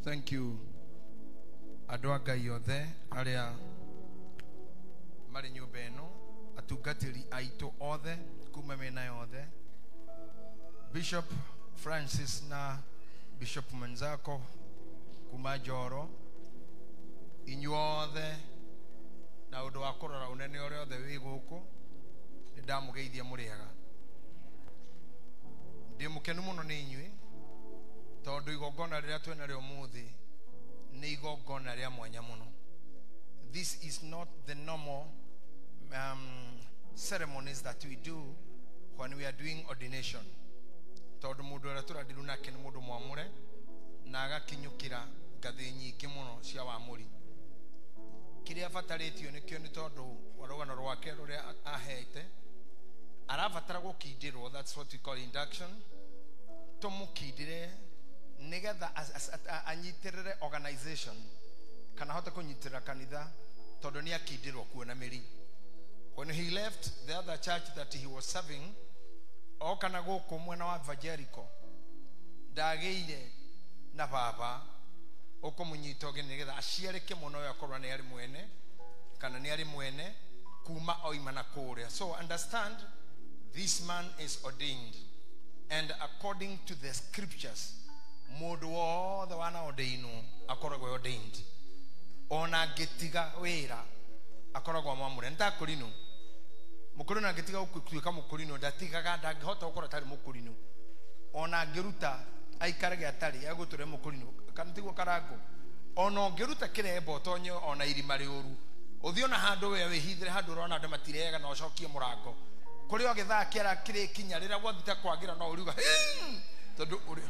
Thank you andũ a Ngai othe arĩa marĩ nyũmba ĩno, atungatĩri aitũ othe kuma mĩena yothe, Bishop Francis na Bishop mwenzako kuma Njoro, inyuothe na ũndũ wa kũrora ũnene ũrĩa othe wĩ gũkũ, nĩ ndamũgeithia mũrĩega. Ndĩ mũkenu mũno nĩ inyuĩ tondũ igongona rĩrĩa twĩnarĩo ũmũthĩ nĩ igongona rĩa mwanya mũno. This is not the normal ceremonies that we do when we are doing ordination. Tondũ mũndũ ũrĩa tũrandiru nake nĩ mũndũ mwamũre na agakinyũkĩra ngathĩ nyingĩ mũno cia wamũri. Kĩrĩa abatarĩtio nĩkĩo nĩ tondũ wa rũgano rwake rũrĩa ahete, arabatara gũkindĩrwo, that's what we call induction. Tũmũkindĩre nĩgetha anyitĩrĩre organization kana ahote kũnyitĩrĩra kanitha tondũ nĩ akindĩrwo kuo na mĩri. When he left the other church that he was serving, oka na gũkũ mwena wa Evangelical, ndagĩire na baba ũkũmũnyita ũgeni nĩgetha aciarĩke mũno ũyũ akorwo nĩ arĩ mwene kana nĩ arĩ mwene kuma oima na kũrĩa. So understand, this man is ordained, and according to the scriptures, mũndũ wothe wana ordainwo akoragwo ordained. Ona angĩtiga wĩra akoragwo mwamũre. Nĩ ta kũrinũ, mũkũrinũ angĩtiga gũtuĩka mũkũrinũ ndatigaga, ndangĩhota gũkorwo atarĩ mũkũrinũ. Ona angĩruta aikarage atarĩ egũtũre mũkũrinũ, kana tiguo karango. Ona ũngĩruta kĩremba ũtonye ona irima rĩũru, ũthiĩ ona handũ we wĩhithĩre handũ ũrona andũ matirega na ũcokie mũrango kũrĩa o gĩthaa kĩara kĩrĩkinya rĩrĩa gwathita kwagĩra no ũriuga tondũ ũrĩ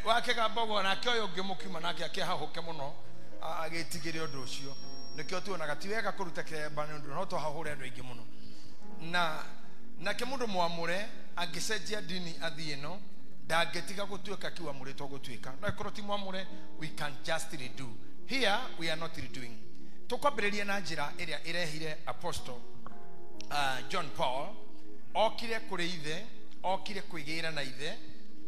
wakĩgamba ũguo nake ũyũ ũngĩ mũkiuma nake akĩhahũke mũno agĩtigĩre ũndũ ũcio. Nĩkĩo tuonaga ti wega kũruta kĩremba nĩ ũndũ no tũhahũre andũ aingĩ mũno. Na nake mũndũ mwamũre angĩcenjia ndini athiĩ ĩno ndangĩtiga gũtuĩka kiu amũrĩtwo gũtuĩka. No ĩkorwo ti mwamũre, we can just redo. Here we are not redoing. Tũkwambĩrĩria na njĩra ĩrĩa ĩrehire Apostle John Paul. Okire kũrĩ ithe, okire kwĩgĩra na ithe,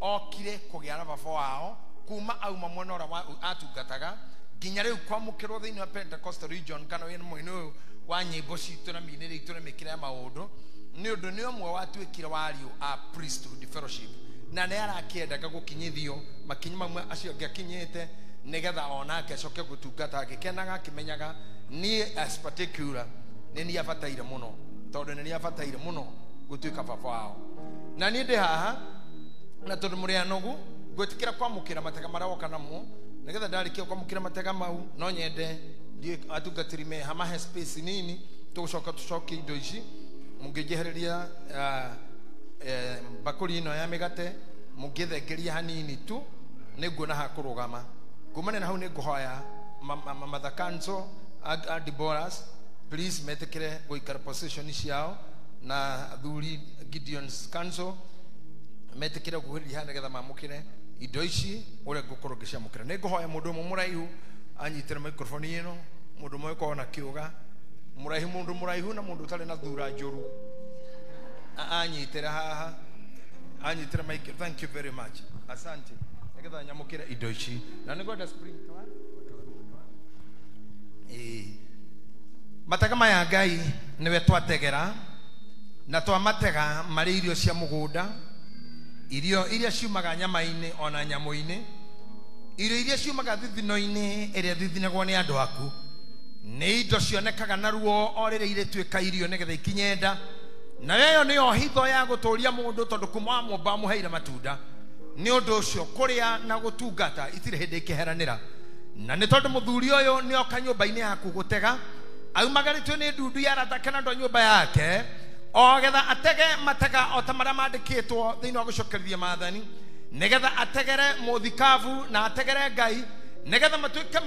okire kũgĩa na baba wao kuma auma mwena ũrĩa atungataga nginya rĩu kwamũkĩrwo thĩinĩ wa Pentecostal region kana wĩna mwena ũyũ wa nyĩmbo citũ na mĩinĩre itũ na mĩkĩre ya maũndũ, nĩ ũndũ nĩ ũmwe watuĩkire wa ariũ a priesthood fellowship, na nĩ arakĩendaga gũkinyithio makinya mamwe acio angĩ akinyĩte nĩgetha onake acoke gũtungata agĩkenaga akĩmenyaga niĩ as particular nĩ niĩ abataire mũno tondũ nĩ niĩ abataire mũno gũtuĩka baba wao. Na niĩ ndĩ haha na tondũ mũrĩ anogu ngwĩtĩkĩra kwamũkĩra matega marĩa woka namo nĩgetha ndarĩkia kwamũkĩra matega mau no nyende ndiĩ atungatĩri meha mahe space nini tũgũcoka tũcokie indo ici. Mũngĩnjehereria mbakũri ĩno ya mĩgate mũngĩthengeria hanini tu nĩnguona ha kũrũgama. Kumana na hau nĩngũhoya Mother Council a Deborahs please metĩkĩre gũikara position ciao, na athuri Gideon's Council metĩkĩre gũkuhĩrĩria haha nĩgetha mamũkĩre indo ici ũrĩa ngũkorwo ngĩciamũkĩra. Nĩngũhoya mũndũ ũmwe mũraihu anyitĩre microphone ĩno, mũndũ ũmwe ũkorwo na kĩũga mũraihu, mũndũ mũraihu na mũndũ ũtarĩ na thura njũru anyitĩre haha, anyitĩre mic. Thank you very much, asante. Nĩgetha nyamũkĩre indo ici na nĩngwenda sprinkler. Matega maya Ngai nĩwe twategera na twamatega marĩ irio cia mũgũnda, irio iria ciumaga nyama-inĩ ona nyamũ-inĩ, irio iria ciumaga thithino-inĩ ĩrĩa thithinagwo nĩ andũ aku, nĩ indo cionekaga naruo o rĩrĩa irĩtuĩka irio nĩgetha ikinye nda, na ĩyo nĩyo hitho ya gũtũria mũndũ tondũ kuma wa mũmba amũheire matunda. Nĩ ũndũ ũcio kũrĩa na gũtungata itirĩ hĩndĩ ikĩheranĩra. Na nĩ tondũ mũthuri ũyũ nĩ oka nyũmba-inĩ yaku gũtega, aumagarĩtio nĩ ndundu ya arata kana andũ a nyũmba yake, o getha atege matega o ta marĩa mandĩkĩtwo thĩinĩ wa gũcokerithia maathani, nĩgetha ategere mũthikabu na ategere Ngai, nĩgetha matuĩke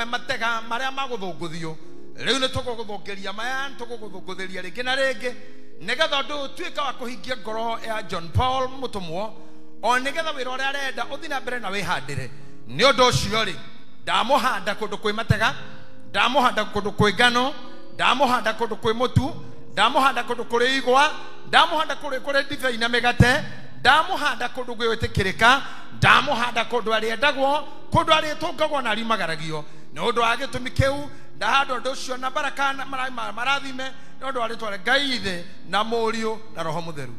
matega marĩa magũthũngũthio. Rĩu nĩ tũgũgũthũngĩria maya, nĩ tũgũgũthũngũthĩria rĩngĩ na rĩngĩ, nĩgetha ũndũ ũtuĩke wa kũhingia ngoro ya John Paul mũtũmwo, o nĩgetha wĩra ũrĩa arenda ũthiĩ na mbere na wĩhandĩre. Nĩ ũndũ ũcio rĩ, ndamũhanda kũndũ kwĩ matega, ndamũhanda kũndũ kwĩ ngano, ndamũhanda kũndũ kwĩ mũtu, ndamũhanda kũndũ kũrĩ igwa, ndamũhanda kũrĩ ndibei na mĩgate, Ndamũhanda kũndũ gwĩtĩkĩrĩka, ndamũhanda kũndũ arĩendagwo, kũndũ arĩtũngagwo na ariumagaragio. Nĩ ũndũ wa gĩtũmi kĩu ndahanda ũndũ ũcio na baraka na marathime nĩ ũndũ wa rĩtwa rĩa Ngai Ithe na Mũriũ na Roho Mũtheru.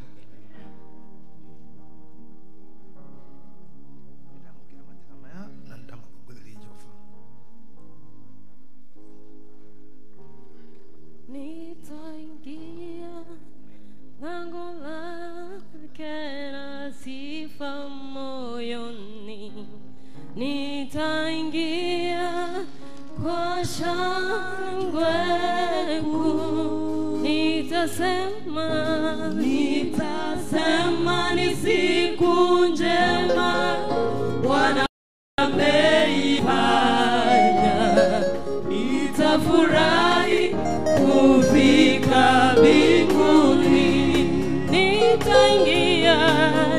Nitaingia lango lake na sifa moyoni, nitaingia kwa shangwe kuu, nitasema, nitasema ni siku njema Bwana ameifanya, nitafurahi kufika mbinguni, nitaingia,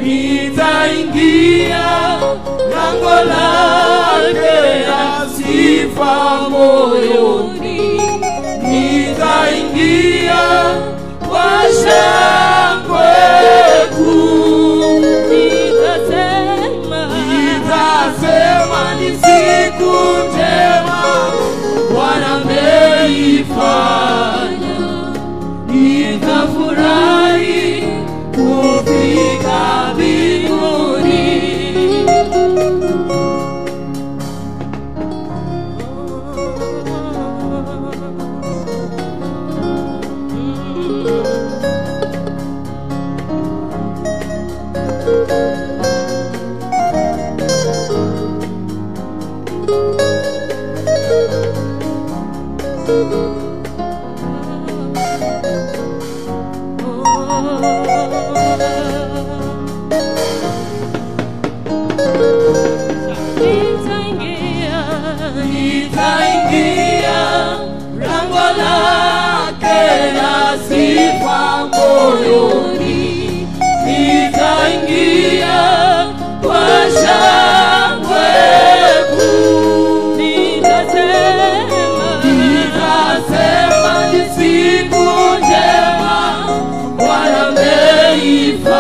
nitaingia lango lake na sifa moyoni, nitaingia kwa shangwe kuu, nitasema, nitasema ni siku njema Bwana ameifanya, nitafurahi kufika mbinguni. Nitaingia, nitaingia lango lake na sifa moyoni, nitaingia kwa shangwe kuu, nitasema, nitasema ni siku njema Bwana ameifanya,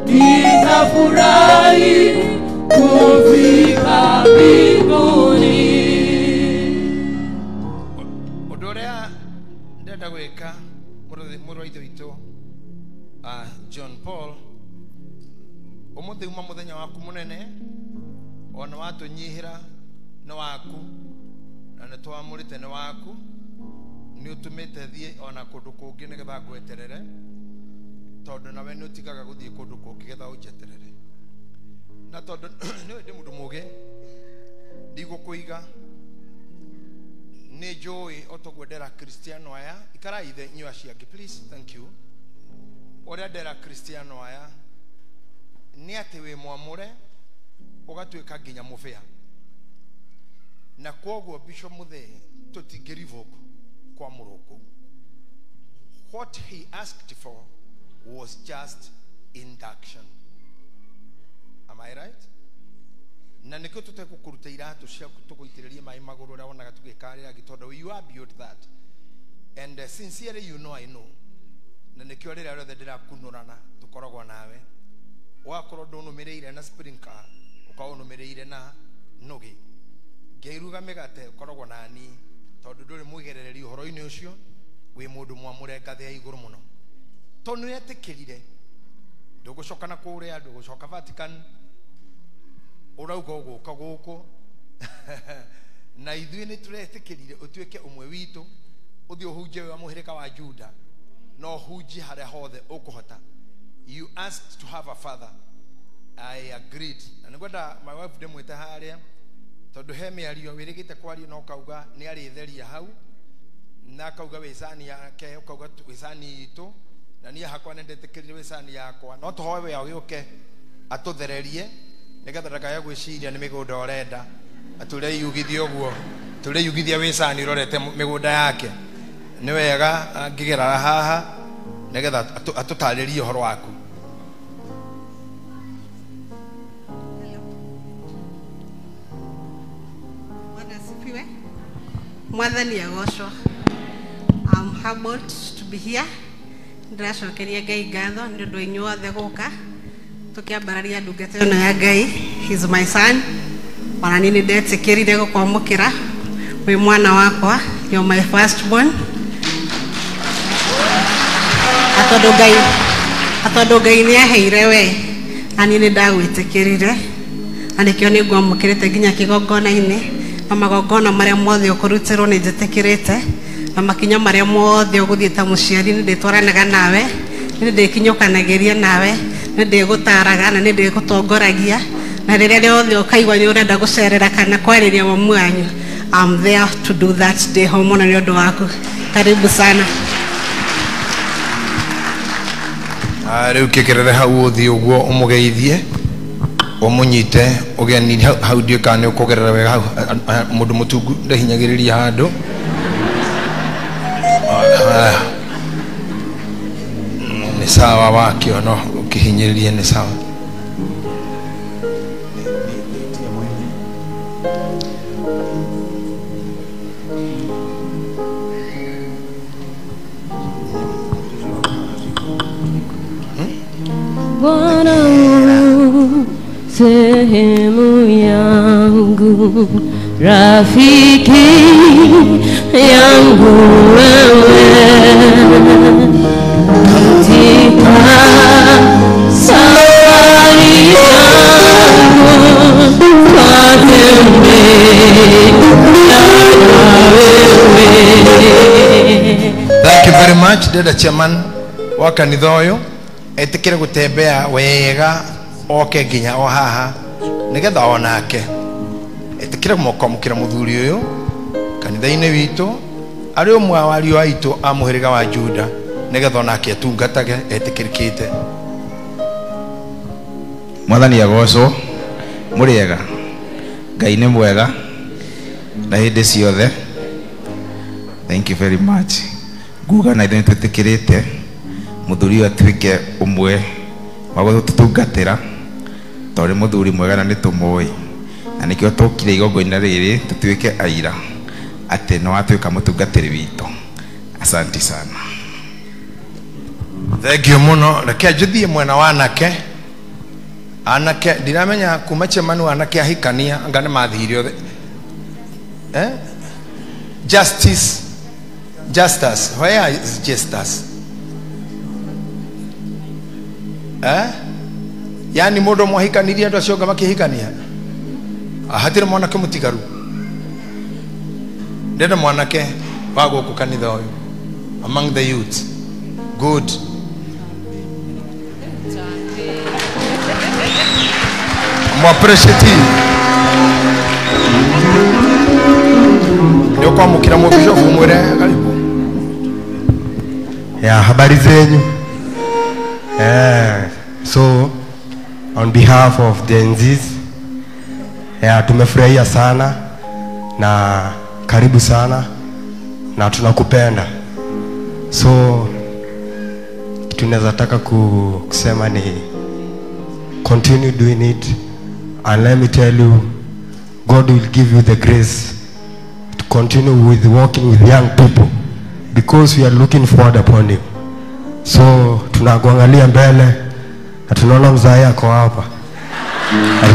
nitafurahi kufika mbinguni. Ũndũ ũrĩa ndĩrenda gwĩka mũrũ wa ithe witũ John Paul, ũmũthĩ uma mũthenya waku mũnene, ona watũnyihĩra nĩ waku, na nĩ twamũrĩte nĩ waku, nĩ ũtũmĩte thiĩ ona kũndũ kũngĩ nĩgetha ngweterere, tondũ nawe nĩ ũtigaga gũthiĩ kũndũ kũngĩ getha ũnjeterere. Na tondũ nĩwe ndĩ mũndũ mũgĩ, ndigũkũiga, nĩ njũĩ o toguo ndera Kristiano aya, ikarai ithe inyuĩ acio angĩ, please, thank you. Ũrĩa ndera Kristiano aya nĩ atĩ wĩ mwamũre ũgatuĩka nginya mũbĩa, na kwoguo Bishop Muthee tũtingĩrevoke kwamũrwo kũu. What he asked for was just induction. Am I right? Na nĩkĩo tũtegũkũruta iratũ ciaku tũgũitĩrĩrie maĩ magũrũ ũrĩa wonaga tũgĩkarĩra gĩtondũ you are beyond that. And sincerely you know I know. Na nĩkĩo rĩrĩa rĩothe ndĩrakunũrana tũkoragwo nawe, wakorwo ndũnũmĩrĩire na sprinkler, ũkorwo ũnũmĩrĩire na nũgĩ, ngĩruga mĩgate ũkoragwo nani, tondũ ndũrĩ mwĩgerereri ũhoro-inĩ ũcio, wĩ mũndũ mwamũre ngathĩ ya igũrũ mũno. Tondũ nĩwetĩkĩrire, ndũgũcoka na kũrĩa, ndũgũcoka Vatican, ũrauga ũgũka gũkũ na ithuĩ nĩ tũretĩkĩrire ũtuĩke ũmwe witũ, ũthiĩ ũhunjie wĩ wa mũhĩrĩga wa Juda, no ũhunjie harĩa hothe ũkũhota. You asked to have a father. I agreed. Na nĩngwenda my wife ndĩmwĩte harĩa, tondũ he mĩario wĩrĩgĩte kwaria na ũkauga nĩ arĩtheria hau, na akauga wĩ cani yake, ũkauga wĩ cani itũ, na niĩ hakwa nĩ ndetĩkĩrire wĩ cani yakwa, no tũhoe we agĩũke atũthererie nĩgetha ndakae gwĩciria nĩ mĩgũnda ũrenda, atũreyugithie ũguo, tũreyugithia wĩ cani ũrorete mĩgũnda yake. Nĩ wega angĩgerara haha nĩgetha atũtarĩrie ũhoro waku. Bwana asifiwe. Mwathani agocwo. I'm humbled to be here Ndĩracokeria Ngai ngatho nĩ ũndũ wa inyuothe gũka tũkĩambararia ndungata ĩno ya Ngai. He's my son. Ona niĩ nĩndetĩkĩrire gũkwamũkĩra wĩ mwana wakwa. You're my first born. Atondũ Ngai nĩ aheire we na niĩ nĩndagwĩtĩkĩrire na nĩkĩo nĩngwamũkĩrĩte nginya kĩgongona-inĩ na magongona marĩa mothe ũkũrutĩrwo nĩ njĩtĩkĩrĩte na makinya marĩa mothe ũgũthiĩ ta mũciari nĩ ndĩtwaranaga nawe, nĩ ndĩkinyũkanagĩria nawe, nĩ ndĩgũtaraga na nĩ ndĩgũtongoragia na rĩrĩa rĩothe ũkaigua nĩ ũrenda gũcerera kana kwarĩria mamu wanyu, I'm there to do that day ho mũno nĩ ũndũ waku. Karibu sana. Rĩu kĩkerere hau ũthiĩ ũguo ũmũgeithie ũmũnyite ũgeni hau ndiũĩ kana nĩ ũkũgerera wega hau mũndũ mũtungu ndahinyagĩrĩria handũ. Nĩ sawa wakĩo no ũkĩhinyĩrĩrie nĩ sawa. Bwana sehemu yangu, rafiki yangu wewe, katika safari yangu twatembea na wewe. Thank you very much, Dada Chairman wa kanitha ũyũ etikire gutembea wega oke nginya o haha nigetha onake etikire kwamũkĩra mũthuri ũyũ kanitha-inĩ witũ arĩ ũmwe wa ariũ aitũ a mũhĩrĩga wa Juda nigetha onake atungatage etĩkĩrĩkĩte. Mwathani agocwo. Mũrĩega. Ngai nĩ mwega na hĩndĩ ciothe. Thank you very much. Nguga na ithuĩ nĩtwĩtĩkĩrĩte mũthuri ũyũ atuĩke ũmwe wa gũtũtungatĩra tondũ nĩ mũthuri mwega na nĩtũmũĩ na nĩkĩo tũkire igongona rĩrĩ tũtuĩke aira atĩ nĩ watuĩka mũtungatĩri witũ. Asante sana. Thank you mũno. Reke njĩthiĩ mwena wa anake. Anake ndiramenya kuma chairman wa anake ahikania anga nĩ mathire othe. Justice Justus, where is Justus? Yani mũndũ mwahikanirie andũ acio makĩhikania hatirĩ mwanake mũtigaru. Ndĩrenda mwanake wa gũkũ kanitha ũyũ among the youth. Good. Mo appreciate nĩ ũkwamũkĩra mũbishofu mwĩre karibu. Ya habari zenyu. So on behalf of Gen Zs, tumefurahia sana na karibu sana na tunakupenda. So tunaweza taka kusema ni continue doing it, and let me tell you, God will give you the grace to continue with working with young people because we are looking forward upon you. So tunakuangalia mbele na tunaona mzee ako hapa. Na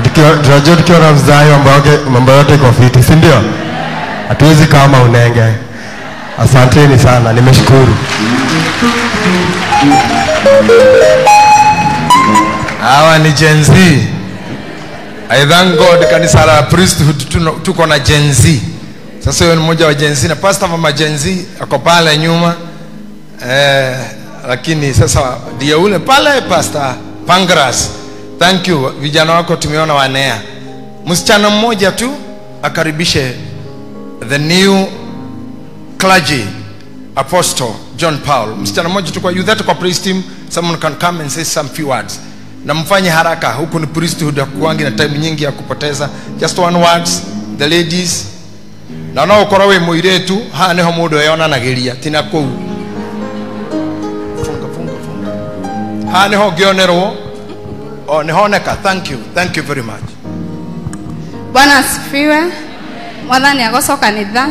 tunajua tukiona mzee mambo yote iko fiti, si ndio? Hatuwezi kama unenge. Asanteni sana, nimeshukuru. Hawa ni Gen Z. I thank God kanisa la priesthood tuko na Gen Z. Sasa huyo ni mmoja wa Gen Z na pastor mama Gen Z ako pale nyuma. Lakini sasa ndiye ule pale Pastor Pangras. Thank you vijana wako tumeona wanea. Msichana mmoja tu akaribishe the new clergy Apostle John Paul. Msichana mmoja tu kwa youth that kwa praise team, someone can come and say some few words. Na mfanye haraka, huku ni priesthood ya kuangi na time nyingi ya kupoteza. Just one words, the ladies. Na no ukorwo wi muiretu, haha niho mundu eyonanagiria, tina kuu. Funga funga funga. Haha niho ngionerwo. Oh, nihoneka. Thank you. Thank you very much. Bwana asifiwe. Mwathani agocwo kanitha.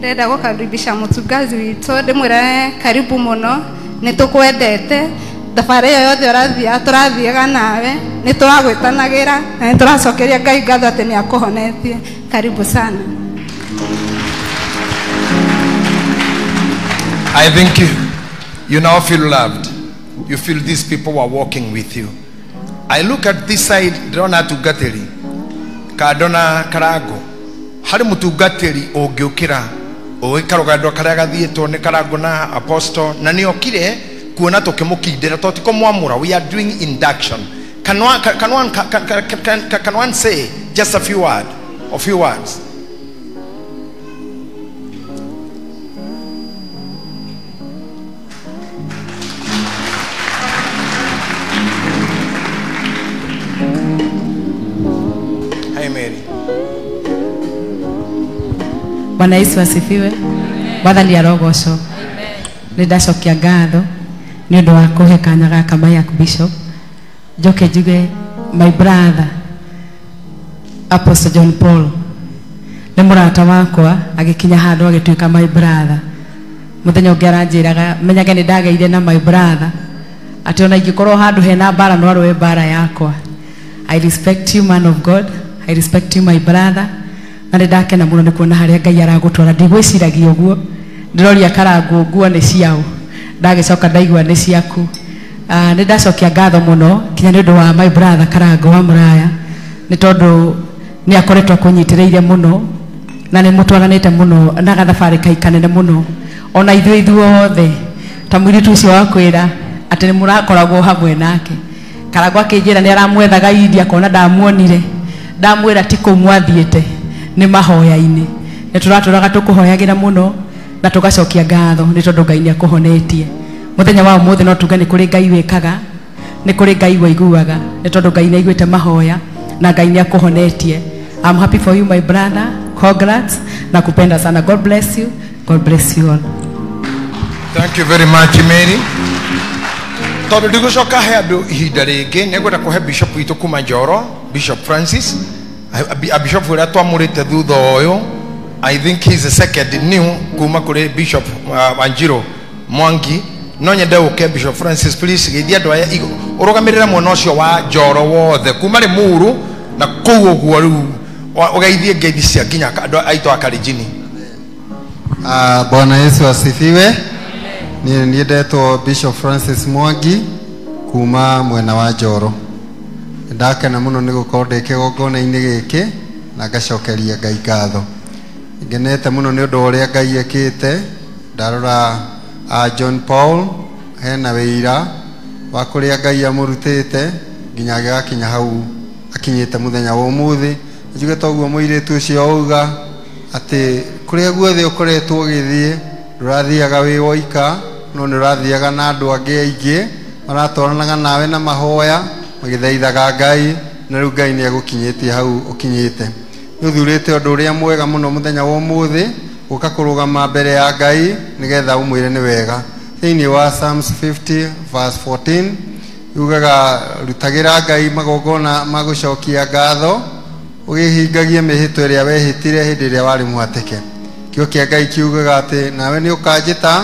Ndĩrenda gũkaribisha mũtungazi witũ, ndĩmwĩre karibu mũno, nĩ tũkwendete. Thabarĩ ĩyo yothe ũrathiaga tũrathiaga nawe, nĩ tũragwĩtanagĩra na nĩ tũracokeria Ngai ngatho atĩ nĩ akũhonetie. Karibu sana. I think you now feel loved. You feel these people were walking with you. I look at this side, ndĩrona atungatĩri kandona Karango. Harĩ mũtungatĩri ũngĩũkĩra ũĩ karũgendo karĩa gathiĩtwo nĩ Karango na Apostle, na nĩ okire kuona tũkĩmũkindĩra tondũ ti kũmwamũra. We are doing induction. Can one say just a few words? A few words. Hi Mary. Bwana Yesu asifiwe. Mwathani arogocwo. Nĩ ndacokia ngatho nĩ ũndũ wa kũhe kanya gaka my Bishop. Njoke njuge my brother Apostle John Paul nĩ mũrata wakwa, agĩkinya handũ agĩtuĩka my brother. Mũthenya ũngĩ aranjĩraga menyage nĩ ndageire na my brother atĩ ona ingĩkorwo handũ hena mbara no arũe mbara yakwa. I respect you, man of God. I respect you, my brother. Na nĩ ndakena mũno nĩ kuona harĩa Ngai aragũtwara. Ndigwĩciragia ũguo, ndĩroria Karango nguo nĩ ciao, ndagĩcoka ndaigua nĩ ciaku. Nĩ ndacokia ngatho mũno kinya nĩ ũndũ wa my brother Karango wa Mũraya, nĩ tondũ nĩ akoretwo akũnyitĩrĩire mũno na nĩ mũtwaranĩte mũno na gathabarĩ kai kanene mũno. Ona ithuĩ ithuothe ta mũirĩtu ũcio wa kwĩra atĩ nĩ mũrakoragwo hamwe nake. Karango akĩnjĩra nĩ aramwethaga India akona ndamuonire, ndamwĩra ti kũu mwathiĩte, nĩ mahoya-inĩ. Nĩ tũratũraga tũkũhoyagĩra mũno na tũgacokia ngatho nĩ tondũ Ngai nĩ akũhonetie. Mũthenya wa ũmũthĩ no tuge nĩ kũrĩ Ngai wĩkaga, nĩ kũrĩ Ngai waiguaga, nĩ tondũ Ngai nĩ aiguĩte mahoya na Ngai nĩ akũhonetie. I'm happy for you, my brother. Congrats. Nakupenda sana. God bless you. God bless you all. Thank you very much, Mary. Tondũ ndigũcoka he andũ ihinda rĩngĩ, nĩngwenda kũhe Bishop witũ kuma Njoro, Bishop Francis, a Bishop ũrĩa twamũrĩte thutha ũyũ. I think he's the second new kuma kũrĩ Bishop Wanjiru Mwangi. No nyende ũke Bishop Francis, please geithia andũ aya ũrũgamĩrĩre mwena ũcio wa Njoro wothe kuma Limuru na kũu ũguo rĩu ũgeithie ngeithi cia nginya andũ aitũ a Kalenjin. Bwana Yesu asifiwe. Niĩ ndetwo Bishop Francis Mwangi kuma mwena wa Njoro. Ndakena mũno nĩ gũkorwo ndĩ kĩgongona-inĩ gĩkĩ na ngacokeria Ngai ngatho. Ngenete mũno nĩ ũndũ wa ũrĩa Ngai ekĩte. Ndarora John Paul hena wĩira wa kũrĩa Ngai amũrutĩte nginya agĩgakinya hau akinyĩte mũthenya wa ũmũthĩ. Njuge toguo mũirĩtu ũcio auga atĩ kũrĩa guothe ũkoretwo ũgĩthiĩ ndũrathiaga wĩ woika, no nĩ ũrathiaga na andũ angĩ aingĩ maratwaranaga nawe na mahoya magĩthaithaga Ngai, na rĩu Ngai nĩ agũkinyĩtie hau ũkinyĩte. Nĩ ũthurĩte ũndũ ũrĩa mwega mũno mũthenya wa ũmũthĩ gũka kũrũgama mbere ya Ngai nĩgetha ũmwĩre nĩ wega. Thĩinĩ wa Psalms 50 verse 14 yugaga rutagĩra Ngai magongona ma gũcokia ngatho ũgĩhingagie mĩhĩtwa ĩrĩa wehĩtire hĩndĩ ĩrĩa warĩ mũhatĩke. Kĩo kĩa Ngai kiugaga atĩ nawe nĩ ũkanjĩta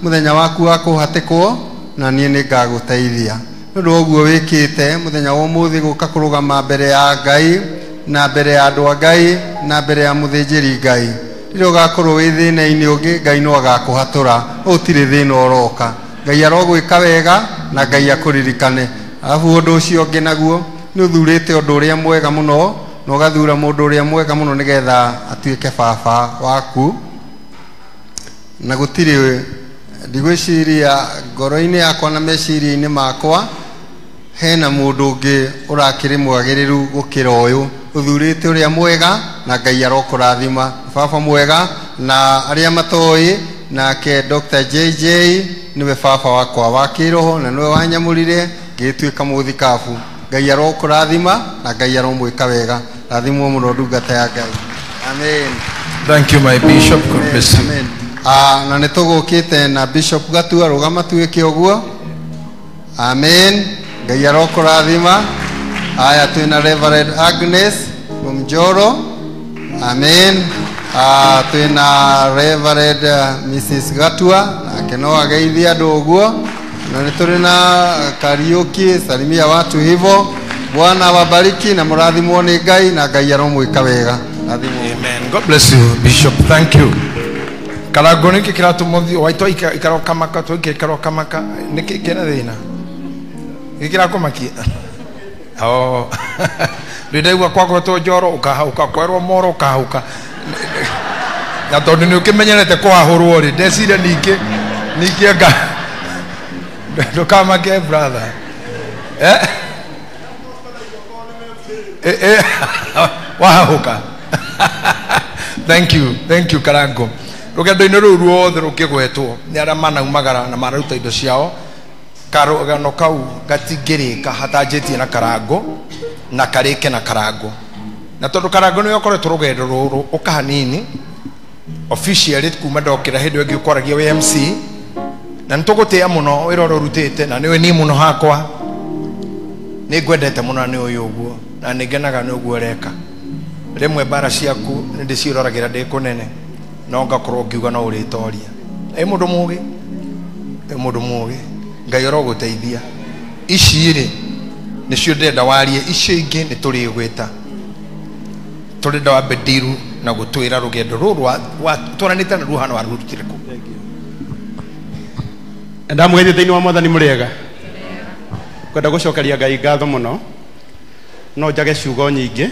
mũthenya waku wa kũhatĩkwo na niĩ nĩ ngagũteithia. Nĩ ũndũ wa ũguo wĩkĩte mũthenya wa ũmũthĩ gũka kũrũgama mbere ya Ngai na mbere ya andũ a Ngai na mbere ya mũthĩnjĩri Ngai. Rĩrĩa ũgakorwo wĩ thĩna-inĩ ũngĩ Ngai no agakũhatũra, ũtirĩ thĩna ũroka. Ngai arogwĩka wega na Ngai akũririkane. Arabu ũndũ ũcio ũngĩ naguo nĩ ũthurĩte ũndũ ũrĩa mwega mũno na ũgathura mũndũ ũrĩa mwega mũno nĩgetha atuĩke baba waku. Na gũtirĩ ndigwĩciria ngoro-inĩ yakwa na meciria-inĩ makwa hena mũndũ ũngĩ ũrakĩrĩ mwagĩrĩru gũkĩra ũyũ. Ũthurĩte ũrĩa mwega na Ngai arokũrathima. Baba mwega na arĩa matoĩ nake Dr. JJ nĩwe baba wakwa wa kĩroho na nĩwe wanyamũrire ngĩtuĩka mũthikabu. Ngai arokũrathima na Ngai aromwĩka wega. Rathimwo mũno ndungata ya Ngai. Amen. Thank you, my bishop. God bless you. Amen. Na nĩ tũgũkĩte na Bishop Gatua rũgama tuĩke ũguo. Amen. Ngai arokũrathima. Aya twĩna Reverend Agnes from Njoro. Amen. Twina Reverend Mrs. Gatua nake no ageithie andũ ũguo, na nĩ tũrĩ na Kariuki, salimia watu hivyo. Bwana awabariki na mũrathimwo nĩ Ngai, na Ngai aromwĩka wega. Rathimwo. Amen. God bless you, Bishop. Thank you. Karango nĩkĩ kĩratũma ũthiĩ waitwa ikara ũkamaka, twaikara ikara ũkamaka, nĩkĩ kĩna thĩna? Nĩkĩ kĩrakũmakia? Oh. Ndĩraigua kwagwetwo njoro ũkahauka, kwerwo moro ũkahauka. Na tondũ nĩ ũkĩmenyerete kũhahũrwo rĩ, ndeciria ningĩ ningĩ anga ndũkamake brother. Eh? Eh, wahahũka. Thank you, thank you Karango. Rũgendo-inĩ rũu ruothe rũkĩgwetwo nĩ arĩa manaumagara na manaruta indo ciao, karũgano kau gatingĩrĩka hatanjĩtie na Karango na karĩke na Karango. Na tondũ Karango nĩwe ũkoretwo rũgendo rũrũ ũka hanini officially kuma ndokĩra hĩndĩ ĩyo ĩngĩ ũkwaragia wĩ MC, na nĩ tũgũtĩĩa mũno wĩra ũrĩa ũrutĩte, na nĩwe niĩ mũno hakwa nĩ ngwendete mũno na nĩ ũyũ ũguo, na nĩ ngenaga nĩ ũguo ũreka. Rĩmwe mbara ciaku nĩ ndĩciĩroragĩra ndĩ kũnene, no ngakorwo ngiuga no ũrĩtoria. Ĩ mũndũ mũgĩ, ĩ mũndũ mũgĩ, Ngai arogũteithia. Ici rĩ nĩcio ndĩrenda warie, icio ingĩ nĩ tũrĩgwĩta. Tũrenda wambe ndiru na gũtwĩra rũgendo rũrũ twaranĩte na ruo hana warurutire kũ. Ndamũgeithia thĩinĩ wa mwathani mũrĩega. Kwenda gũcokeria Ngai ngatho mũno, no njage ciugo nyingĩ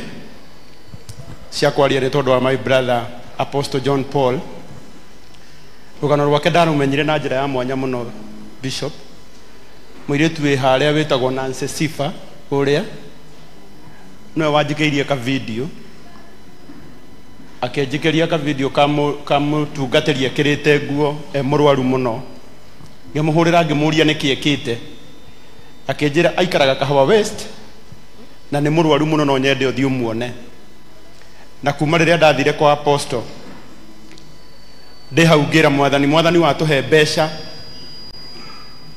cia kwaria nĩ tondũ wa my brother Apostle John Paul. Rũgano rwake ndarũmenyire na njĩra ya mwanya mũno, Bishop. Mũirĩtu wĩ harĩa wĩtagwo Nancy Sifa ũrĩa nĩwe wanjĩkĩirie ka video, akĩnjĩkĩria ka video ka mũtungatĩri ekĩrĩte nguo e mũrwaru mũno. Ngĩmũhũrĩra ngĩmũria nĩkĩ ekĩte, akĩnjĩra aikaraga Kahawa West na nĩ mũrwaru mũno, no nyende ũthiĩ ũmuone. Na kuma rĩrĩa ndathire kwa Apostle ndĩ hau ngĩra mwathani, mwathani watũhe mbeca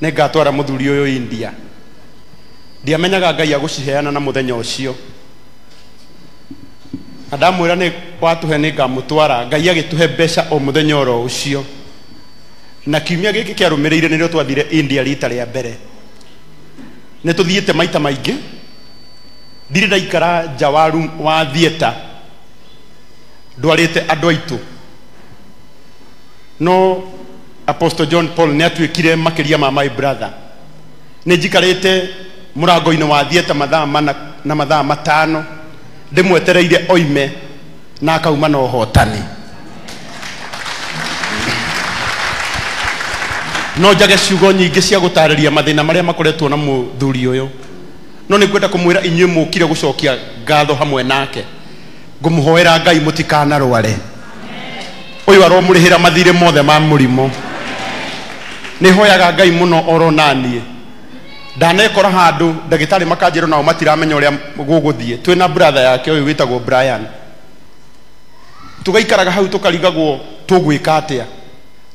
nĩngatwara mũthuri ũyũ India. Ndiamenyaga Ngai agũciheana na mũthenya ũcio, na ndamwĩra nĩ watũhe nĩngamũtwara, Ngai agĩtũhe mbeca o mũthenya oro ũcio. Na kiumia gĩkĩ kĩarũmĩrĩire nĩrĩo twathire India rita rĩa mbere. Nĩ tũthiĩte maita maingĩ, ndirĩ ndaikara nja wa room, wa theatre ndwarĩte andũ aitũ, no Apostle John Paul nĩ atuĩkire makĩria ma my brother. Nĩ njikarĩte mũrango-inĩ wa theatre mathaa 4 na mathaa 5 ndĩmwetereire oime na akauma na ũhotani. No njage ciugo nyingĩ cia gũtarĩria mathĩna marĩa makoretwo na mũthuri ũyũ, no nĩ ngwenda kũmwĩra inyuĩ mũkire gũcokia ngatho hamwe nake. Ngũmũhoera Ngai mũtikanarware, ũyũ aromũrĩhĩra mathirĩ mothe ma mũrimũ. Nĩ hoyaga Ngai mũno oro naniĩ. Ndanekora handũ ndagĩtarĩ makanjĩra nao matiramenya ũrĩa gũgũthiĩ. Twĩna brother yake ũyũ wĩtagwo Brian, tũgaikaraga hau tũkarigagwo tũgwĩka atĩa,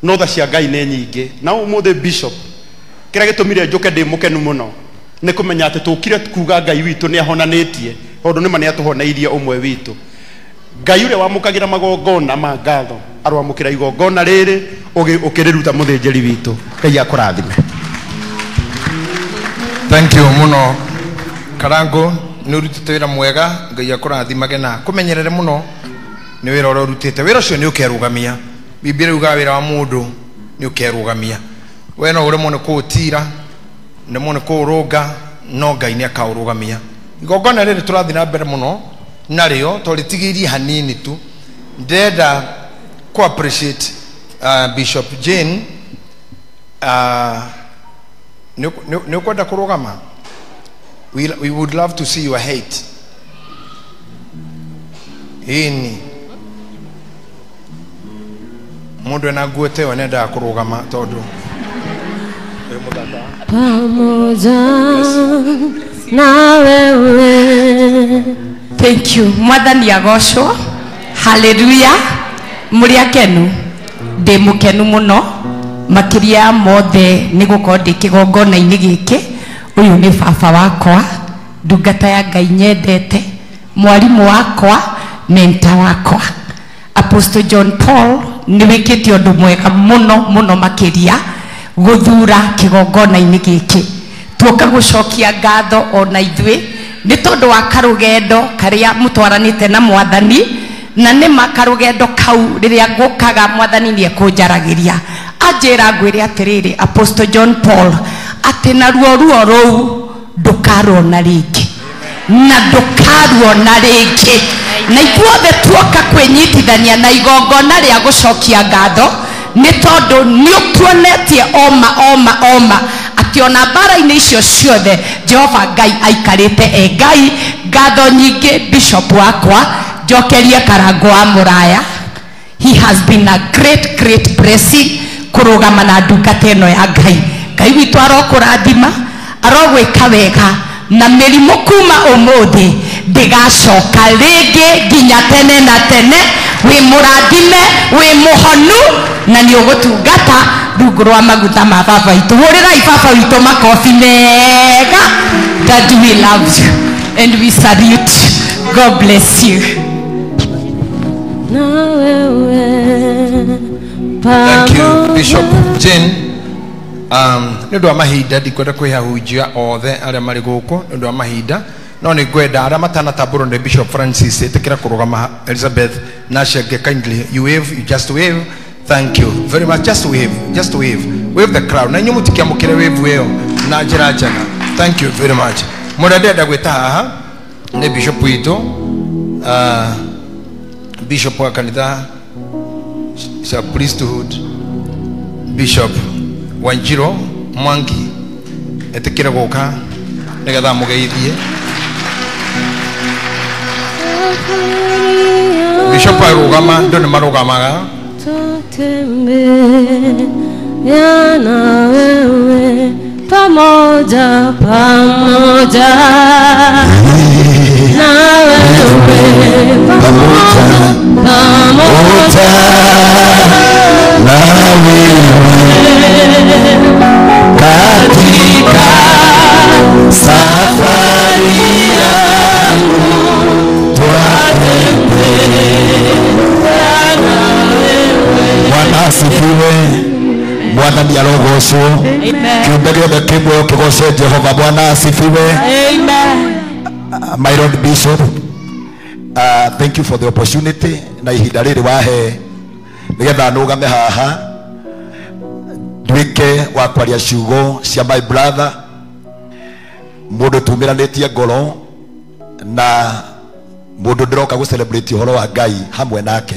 no tha cia Ngai nĩ nyingĩ. Na ũmũthĩ Bishop, kĩrĩa gĩtũmire njũke ndĩ mũkenu mũno nĩ kũmenya atĩ tũkire kuga Ngai witũ nĩ ahonanĩtie, tondũ nĩma nĩ atũhoneirie ũmwe witũ. Ngai ũrĩa wamũkagĩra magongona ma ngatho arwamũkĩra igongona rĩrĩ ũkĩrĩruta mũthĩnjĩri witũ. Ngai akũrathime. Thank you mũno Karango, nĩ ũrutĩte wĩra mwega, Ngai akũrathimage na kũmenyerere mũno nĩ wĩra ũrĩa ũrutĩte. Wĩra ũcio nĩ ũkerũgamia. Biblia yugaga wĩra wa mũndũ nĩ ũkerũgamia. We no ũremwo nĩ kũũtira, ũremwo nĩ kũũrũnga, no Ngai nĩ akaũrũgamia. Igongona rĩrĩ tũrathiĩ na mbere mũno narĩo, tũrĩtigĩirie hanini tu. Ndĩrenda kũ appreciate Bishop Jane. Nĩ ũkwenda kũrũgama? We would love to see your hate. Ĩni mũndũ ena nguo ta ĩyo nĩendaga kũrũgama tondũ pamoja na wewe. Thank you. Mwathani agocwo. Hallelujah. Mũrĩ akenu? Ndĩ mũkenu mũno makĩria mothe nĩ gũkorwo ndĩ kĩgongona-inĩ gĩkĩ. Ũyũ nĩ baba wakwa, ndungata ya Ngai nyendete, mwarimũ wakwa, Mentor wakwa Apostle John Paul nĩ wĩkĩte ũndũ mwega mũno mũno makĩria gũthura kĩgongona-inĩ gĩkĩ. Tuoka gũcokia ngatho ona ithuĩ nĩ tondũ wa karũgendo karĩa mũtwaranĩte na mwathani, na nĩ ma karũgendo kau rĩrĩa ngũkaga mwathani nĩ ekũnjaragĩria. Anjĩra ngwĩre atĩrĩrĩ Apostle John Paul atĩ naruo ruo rũu ndũkaruona rĩngĩ, na ndũkaruona rĩngĩ. Na ithuothe tuoka kwĩnyitithania na igongona rĩa gũcokia ngatho nĩ tondũ nĩ ũtuonetie oma oma oma atĩ ona mbara-inĩ icio ciothe Jehova Ngai aikarĩte e Ngai. Ngatho nyingĩ Bishop wakwa, njokerie Karango wa Mũraya. He has been a great great blessing kũrũgama na ndungata ĩno ya Ngai. Ngai witũ arokũrathima, arogwĩka wega, na mĩrimũ kuma ũmũthĩ ndĩgacoka rĩngĩ nginya tene na tene. Wĩ mũrathime, wĩ mũhonu, na nĩ ũgũtungata rungu rwa maguta ma baba witũ. Hũrĩrai baba witũ makobi mega. That we love you and we salute you. God bless you. Thank you, Bishop Jane. Nĩ ũndũ wa mahinda ndikwenda kwĩhahunjia othe arĩa marĩ gũkũ nĩ ũndũ wa mahinda, no nĩ ngwenda arĩa matanatambũrwo nĩ Bishop Francis ĩtĩkĩra kũrũgama. Elizabeth na acio angĩ, kindly you wave, you just wave. Thank you very much. Just wave, just wave, wave the crowd. Na inyuĩ mũtikĩamũkĩre wave ĩyo na njĩra njega. Thank you very much. Mũrĩa ndĩrenda gwĩta haha nĩ Bishop witũ, Bishop wa kanitha cia priesthood, Bishop Wanjiro Mwangi, etĩkĩre gũka nĩgetha mũgeithie. Bishop arũgama, andũ nĩ marũgamaga. Tutembea na wewe pamoja pamoja na wewe pamoja pamoja na wewe katika safari yangu twatembea na wewe. Bwana asifiwe. Mwathani arogocwo. Kiumbe gĩothe kĩ muoyo kĩgoce Jehova. Bwana asifiwe. Amen. My Lord Bishop, thank you for the opportunity na ihinda rĩrĩ wahe nĩgetha nũgame haha nduĩke wa kwaria ciugo cia my brother, mũndũ tumĩranĩtie ngoro na mũndũ ndĩroka gũ celebrate ũhoro wa Ngai hamwe nake.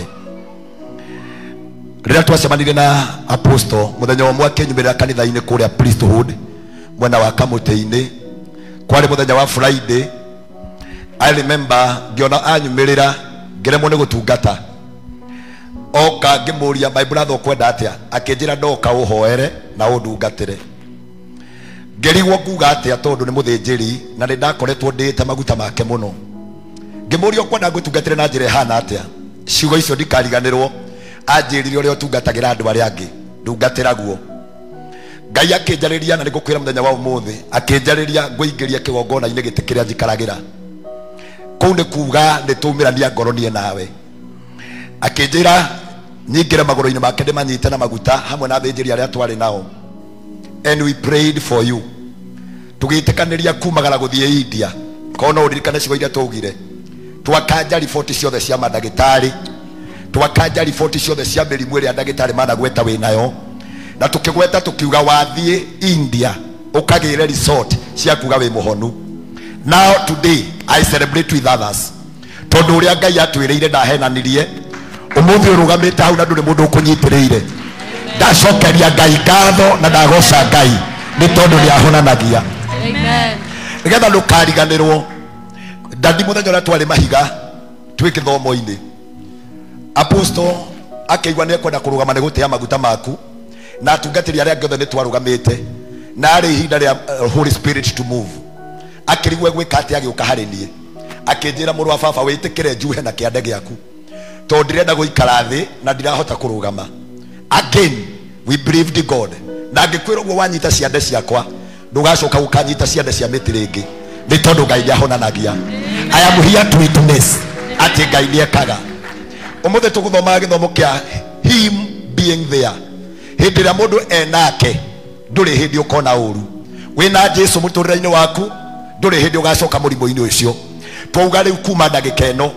Rĩrĩa twacemanirie na Apostle mũthenya ũmwe akĩnyumĩrĩra kanitha-inĩ kũrĩa priesthood mwena wa Kamũtĩ-inĩ, kwarĩ mũthenya wa Friday. I remember ngĩona anyumĩrĩra ngĩremwo nĩ gũtungata. Oka ngĩmũria, my brother ũkwenda atĩa? Akĩnjĩra ndoka ũhoere na ũndungatĩre. Ngĩrigwo nguga atĩa tondũ nĩ mũthĩnjĩri na nĩ ndakoretwo ndĩĩte maguta make mũno. Ngĩmũria ũkwenda ngũtungatĩre na njĩra ĩhana atĩa? Ciugo icio ndikariganĩrwo. Anjĩrire ũrĩa ũtungatagĩra andũ arĩa angĩ, ndungatĩra guo. Ngai akĩnjarĩria, na nĩngũkwĩra mũthenya wa ũmũthĩ, akĩnjarĩria ngũingĩria kĩgongona-inĩ gĩtĩ kĩrĩa njikaragĩra. Kũu nĩ kuga nĩ tũmĩrania ngoro niĩ nawe. Akĩnjĩra nyingĩre magũrũ-inĩ make ndĩmanyite na maguta hamwe na athĩnjĩri arĩa twarĩ nao. And we prayed for you. Tũgĩtĩkanĩria kumagara gũthiĩ India. Korwo no ũririkane ciugo iria twaugire. Twakanja riboti ciothe cia mandagĩtarĩ, twakanja riboti ciothe cia mĩrimũ ĩrĩa ndagĩtarĩ managweta wĩnayo, na tũkĩgweta tũkiuga wathiĩ India ũkagĩre resort cia kuga wĩ mũhonu. Now today I celebrate with others tondũ ũrĩa Ngai atwĩrĩire ndahenanirie. Ũmũthĩ ũrũgamĩte hau na ndũrĩ mũndũ ũkũnyitĩrĩire. Ndacokeria Ngai ngatho na ndagoca Ngai nĩ tondũ nĩ ahonanagia. Nĩgetha ndũkariganĩrwo, ndandi mũthenya ũrĩa twarĩ mahiga twĩ gĩthomo-inĩ, Apostle akĩigua nĩ ekwenda kũrũgama nĩ gũtĩa maguta maku, na atungatĩri arĩa angĩ othe nĩ twarũgamĩte, na arĩ ihinda rĩa Holy Spirit to move. Akĩrigwo egwĩka atĩa, agĩũka harĩ niĩ akĩnjĩra, mũrũ wa baba wĩtĩkĩre njuhe na kĩande gĩaku tondũ ndĩrenda gũikara thĩ na ndirahota kũrũgama. Again we believed God. Na ngĩkwĩra ũguo wanyita ciande ciakwa ndũgacoka gũkanyita ciande cia mĩtĩ rĩngĩ nĩ tondũ Ngai nĩahonanagia. I am here to witness. Atĩ Ngai nĩekaga. Ũmũthĩ tũgũthomaga gĩthomo kĩa him being there. Hĩndĩ ĩrĩa mũndũ enake ndũrĩ hĩndĩ ũkona ũru. Wĩna Jesu mũtũrĩre-inĩ waku ndũrĩ hĩndĩ ũgacoka mũrimũ-inĩ ũcio. Twauga rĩu kuma ndagĩka ĩno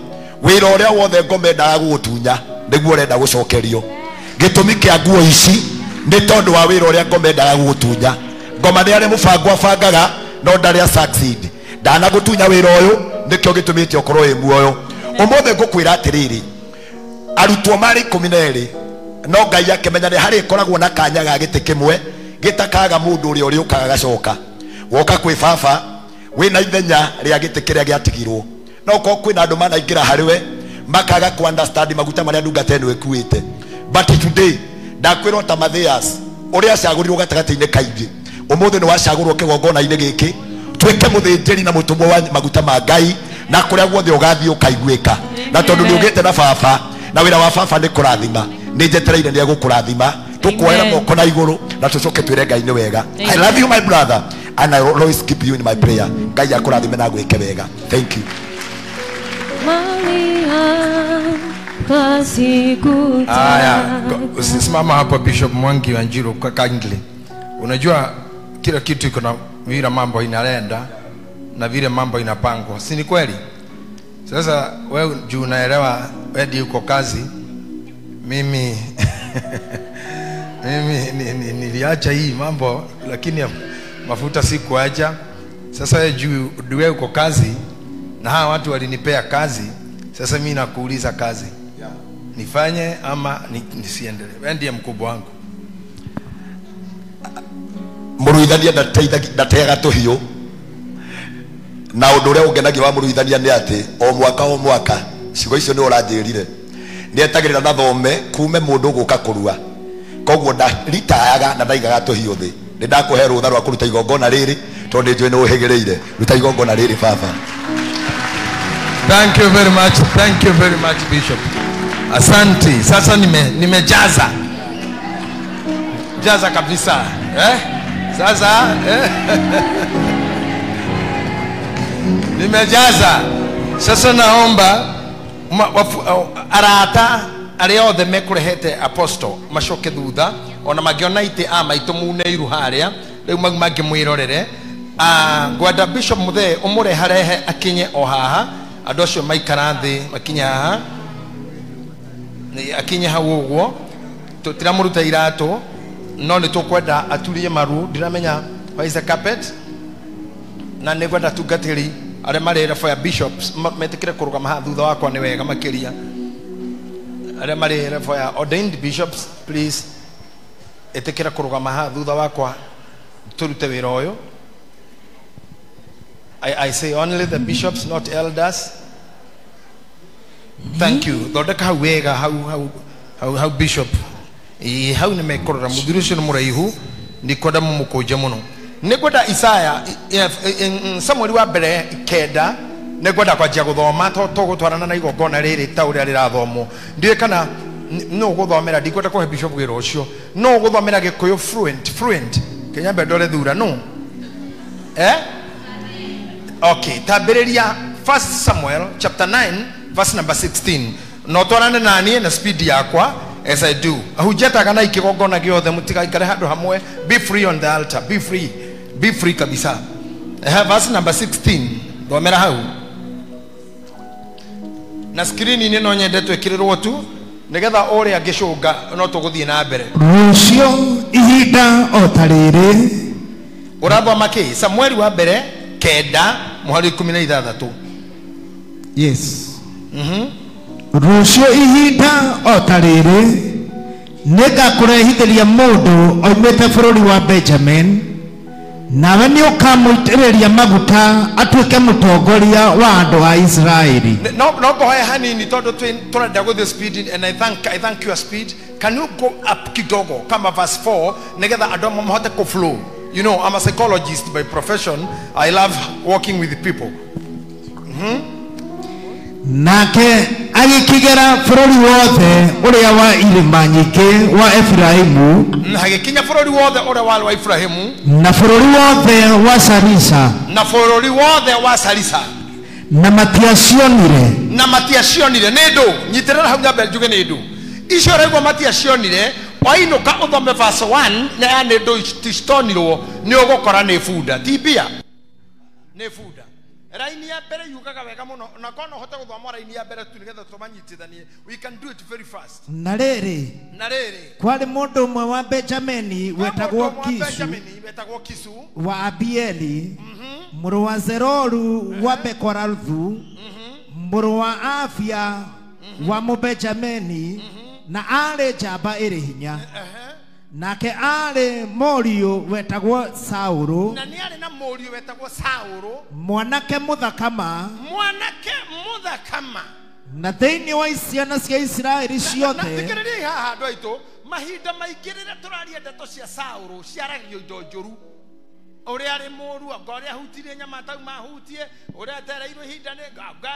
wĩra ũrĩa wothe ngoma endaga gũgũtunya nĩguo ũrenda gũcokerio. Gĩtũmi kĩa nguo ici nĩ tondũ wa wĩra ũrĩa ngoma endaga gũgũtunya. Ngoma nĩ arĩ mũbango abangaga no ndarĩ succeed. Ndanagũtunya wĩra ũyũ nĩkĩo gĩtũmĩte ũkorwo wĩ muoyo. Ũmũthĩ ngũkwĩra atĩrĩrĩ, arutwo marĩ 12 no Ngai akĩmenya nĩ harĩ ĩkoragwo na kanya ga gĩtĩ kĩmwe gĩtakaga mũndũ ũrĩa ũrĩũkaga gacoka. Woka kwĩ baba wĩna ithenya rĩa gĩtĩ kĩrĩa gĩatigirwo. No ũkorwo kwĩna andũ manaingĩra harĩ we makaga ku understand maguta marĩa ndungata ĩno ĩkuĩte. But today ndakwĩrwo ta Mathias ũrĩa acagũrirwo gatagatĩ-inĩ kaingĩ, ũmũthĩ nĩ wacagũrwo kĩgongona-inĩ gĩkĩ tuĩke mũthĩnjĩri na mũtũmwo wa maguta ma Ngai, na kũrĩa guothe ũgathiĩ ũkaiguĩka. Na tondũ nĩ ũgĩte na baba na wĩra wa baba nĩ kũrathima, nĩ njetereire nĩ egũkũrathima. Tũkuoera moko na igũrũ na tũcoke twĩre Ngai nĩ wega. I love you my brother and I will always keep you in my prayer. Ngai akũrathime na agwĩke wega. Thank you. Aya, usisimama hapo Bishop Mwangi Wanjiru kwa kindly. Unajua kila kitu iko na vile mambo inalenda na vile mambo inapangwa. Si ni kweli? Sasa wewe juu unaelewa, wewe ndiye uko kazi. Mimi mimi niliacha hii mambo lakini mafuta sikuacha. Sasa wewe juu wewe uko kazi na hawa watu walinipea kazi. Sasa mimi nakuuliza kazi. Nifanye ama nisiendelee? Wewe ndiye mkubwa wangu. Mũruithania ndateaga tũhiũ. Na ũndũ ũrĩa ũngenagia wa mũruithania nĩ atĩ o mwaka o mwaka ciugo icio nĩ ũranjĩrire nĩ etagĩrĩra na thome kume mũndũ gũka kũrua. Koguo ndaritayaga na ndaigaga tũhiũ thĩ. Nĩ ndakũhe rũtha rwa kũruta igongona rĩrĩ tondũ nĩ njũĩ nĩ ũhĩgĩrĩire. Ruta igongona rĩrĩ baba. Thank you very much. Thank you very much Bishop. Asante. Sasa nimejaza. Jaza kabisa. Eh? Sasa nimejaza. Sasa naomba arata arĩa othe mekũrehete apostle macoke thutha ona mangĩona itĩ a maitũ mune iru harĩa rĩu mau mangĩmwĩrorere. Ngwenda Bishop Muthee ũmũreharehe akinye o haha. Andũ acio maikara thĩ makinye haha, akinye hau ũguo. Tũtiramũruta iratũ no nĩ tũkwenda aturie maru. Ndiramenya where is the carpet, na nĩ ngwenda atungatĩri arĩa marĩ level ya bishops metĩkĩre kũrũgama haha thutha wakwa nĩ wega makĩria. Arĩa marĩ level ya ordained bishops, please ĩtĩkĩra kũrũgama haha thutha wakwa tũrute wĩra ũyũ. I say only the bishops, not elders. Thank you. Thondeka hau wega hau hau hau bishop. Hau nĩ mekũrora mũthuri ũcio nĩ mũraihu nĩ kwenda mũmũkũnje mũno. Nĩ ngwenda Isaya Samueli wa mbere 9 nĩ ngwenda kwanjia gũthoma to tũgũtwarana na igongona rĩrĩ ta ũrĩa rĩrathomwo. Ndiũĩ kana no ũgũthomera, ndikwenda kũhe bishop wĩra ũcio. No ũgũthomera Gĩkũyũ fluent. Kĩnyambe ndore thura no. Eh? Okay, tambĩrĩria 1 Samuel chapter 9 verse number 16. No twarane na niĩ na speed yakwa as I do. Ahunjataga na ikĩgongona gĩothe mũtigaikare handũ hamwe. Be free on the altar. Be free. Be free kabisa. Verse number 16. Thomera hau. Na screen-inĩ no nyende twĩkĩrĩrwo tu nĩgetha ũrĩa angĩcũnga no tũgũthiĩ na mbere. Rũciũ ihinda o ta rĩrĩ. Ũrathoma kĩ? Samueli wa mbere 9 mũhari 16. Yes. Rũciũ ihinda o ta rĩrĩ nĩngakũrehithĩria mũndũ oimĩte bũrũri wa Benjamin, nawe nĩũkamũitĩrĩria maguta atuĩke mũtongoria wa andũ a Israeli. No ngohoe hanini tondũ tũrenda gũthiĩ speed and I thank your speed. Can you go up kidogo kama verse 4 nĩgetha andũ amwe mahote kũflow? You know, I'm a psychologist by profession. I love working with people. Nake agĩkĩgera bũrũri wothe ũrĩa wa irĩma nyingĩ wa Efiraimu, agĩkinya bũrũri wothe ũrĩa warĩ wa Efiraimu, na bũrũri wothe wa Sarisa, na bũrũri wothe wa Sarisa, Na matiacionire. Na matiacionire nĩ ndũ. Nyitĩrĩra hau nyambe njuge nĩ ndũ. Icio ũraigua matiacionire, wainũka ũthome verse 1 na ya nĩ ndũ citonirwo nĩ ũgũkora nĩ bunda, ti mbia. Nĩ bunda. Raini ya mbere yugaga wega mũno na korwo no ũhote gũthoma raini ya mbere tu nĩgetha tũmanyitithanie. We can do it very fast. Na rĩrĩ, Na rĩrĩ, kwarĩ mũndũ ũmwe wa Benjamini wetagwo mũndũ ũmwe wa Kishu Benjamini wetagwo Kisu, wa Abieli, mũrũ wa Zeroru wa Bekorathu, mũrũ wa Afia wa Mũbenjamini, na aarĩ njamba ĩrĩ hinya. Nake aarĩ mũriũ wetagwo Saũlũ, na nĩ arĩ na mũriũ wetagwo Saũlũ, mwanake mũthakama, mwanake mũthakama. Na thĩinĩ wa ciana cia Isiraeli Na ciothe thikĩrĩriai haha andũ aitũ, mahinda maingĩ rĩrĩa tũraria ndeto cia Saũlũ ciaragio indo njũru, ũrĩa arĩ mũru, anga ũrĩa ahutirie nyama atauma ahutie, ũrĩa atereirwo ihinda nĩ anga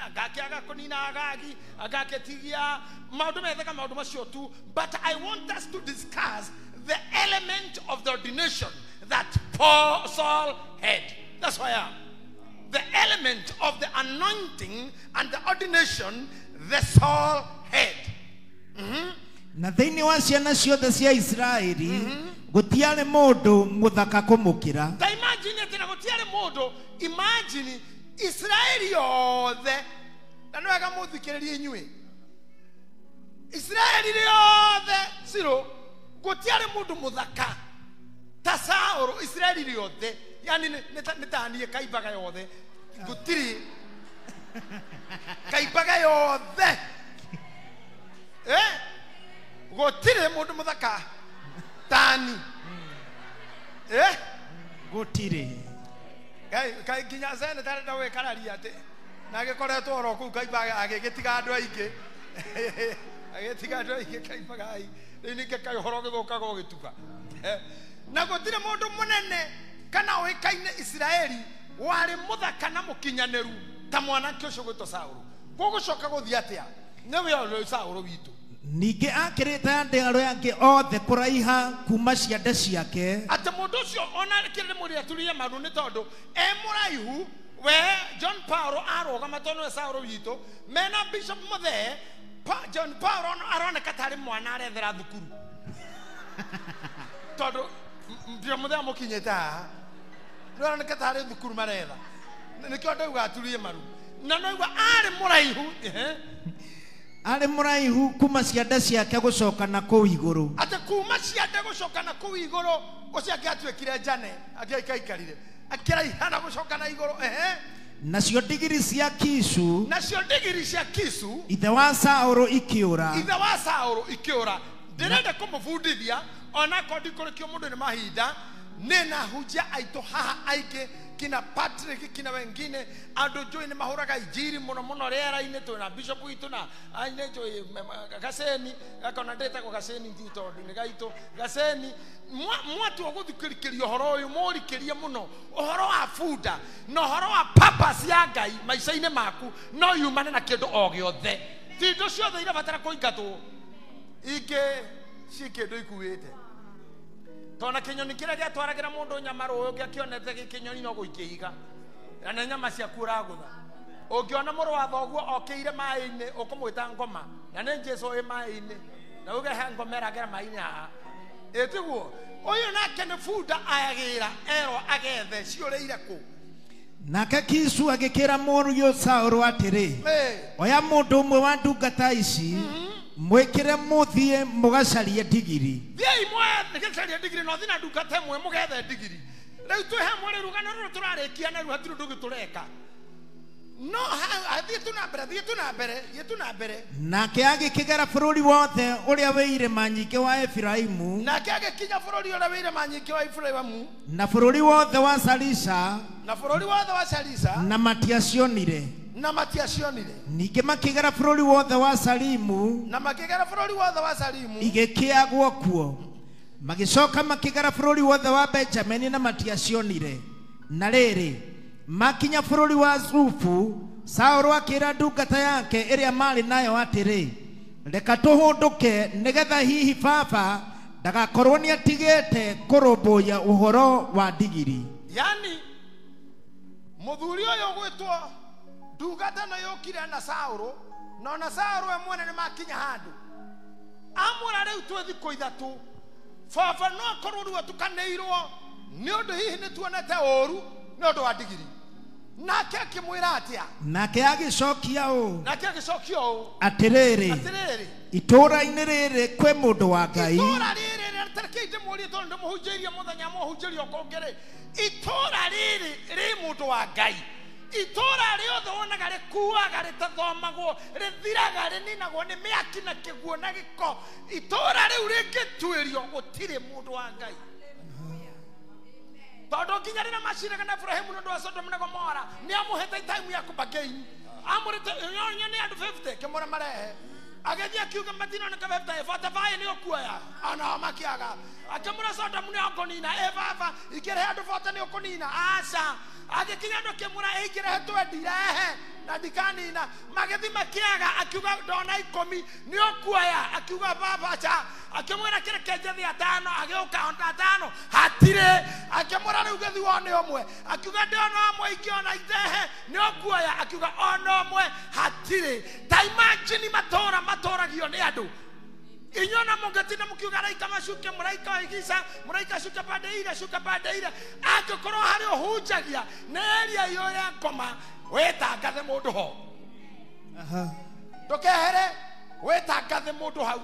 angakĩaga kũnina Agagi, angakĩtigia maũndũ methega, maũndũ macio tu. But I want us to discuss the element of the ordination that Paul Saul had. That's why I am. The element of the anointing and the ordination the Saul had. Na thĩinĩ wa ciana ciothe cia Isiraeli gũtiarĩ mũndũ mũthaka kũmũkĩra. Ta imagine atĩ na gũtiarĩ mũndũ, imagine Isiraeli yothe, na nĩ wega mũthikĩrĩrie inyuĩ, Isiraeli rĩothe Silo, gũtiarĩ mũndũ mũthaka ta Saũlũ. Isiraeli rĩothe, yani nĩ ta niĩ kaimbaga yothe, gũtirĩ kaimbaga yothe, gũtirĩ mũndũ mũthaka tani. Gũtirĩ. Kai nginya Zene tarenda gwĩkararia atĩ na agĩkoretwo oro kũu kaimbaga agĩgĩtiga andũ aingĩ, agĩtiga andũ aingĩ kaimbaga ai. Rĩu ningĩ kaĩ ũhoro ũgĩthũkaga ũgĩtuka. Na gũtirĩ mũndũ mũnene kana ũĩkaine Isiraeli warĩ mũthaka na mũkinyanĩru ta mwanake ũcio gwĩtwo Saũlũ. Gũgũcoka gũthiĩ atĩa? Nĩwe ũyũ Saũlũ witũ. Ningĩ akĩrĩte andũ arĩa angĩ othe kũraiha kuma ciande ciake, atĩ mũndũ ũcio ona kĩrĩ mũrĩa aturie maru nĩ tondũ e mũraihu. We John Paul arũgama tondũ nĩwe Saũlũ witũ, mena Bishop Muthee, John Paul aroneka tarĩ mwana arethera thukuru, tondũ Bishop Muthee amũkinyĩte haha nĩ aroneka tarĩ thukuru maretha, nĩkĩo ndauga aturie maru. Na noigua arĩ mũraihu, arĩ mũraihu kuma ciande ciake gũcoka na kũu igũrũ, atĩ kuma ciande gũcoka na kũu igũrũ, ũcio angĩatuĩkire njane angĩaikarire akĩraiha na gũcoka na igũrũ. Nacio ndigiri cia Kishu, nacio ndigiri cia Kishu ithe wa Saũlũ ikĩũra, ithe wa Saũlũ ikĩũra. Ndĩrenda kũmũbundithia onakorwo ndikũrĩkio mũndũ nĩ mahinda, nĩ na hunjia aitũ haha aingĩ, kina Patrick kina wengine, andũ njũĩ nĩ mahũraga injiri mũno mũno rĩera-inĩ. Twĩna bishop witũ na nĩ njũĩ Gaceni, gakona ndĩtagwo Gaceni ndi tondũ nĩ gaitũ Gaceni. Mwatua gũthikĩrĩria ũhoro ũyũ mũrikĩrie mũno ũhoro wa bunda na ũhoro wa purpose ya Ngai maica-inĩ maku, no yumane na kĩndũ o gĩothe. Ti indo ciothe irabatara kũingatwo, ingĩ ci kĩndũ ikuĩte. Tona kĩnyoni kĩrĩa gĩatwaragĩra mũndũ nyama rũĩ ũngĩakĩonete gĩ kĩnyoni no gũikĩiga, na nĩ nyama ciaku ũragũtha. Ũngĩona mũrũ wa thoguo okĩire maĩ-inĩ ũkũmwĩta ngoma, na nĩ Jesũ wĩ maĩ-inĩ, na uge he ngoma ĩragera maĩ-inĩ haha, ĩtiguo ũyũ nake nĩ bunda ayagĩra erwo agethe ciũrĩire kũ. Nake Kishu agĩkĩra mũriũ Saũlũ atĩrĩ, oya mũndũ ũmwe wa ndungata ici, mwĩkĩre mũthiĩ mũgacarie ndigiri. Thiĩi mũgacarie ndigiri, no thiĩ na ndungata ĩmwe mũgethe ndigiri. Rĩu twĩ hamwe rĩu rũgano rũrũ tũrarĩkia naruo hatirĩ ũndũ ũngĩ tũreka. No thiĩ tu na mbere, thiĩ tu na mbere, thiĩ tu na mbere. Nake agĩkĩgera bũrũri wothe ũrĩa wĩ irĩma nyingĩ wa Efiraimu, nake agĩkinya bũrũri ũrĩa wĩ irĩma nyingĩ wa Efiraimu, na bũrũri wothe wa Salisha, na bũrũri wothe wa Salisha, na matiacionire, na matiacionire. Ningĩ makĩgera bũrũri wothe wa Salimu, na makĩgera bũrũri wothe wa Salimu, igĩkĩagwo kuo. Magĩcoka makĩgera bũrũri wothe wa Benjamini na matiacionire. Na rĩrĩ, makinya bũrũri wa Zufu, Saũlũ akĩra ndungata yake ĩrĩa marĩ nayo atĩrĩ, reka tũhũndũke nĩgetha hihi baba ndagakorwo nĩatigĩte kũrũmbũiya ũhoro wa ndigiri. Yani Muthuri uyu gwitwo ndungata no yukire na Saũlũ, na ona Saũlũ we mwene nĩ makinya handũ amwĩra rĩu twĩ thikũ ithatũ, baba no akorwo rĩu atukanĩirwo nĩ ũndũ hihi nĩ tuonete ũru nĩ ũndũ wa ndigiri. Nake akĩmwĩra atĩa? Nake agĩcokia ũũ. Nake agĩcokia ũũ. Atĩrĩrĩ. Atĩrĩrĩ. Itũũra-inĩ rĩrĩ kwĩ mũndũ wa Ngai. Itũũra rĩrĩ rĩtarĩkĩi ndĩmũrie tondũ ndĩmũhunjĩirie mũthenya mũhunjĩrio kũngĩ rĩ. Itũũra rĩrĩ rĩ mũndũ wa Ngai. Itũũra rĩothe wonaga rĩkuaga rĩtathomagwo rĩthiraga rĩninagwo nĩ mĩaki na kĩguo na gĩko. Itũũra rĩu rĩngĩtuĩrio gũtirĩ mũndũ wa Ngai. Tondũ nginya rĩrĩa maciraga na Ibrahimu nĩ ũndũ wa Sodomu na Gomora nĩ amũhete time ya kũbagain. Amũrĩte nĩ andũ 50 kĩmũra marehe. Agĩthiĩ akiuga matinoneka 50 45 nĩ ũkuoya ona o makĩaga. Akĩmũra Sodomu nĩ ũkũnina ĩ baba ingĩrehe andũ 40 nĩ ũkũnina aca. Agĩkinya andũ akĩmũra ingĩrehe 20 rehe na ndikanina. Magĩthiĩ makĩaga akiuga ndona 10 nĩ ũkuoya akiuga baba aca. Akĩmwĩra kĩreke njethe atano agĩũka ona atano hatirĩ. Akĩmwĩra rĩu gĩthiĩ wone ũmwe akiuga ndĩona ũmwe ingĩona itehe nĩ ũkuoya akiuga ona ũmwe hatirĩ. Ta imagine matũũra matũũragio nĩ andũ. Inyuĩ ona mũngĩtinda mũkiuga araika macuke mũraika wa igica mũraika cuke pande ile cuke pande ile angĩkorwo harĩ ũhunjagia nĩ area iyo ya ngoma wĩtangathe mũndũ ho. Ndũkehere wĩtangathe mũndũ hau.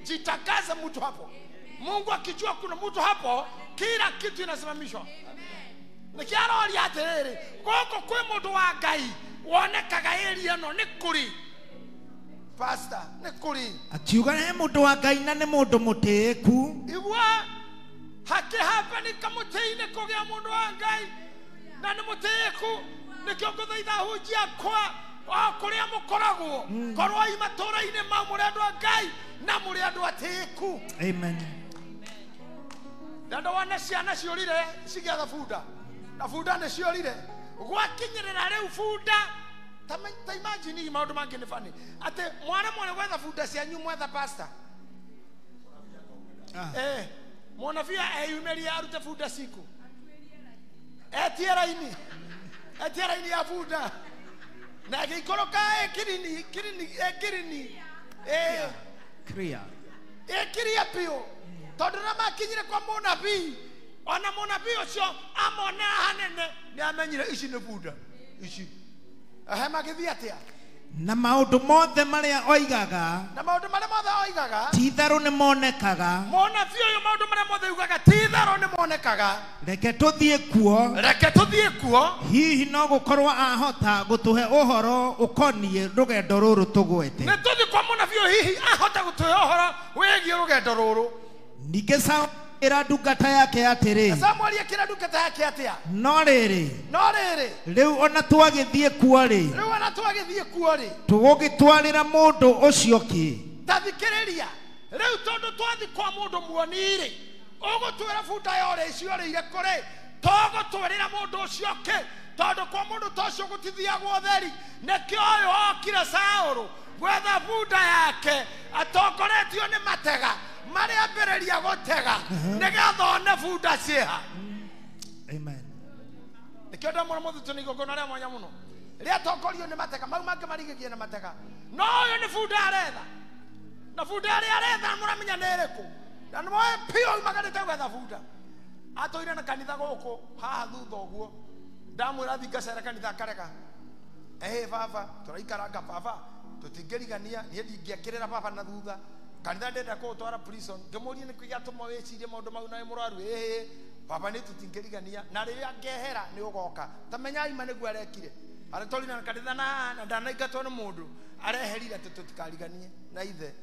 Jitangaze mtu hapo. Mungu akijua kuna mtu hapo, kila kitu inasimamishwa. Nikiaroria atiriri, goko kwi mundu wa Ngai wonekaga area no ni kuri. Pastor, ni kuri. Akiuga he mundu wa Ngai na ni mundu mutiiku. Igua hakihapa ni kamutĩ-inĩ kũgĩa mundu wa Ngai na ni mutiiku nikio ngũthaitha hunjia kwa o kũrĩa mũkoragwo korwai matũũra-inĩ mau mũrĩ andũ a Ngai na mũrĩ andũ atĩĩku. Amen. Ndenda wone ciana ciũrire cigĩetha bunda na bunda nĩ ciũrire gwakinyĩrĩra rĩu bunda ta imagine maũndũ mangĩ nĩ funny atĩ mwana mwene gwetha bunda cianyu mwetha pastor mũnabii eyumĩrie arute bunda ciku etie raini ya bunda na agĩikũrũka ĩkirini ĩkirini ĩkiria biũ tondũ na makinyire kwa mũnabii ona mũnabii ũcio amonera hanene nĩ amenyire ici nĩ bunda ici. Ehe magĩthiĩ atĩa? Na maũndũ mothe marĩa oigaga na maũndũ marĩa mothe oigaga ti itherũ nĩ monekaga. Mũnabii ũyũ maũndũ marĩa mothe oigaga ti itherũ nĩ monekaga. Reke tũthiĩ kuo. Reke tũthiĩ kuo. Hihi no gũkorwo ahota gũtũhe ũhoro ũkoniĩ rũgendo rũrũ tũgwete. Nĩ tũthiĩ kwa mũnabii ũyũ hihi ahota gũtũhe ũhoro wĩgiĩ rũgendo rũrũ. Ningĩ Saũlũ akĩĩra ndungata yake atĩrĩ. Samueli akĩĩra ndungata yake atĩa? No rĩrĩ. No rĩrĩ. Rĩu ona twagĩthiĩ kuo rĩ. Rĩu ona twagĩthiĩ kuo rĩ. Tũgũgĩtwarĩra mũndũ ũcio kĩ? Ta thikĩrĩria. Rĩu tondũ twathiĩ kwa mũndũ muoni rĩ, ũgũtwĩra bunda yorĩ ciorĩire kũrĩ, tũgũtwarĩra mũndũ ũcio kĩ? Tondũ kwa mũndũ ta ũcio gũtithiagwo ũtheri. Nĩkĩo ũyũ okire Saũlũ gwetha bunda yake atongoretio nĩ matega marĩa ambĩrĩria gũtega nĩgetha one bunda ciĩha. Amen. Nĩkĩo ndamwĩra mũthitũ nĩ igongona rĩa mwanya mũno rĩatongorio nĩ matega mau mangĩ marigagie na matega no ũyũ nĩ bunda aretha na bunda ĩrĩa aretha mũramenya nĩ ĩrĩkũ na nĩmoĩ biũ aumagarĩte gwetha bunda. Atũire na kanitha gũkũ haha thutha ũguo ndamwĩra thiĩ ngacere kanitha akarega. Ĩhĩ baba tũraikaranga baba tũtingĩrigania niĩ ndingĩakĩrĩra baba na thutha kanitha ndenda kũũtwara prison ngĩmũrie nĩkĩ gĩatũma wĩcirie maũndũ mau na wĩ mũrwaru ĩhĩ baba nĩ tũtingĩrigania na rĩrĩa ngehera nĩ ũgoka ta menyai ma nĩguo arekire aretwarire na kanitha na ndanaingatwo nĩ mũndũ areherire atĩ tũtikariganie na ithe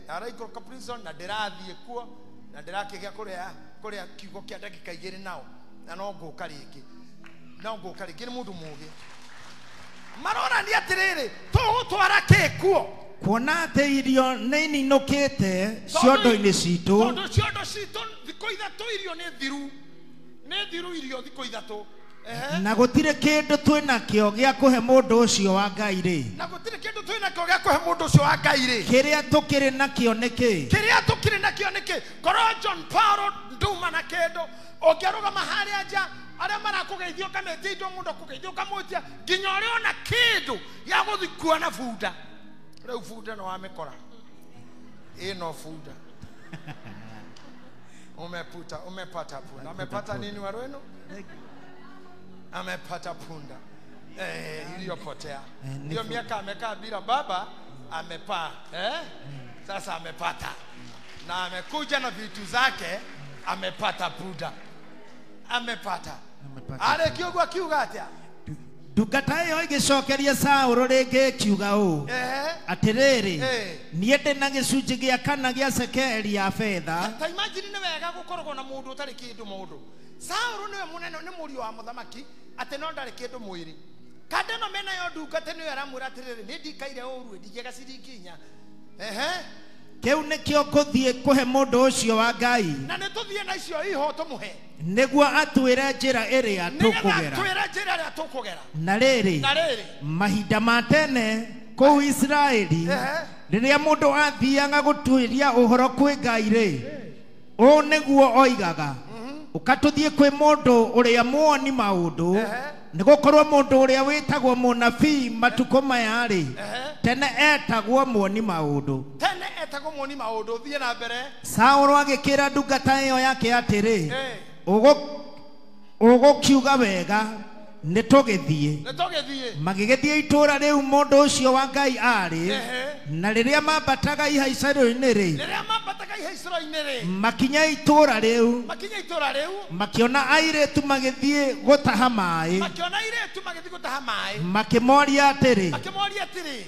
araikũrũka prison na ndĩrathiĩ kuo na ndĩrakĩgĩa kũrĩa kiugo kĩa ndagĩka igĩrĩ nao na no ngũka rĩngĩ nĩ mũndũ mũũgĩ. Maronania atĩrĩrĩ tũgũtwara kĩ kuo kuona atĩ irio nĩ ininũkĩte ciondo-inĩ citũ tondũ ciondo citũ thikũ ithatũ irio nĩ thiru irio thikũ ithatũ na gũtirĩ kĩndũ twĩnakĩo gĩa kũhe mũndũ ũcio wa Ngai rĩ na gũtirĩ kĩndũ twĩnakĩo gĩa kũhe mũndũ ũcio wa Ngai rĩ kĩrĩa tũkĩrĩ nakĩo nĩ kĩ kĩrĩa tũkĩrĩ nakĩo nĩ kĩ korwo John Paul nduma na kĩndũ ũngĩarũgama harĩa nja Arĩa marakũgeithia ũkametia indo mũndũ akũgeithia ũkamwĩtia nginya ũrĩa ona kĩndũ gĩa gũthiĩ kuona bunda. Rĩu bunda no wamĩkora. Ĩno bunda. Umeputa, umepata punda. Amepata nini Waruenũ? Amepata punda. Iliyopotea. Hiyo miaka amekaa bila baba, amepaa. Sasa amepata. Na amekuja na vitu zake, amepata punda. Amepata. Are kiugo akiuga atia? Ndungata ĩyo ĩgĩcokeria Saũlũ rĩngĩ ĩkiuga ũũ, atĩrĩrĩ, niĩ ndĩ na gĩcunjĩ gĩa kana gĩa cekeri ya betha. Ta imagine nĩ wega gũkoragwo na mũndũ ũtarĩ kĩndũ mũndũ. Saũlũ nĩwe mũnene, nĩ mũriũ wa mũthamaki, atĩ no ndarĩ kĩndũ mwĩrĩ. Kanda ĩno menayo ndungata nĩyo ĩramwĩra atĩrĩrĩ, nĩ ndikaire ũru, ndingĩaga ciringi inya. Kĩu nĩkĩo ngũthiĩ kũhe mũndũ ũcio wa Ngai. Na nĩ tũthiĩ na icio iho tũmũhe. Nĩguo atwĩre njĩra ĩrĩa tũkũgera. Nĩgetha atwĩre njĩra ĩrĩa tũkũgera. Na rĩrĩ, mahinda ma tene kũu Isiraeli, rĩrĩa mũndũ athiaga gũtuĩria ũhoro kwĩ Ngai rĩ, ũũ nĩguo oigaga, ũka tũthiĩ kwĩ mũndũ ũrĩa muoni maũndũ, nĩgũkorwo mũndũ ũrĩa wĩtagwo mũnabii matukũ maya rĩ, tene etagwo muoni maũndũ. Tene etagwo muoni maũndũ. Thiĩ na mbere. Saũlũ agĩkĩra ndungata ĩyo yake atĩrĩ, ũgũkiuga wega, nĩ tũgĩthiĩ. Magĩgĩthiĩ itũũra rĩu mũndũ ũcio wa Ngai aarĩ, na rĩrĩa mambataga ihaicĩro-inĩ rĩ, makinya itũũra rĩu, makĩona airĩtu magĩthiĩ gũtaha maaĩ, makĩmoria atĩrĩ,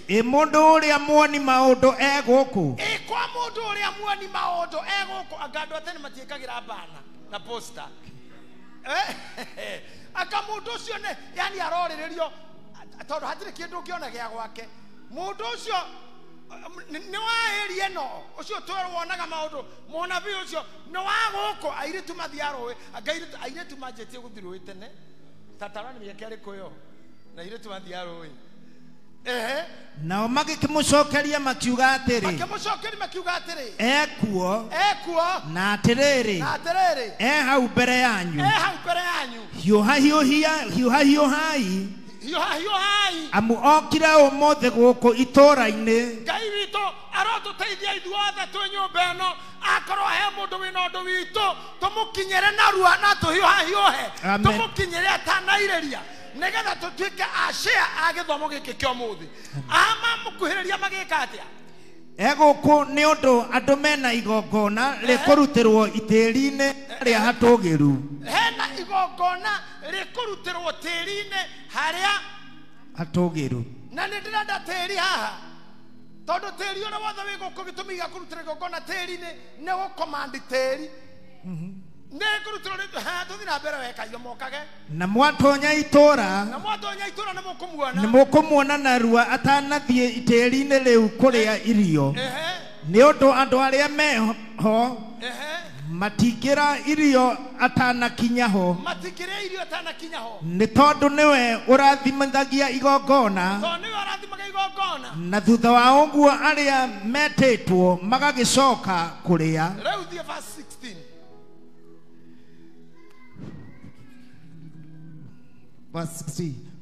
ĩ mũndũ ũrĩa muoni maũndũ e gũkũ? Ĩ kwa mũndũ ũrĩa muoni maũndũ e gũkũ? Anga andũ a tene matiĩkagĩra bana na posta. Aka mũndũ ũcio nĩ yani arorĩrĩrio tondũ hatirĩ kĩndũ ũngĩona gĩa gwake. Mũndũ ũcio nĩ wa area ĩno, ũcio wonaga maũndũ, mũnabii ũcio nĩ wa gũkũ. Airĩtu mathiaga rũĩ, anga airĩtu manjĩtie gũthiĩ rũĩ tene. Tatara nĩ mĩaka ĩrĩkũ ĩyo? Na airĩtu mathiaga rũĩ. Nao magĩkĩmũcokeria makiuga atĩrĩ, ekuo, na atĩrĩrĩ, e hau mbere yanyu, hiũha hiũhai, amu okire ũmũthĩ gũkũ itũũra-inĩ. Ngai witũ arotũteithia ithuothe twĩ nyũmba ĩno, akorwo he mũndũ wĩna ũndũ witũ tũmũkinyĩre narua na tũhiũhahiũhe, tũmũkinyĩre atanairĩria, nĩgetha tũtuĩke a share a gĩthomo gĩkĩ kĩa ũmũthĩ. Amamũkuhĩrĩria magĩka atĩa? Egũkũ nĩ ũndũ andũ mena igongona rĩkũrutĩrwo itĩri-inĩ rĩa hatũgĩru. Hena igongona rĩkũrutĩrwo tĩri-inĩ harĩa hatũgĩru. Na nĩ ndĩrenda tĩri haha, tondũ tĩri ũrĩa wothe wĩ gũkũ gĩtũmi gĩa kũrutĩra igongona tĩri-inĩ nĩ gũkomandi tĩri. Na mwatonya itũũra, nĩ mũkũmuona narua atanathiĩ itĩri-inĩ rĩu kũrĩa irio, nĩ ũndũ andũ arĩa meho matingĩra irio atanakinya ho, nĩ tondũ nĩwe ũrathimithagia igongona, na thutha wa ũguo arĩa metĩtwo magagĩcoka kũrĩa. Rĩu thiĩ verse 16.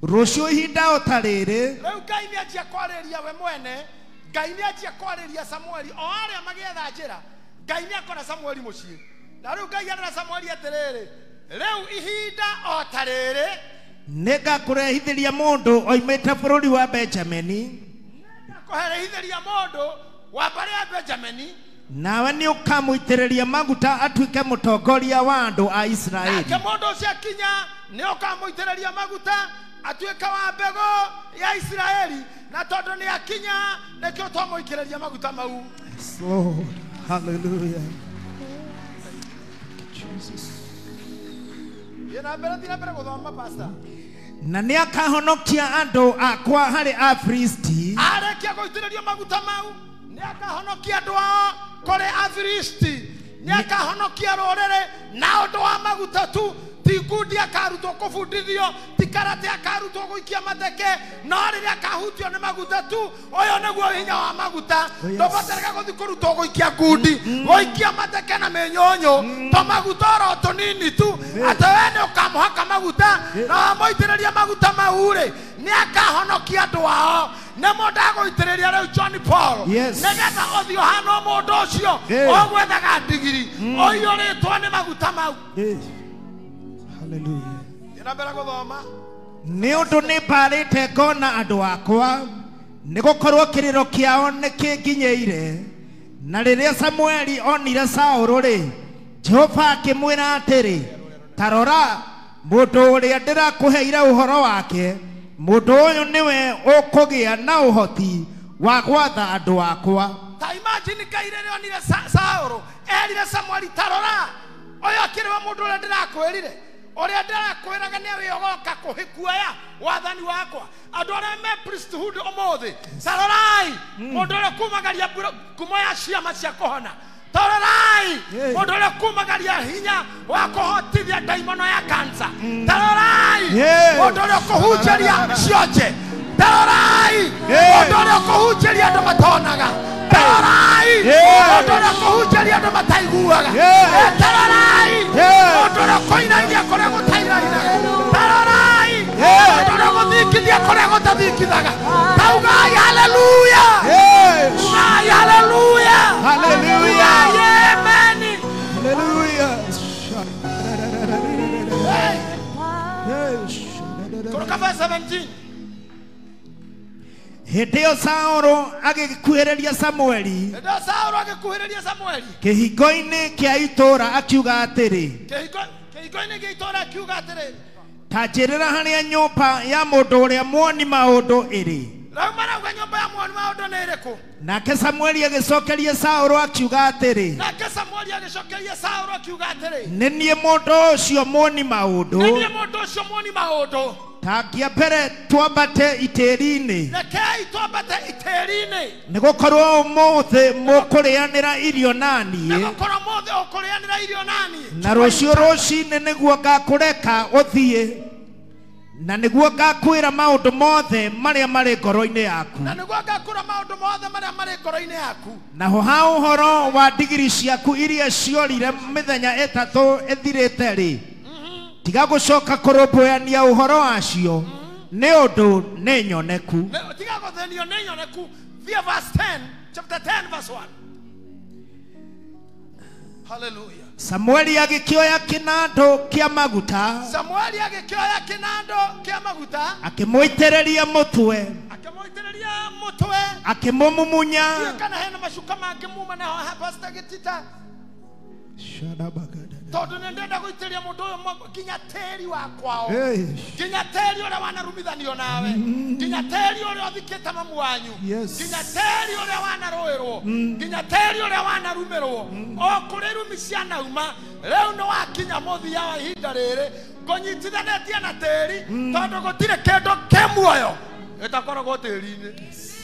Rũciũ ihinda o ta rĩrĩ, rĩu Ngai nĩ anjia kwarĩria we mwene, Ngai nĩ anjia kwarĩria Samueli o arĩa magĩetha njĩra. Ngai nĩ akora Samueli mũciĩ, na rĩu Ngai arera Samueli atĩrĩrĩ, rĩu ihinda o ta rĩrĩ nĩngakũrehithĩria mũndũ oimĩte bũrũri wa Benjamini, nĩngakũrehithĩria mũndũ wa mbarĩ ya Benjamini, nawe nĩ ũkamũitĩrĩria maguta atuĩke mũtongoria wa andũ a Isiraeli. Nake mũndũ ũcio akinya nĩ ũkamũitĩrĩria maguta atuĩke wa mbegũ ya Isiraeli, na tondũ nĩ akinya nĩkĩo twamũitĩrĩria maguta mau. Yes, Lord. Hallelujah. Jesus. Na nĩ akahonokia andũ akwa harĩ Afilisti. Arĩkia gũitĩrĩrio maguta mau nĩ akahonokia andũ ao kũrĩ Afilisti, nĩ akahonokia rũrĩrĩ na ũndũ wa maguta tu, ti Ngundi akarutwo kũbundithio, ti karate akarutwo gũikia mateke, no rĩrĩa akahutio nĩ maguta tu, ũyũ nĩguo hinya wa maguta. Ndũbataraga gũthiĩ kũrutwo gũikia ngundi, gũikia mateke na mĩnyũnyũ, to maguta oro tũnini tu, atĩ we nĩ ũkamũhaka maguta, na wamũitĩrĩria maguta mau rĩ, nĩ akahonokia andũ ao. Nĩmo ndagũitĩrĩria rĩu John Paul, nĩgetha ũthiĩ ũhana mũndũ ũcio ũgwethaga ndigiri, ũiyũrĩtwo nĩ maguta mau. Hallelujah. Ĩna mbere gũthoma. Nĩ ũndũ nĩ mbarĩte ngona andũ akwa, nĩ gũkorwo kĩrĩro kĩao nĩ kĩnginyĩire. Na rĩrĩa Samueli onire Saũlũ rĩ, Jehova akĩmwĩra atĩrĩ, ta rora, mũndũ ũrĩa ndĩrakũheire ũhoro wake, mũndũ ũyũ nĩwe ũkũgĩa na ũhoti wa gwatha andũ akwa. Ta imagine Ngai rĩrĩa onire Saũlũ, erire Samueli, ta rora, ũyũ akĩrĩ we mũndũ ũrĩa ndĩrakwĩrire, ũrĩa ndĩrakwĩraga nĩwe ũgoka kũhĩkuoya wathani wakwa. Andũ arĩa me priesthood ũmũthĩ, ta rorai mũndũ ũrĩa kumagaria ngumo ya ciama cia kũhona, ta rorai mũndũ ũrĩa kumagaria hinya wa kũhotithia ndaimono ya kansa, ta rorai mũndũ ũrĩa kũhunjĩria cionje, ta rorai mũndũ ũrĩa kũhunjĩria andũ matonaga, ta rorai mũndũ ũrĩa kũhunjĩria andũ mataiguaga, ta rorai mũndũ ũrĩa kũinagia kũrĩa gũtainainaga, ta rorai mũndũ ũrĩa gũthingithia kũrĩa gũtathingithaga. Taugai haleluya, ugai haleluya, haleluya, amen, haleluya. Kutoka verse 17. Hĩndĩ ĩyo Saũlũ agĩkuhĩrĩria Samueli, hĩndĩ ĩyo Saũlũ agĩkuhĩrĩria Samueli kĩhingo-inĩ kĩa itũũra akiuga atĩrĩ, kĩhingo-inĩ kĩa itũũra akiuga atĩrĩ, ta njĩrĩra harĩa nyũmba ya mũndũ ũrĩa muoni maũndũ ĩrĩ. Rĩu marauga nyũmba ya muoni maũndũ nĩ ĩrĩkũ? Nake Samueli agĩcokeria Saũlũ akiuga atĩrĩ, nake Samueli agĩcokeria Saũlũ akiuga atĩrĩ, nĩ niĩ mũndũ ũcio muoni maũndũ, nĩ niĩ mũndũ ũcio muoni maũndũ. Ta mbere twambate itĩri-inĩ, rekei twambate itĩri-inĩ, nĩ gũkorwo ũmũthĩ mũkũrĩanĩra irio naniĩ, nĩ gũkorwo ũmũthĩ ũkũrĩanĩra irio naniĩ, na rũciũ rũcinĩ nĩguo ngakũreka ũthiĩ, na nĩguo ngakwĩra maũndũ mothe marĩa marĩ ngoro-inĩ yaku, na nĩguo ngakwĩra maũndũ mothe marĩa marĩ ngoro-inĩ yaku. Naho ha ũhoro wa ndigiri ciaku iria ciorire mĩthenya ĩtatũ ĩthirĩte rĩ, tiga gũcoka kũrũmbũyania ũhoro wacio, nĩ ũndũ nĩ nyoneku. Tiga gũthĩnio nĩ nyoneku. Via verse 10, chapter 10 verse 1. Hallelujah. Samueli agĩkĩoya kĩnandũ kĩa maguta, Samueli agĩkĩoya kĩnandũ kĩa maguta, akĩmũitĩrĩria mũtwe, akĩmũitĩrĩria mũtwe, akĩmũmumunya. Kana hena macuka mangĩ muma na haha Pastor Gĩtita, tondũ nĩ ndĩrenda gũitĩrĩria mũndũ ũyũ nginya tĩri wa kwao, nginya tĩri ũrĩa wanarumithanio nawe, nginya tĩri ũrĩa ũthikĩte mamu wanyu, nginya tĩri ũrĩa wanarũĩrwo, nginya tĩri ũrĩa wanarumĩrwo, o kũrĩ rumi cianauma. Rĩu nĩ wakinya mũthia wa ihinda rĩrĩ ngũnyitithanĩtie na tĩri, tondũ gũtirĩ kĩndũ kĩ muoyo gĩtakoragwo tĩri-inĩ.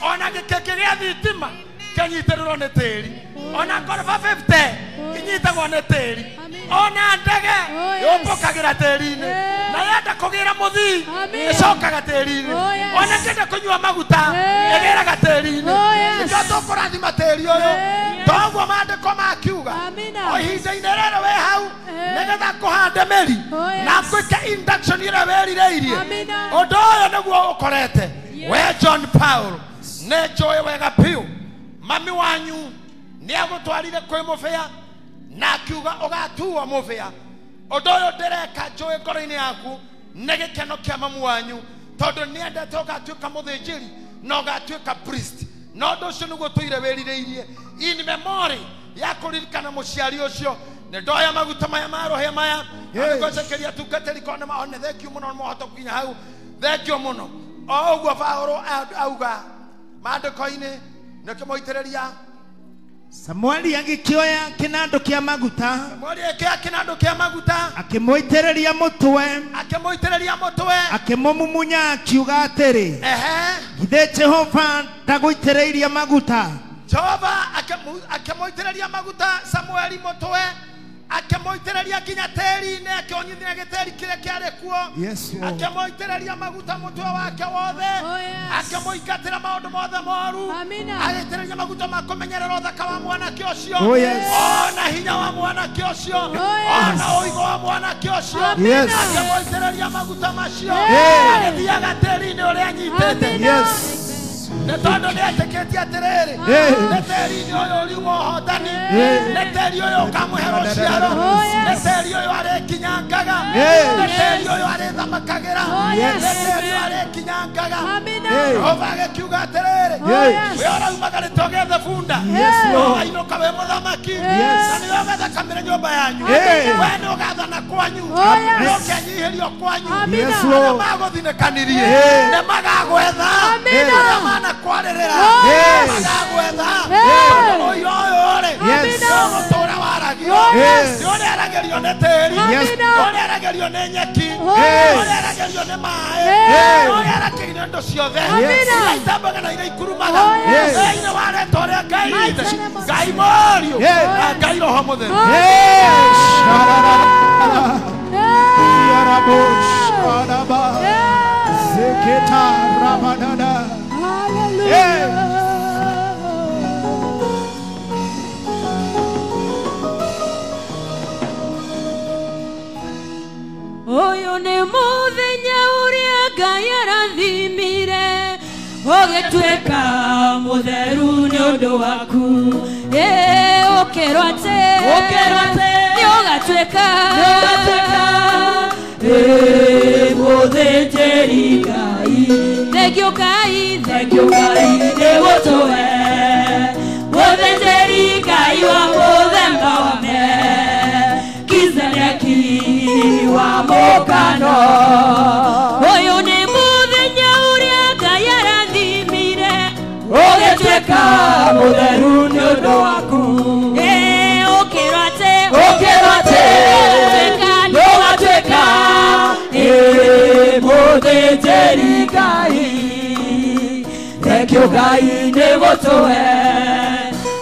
Ona gĩkĩngĩ gĩa thitima kĩnyitĩrĩrwo nĩ tĩri, ona ngoroba 50 inyitagwo nĩ tĩri, ona ndege yũmbũkagĩra tĩri-inĩ, na yenda kũgĩra mũthii ĩcokaga tĩri-inĩ, ona kĩenda kũnyua maguta ĩgĩraga tĩri-inĩ. Nĩkĩo tũkũrathima tĩri ũyũ, toguo maandĩko makiuga o ihinda-inĩ rĩrĩ wĩ hau, nĩgetha kũhande mĩri na ngwĩke induction ĩrĩa wĩrirĩirie. Ũndũ ũyũ nĩguo ũkorete we John Paul. Nĩ njũĩ wega biũ mami wanyu nĩ agũtwarire kwĩ mũbĩa na akiuga ũgatuo mũbĩa. Ũndũ ũyũ ndĩreka njũĩ ngoro-inĩ yaku nĩ gĩkeno kĩa mamu wanyu, tondũ nĩendete ũgatuĩka mũthĩnjĩri na ũgatuĩka priest, na ũndũ ũcio nĩguo tũire wĩrirĩirie. In memory ya kũririkana mũciari ũcio, nĩ ndoya maguta maya ma rũhĩa maya ngũcokeria tungatĩri korwo nĩ maone. Thengiũ mũno nĩ mwahota gũkinya hau, thengiũ mũno. O ũguo Paũlũ auga maandĩko-inĩ, nĩkĩmũitĩrĩria. Samueli agĩkĩoya kĩnandũ kĩa maguta, Samueli agĩkĩoya kĩnandũ kĩa maguta, akĩmũitĩrĩria mũtwe, akĩmũitĩrĩria mũtwe, akĩmũmumunya akiuga atĩrĩ, githĩ Jehova ndagũitĩrĩirie maguta? Jehova akĩmũitĩrĩria maguta Samueli mũtwe, Akĩmũitĩrĩria nginya tĩri-inĩ, akĩonyithia gĩtĩri kĩrĩa kĩarĩ kuo. Yes, Lord. Akĩmũitĩrĩria maguta mũtwe wake wothe. Oh, yes. Akĩmũingatĩra maũndũ mothe moru. Amina. Agĩitĩrĩria maguta ma kũmenyerera ũthaka wa mwanake ũcio. Oh, yes. Ona hinya wa mwanake ũcio. Oh, yes. Ona ũigũ wa mwanake ũcio. Amina. Yes. Akĩmũitĩrĩria maguta macio. Yes. Agĩthiaga tĩri-inĩ ũrĩa anyitĩte. Amina. Yes. Nĩ tondũ nĩetĩkĩtie atĩrĩrĩ, Yes. nĩ tĩri-inĩ ũyũ ũriuma ũhotani, Yes. nĩ tĩri ũyũ ũkamũhe rũciaro, Oh, yes. nĩ tĩri ũyũ arĩkinyangaga, Yes. nĩ tĩri ũyũ arĩthamakagĩra, Oh, yes. nĩ tĩri ũyũ arĩkinyangaga. Amina. Yes. Jehova agĩkiuga atĩrĩrĩ, Oh, yes. we ũraumagarĩte ũgĩethe bunda, Yes, Lord. ũgainũka wĩ mũthamaki, Yes. na nĩwe ũgathakamĩra nyũmba yanyu, Yes. we nĩ ũgathana kwanyu, Oh, yes. nĩ ũkenyihĩrio kwanyu, Amina. Yes, arĩa Lord. magũthinĩkanirie Yes. nĩ magagwetha, Amina. arĩa manakwarĩrĩra Oh, Yes. magagwetha. Yes. Tondũ ũira ũyũ rĩ, Yes. nĩ ũgũtũũra waragio, Yes. nĩ ũrĩaragĩrio nĩ tĩri, Yes. Amina. nĩ ũrĩaragĩrio nĩ nyeki, Oh, nĩ ũrĩaragĩrio nĩ maĩ, Yes. nĩ ũrĩaragĩrio nĩ indo ciothe Amina. iria itambaga na iria ikurumaga. Oh, yes. Thĩinĩ wa rĩtwa rĩa Ngai Ithe, Ngai Mũriũ, Yes. na Ngai Roho Mũtheru. Yes. Yarabo Shadaba. Zeketa Ramadada. Hallelujah. Ũyũ nĩ mũthenya ũrĩa Ngai arathimire, ũgĩtuĩka mũtheru nĩ ũndũ waku. Ĩ, ũkĩrwo atĩ, nĩ ũgatuĩka, ĩ, mũthĩnjĩri Ngai. Thengiũ Ngai, thengiũ Ngai nĩ gũtũhe mũthĩnjĩri Ngai wa mũthemba wa Melkizedeki wa mũkano. Ũyũ nĩ mũthenya ũrĩa Ngai arathimire, ũgĩtuĩka mũtheru nĩ ũndũ waku. Ĩ, ũkĩrwo atĩ, nĩ ũgatuĩka, ĩ, mũthĩnjĩri Ngai. Thengiũ Ngai nĩ gũtũhe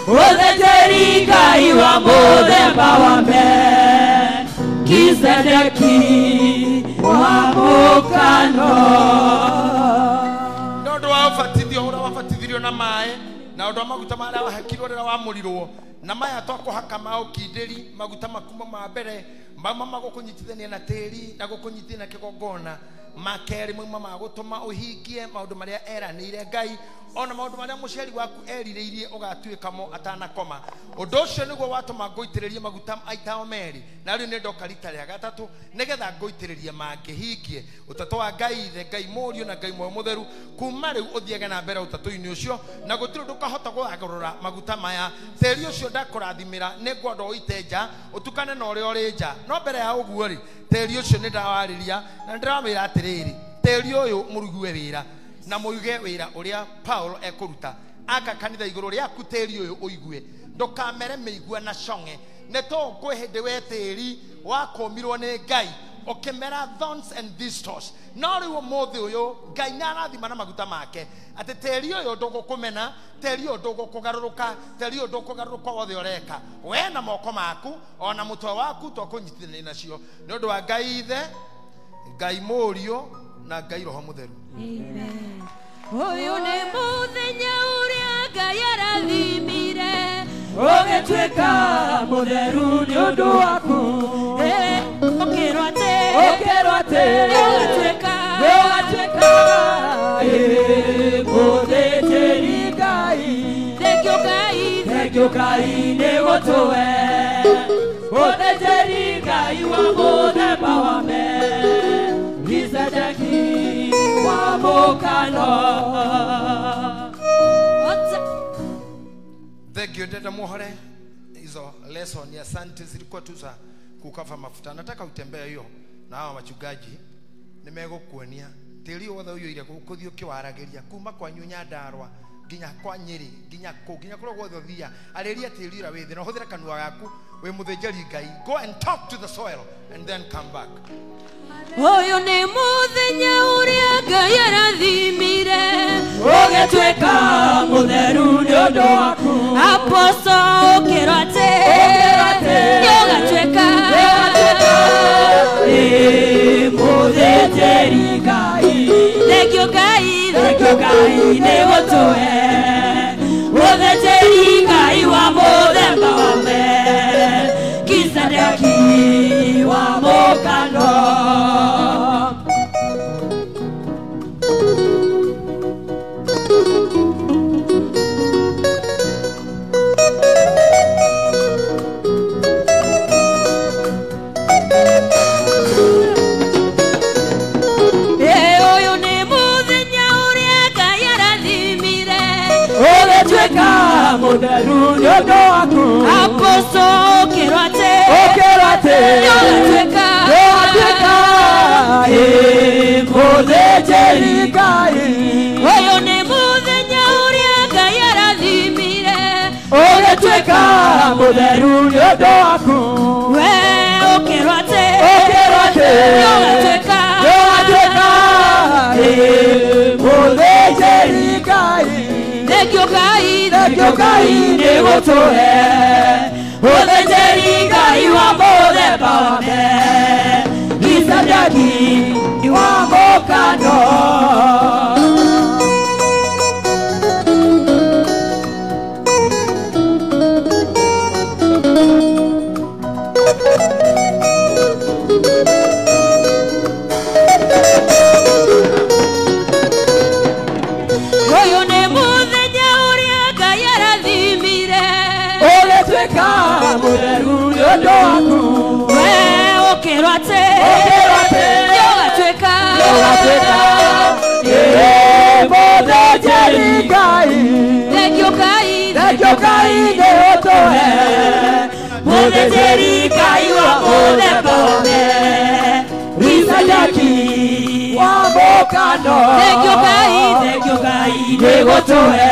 mũthĩnjĩri Ngai wa mũthemba wa Melkizedeki wa mũkano. Nĩ ũndũ wa ũbatithio ũrĩa wabatithirio na maĩ, na ũndũ wa maguta marĩa wahakirwo rĩrĩa wamũrirwo, na maya twakũhaka ma ũkindĩri, maguta makumo ma mbere mauma ma gũkũnyitithania na tĩri na gũkũnyitithania na kĩgongona, ma kerĩ mauma ma gũtũma ũhingie maũndũ marĩa eranĩire Ngai, ona maũndũ marĩa mũciari waku erirĩirie ũgatuĩka mo atanakoma. Ũndũ ũcio nĩguo watũma ngũitĩrĩrie maguta maita o merĩ, na rĩu nĩ ndoka rita rĩa gatatũ nĩgetha ngũitĩrĩrie mangĩhingie ũtatũ wa Ngai Ithe, Ngai Mũriũ na Ngai Muoyo Mũtheru. Kuma rĩu ũthiage na mbere ũtatũ-inĩ ũcio, na gũtirĩ ũndũ ũkahota kũgarũra maguta maya. Tĩri ũcio ndakũrathimĩra nĩ ngwenda ũite nja, ũtukane na ũrĩa ũrĩ nja. No mbere ya ũguo rĩ, tĩri ũcio nĩ ndawarĩria na nĩ ndĩramwĩra atĩrĩrĩ, tĩri ũyũ mũrugue wĩra na mũigue wĩra ũrĩa Paul ekũruta. Aka kanitha igũrũ rĩaku tĩri ũyũ ũigue, ndũkamere mĩigua na cong'e. Nĩ tondũ kwĩ hĩndĩ we tĩri wakũmirwo nĩ Ngai ũkĩmera thorns and thistles, no rĩu ũmũthĩ ũyũ Ngai nĩ arathima na maguta make atĩ tĩri ũyũ ndũgũkũmena, tĩri ũyũ ndũgũkũgarũrũka, tĩri ũyũ ndũkũgarũrũka wothe ũreka we na moko maku ona mũtwe waku twakũnyitithania nacio nĩ ũndũ wa Ngai Ithe, Ngai Mũriũ na Ngai Roho Mũtheru. Amen. Ũyũ nĩ mũthenya ũrĩa Ngai arathimire, ũgĩtuĩka mũtheru nĩ ũndũ waku. Ĩ, ũkĩrwo atĩ, nĩ ũgatuĩka, ĩ, mũthĩnjĩri Ngai. Thengiũ Ngai, thengiũ Ngai nĩ gũtũhe mũthĩnjĩri Ngai wa mũthemba wa Melkizedeki wa mũkano. Thank you dada Muhore. Hizo lesson ya asante zilikuwa tu za kukafa mafuta. Nataka utembee hiyo na hawa wachungaji nimegũkuonia tĩri wothe ũiyũire gũkũ thiĩ ũkĩwaragĩria kuma kwanyu Nyandarũa nginya kwa Nyĩrĩ nginya kũ nginya kũrĩa guothe ũthiaga, arĩria tĩri ũrĩa wĩ thĩ na ũhũthĩre kanua gaku wĩ mũthĩnjĩri Ngai. Go and talk to the soil and then come back. Ũyũ nĩ mũthenya ũrĩa Ngai arathimire, ũgĩtuĩka mũtheru nĩ ũndũ waku. Apostle ũkĩrwo atĩ, atĩ nĩũgatuĩka mũthĩnjĩri Ngai. Thengiũ Ngai, thengiũ Ngai nĩ gũtũhe mũthĩnjĩri Ngai wa mũthemba wa Melkizedeki wa mũkano. Ũyũ nĩ mũthenya ũrĩa Ngai arathimire Ũgĩtuĩka mũtheru nĩ ũndũ waku. Apostle ũkĩrwo atĩ Ũkĩrwo atĩ nĩũgatuĩka nĩũgatuĩka mũthĩnjĩri Ngai. Ũyũ nĩ mũthenya ũrĩa Ngai arathimire Ũgĩtuĩka mũtheru nĩ ũndũ waku. We ũkĩrwo atĩ Ũkĩrwo atĩ nĩũgatuĩka nĩũgatuĩka mũthĩnjĩri Ngai. Thengiũ Ngai, Thengiũ Ngai nĩ gũtũhe mũthĩnjĩri Ngai wa mũthemba wa Melkizedeki wa mũkano. Ũyũ nĩ mũthenya ũrĩa Ngai arathimire Ũgĩtuĩka mũtheru nĩ ũndũ waku. We ũkĩrwo atĩ Ũkĩrwo atĩ nĩũgatuĩka nĩũgatuĩka mũthĩnjĩri Ngai. Thengiũ Ngai, Thengiũ Ngai nĩ ũtũhe mũthĩnjĩri Ngai wa mũthemba wa Melkizedeki wa mũkano. Thengiũ Ngai, thengiũ Ngai nĩ gũtũhe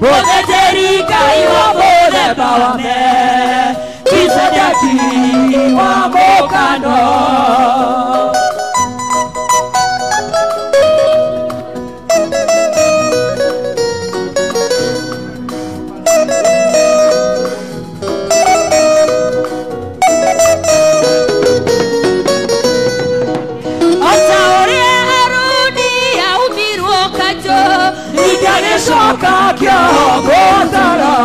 mũthĩnjĩri Ngai wa mũthemba wa Melkizedeki wa mũkano. O ta ũrĩa Harũni aumbirwo kanjũ Ningĩgĩcoka kĩogotoro.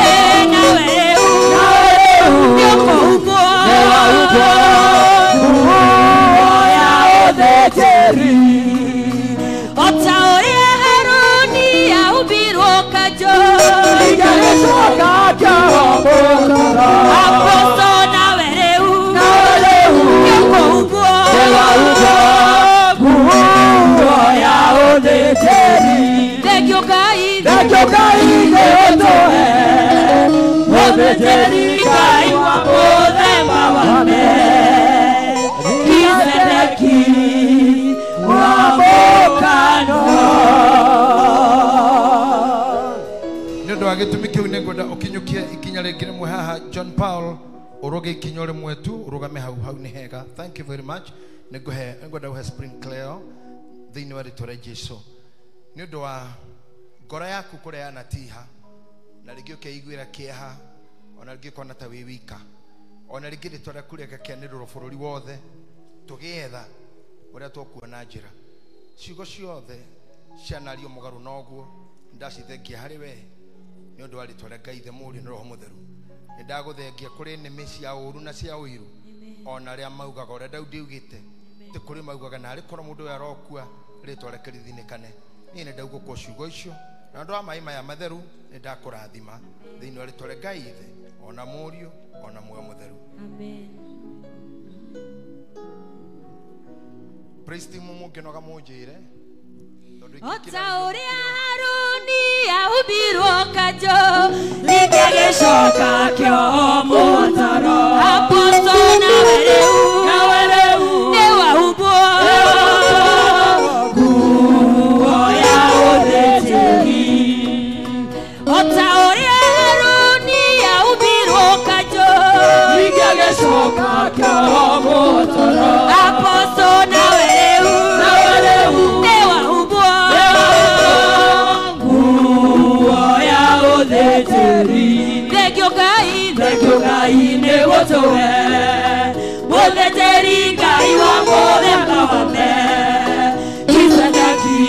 Ĩ nawe rĩu Nawe rĩu nĩũkũhumbwo nĩwahumbwo nguo ya ũthĩnjĩri. O ta ũrĩa Harũni aumbirwo kanjũ Ningĩgĩcoka kĩogotoro. Apostle nawe rĩu Nawe rĩu nĩũkũhumbwo nĩwahumbwo nguo ya ũthĩnjĩri. Thengiũ Ngai, Thengiũ Ngai nĩ ũtũhe mũthĩnjĩri Ngai wa mũthemba wa Melkizedeki wa mũkano. Nĩ ũndũ wa gĩtũmi kĩu nĩ ngwenda ũkinyũkie ikinya rĩngĩ rĩmwe haha John Paul ũrũge ikinya rĩmwe tu ũrũgame hau hau nĩ hega. Thank you very much. Nĩngwenda ũhe sprinkler ĩyo thĩinĩ wa rĩtwa rĩa Jesu nĩ ũndũ wa ngoro yaku kũrĩa yanatiha na rĩngĩ ũkeiguĩra kĩeha ona rĩngĩ ũkona ta wĩ wika ona rĩngĩ rĩtwa rĩaku rĩgakĩanĩrĩrwo bũrũri wothe tũgĩetha ũrĩa tũkuona njĩra ciugo ciothe cianario mũgarũ na ũguo ndacithengia harĩ we nĩ ũndũ wa rĩtwa rĩa Ngai Ithe Mũriũ na Roho Mũtheru. Nĩ ndagũthengia kũrĩ nĩmĩ cia ũũru na cia ũiru ona arĩa maugaga ũrĩa Daudi augĩte ti kũrĩ maugaga na arĩ korwo mũndũ ũyũ arokua rĩtwa rĩake rĩthinĩkane. Niĩ nĩ ndaugũkwo ciugo icio na ũndũ wa maĩ maya matheru nĩ ndakũrathima thĩinĩ wa rĩtwa rĩa Ngai Ithe ona Mũriũ ona Muoyo Mũtheru. Amen. Praise team mũngĩnoga mũnjĩre tondũ O ta ũrĩa Harũni aumbirwo kanjũ Ningĩgĩcoka kĩomotoro. Apostle nawe rĩu Nawe rĩu nĩwahumbwo nguo ya ũthĩnjĩri. O ta ũrĩa Harũni aumbirwo kanjũ Ningĩgĩcoka kĩomotoro. Apostle nawe rĩu Nawe rĩu nĩwahumbwo nguo ya ũthĩnjĩri. Thengiũ Ngai, Thengiũ Ngai Mũthĩnjĩri Ngai wa mũthemba wa Melkizedeki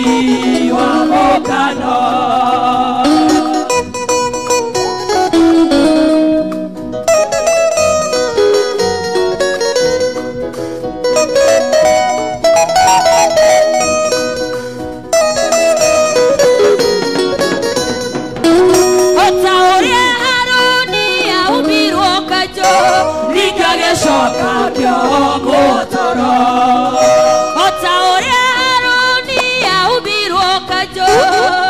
wa mũkano. Ota ũrĩa Harũni aumbirwo kanjũ, ningĩ agĩcoka akĩohwo mũtoro. Ota ũrĩa Harũni aumbirwo kanjũ,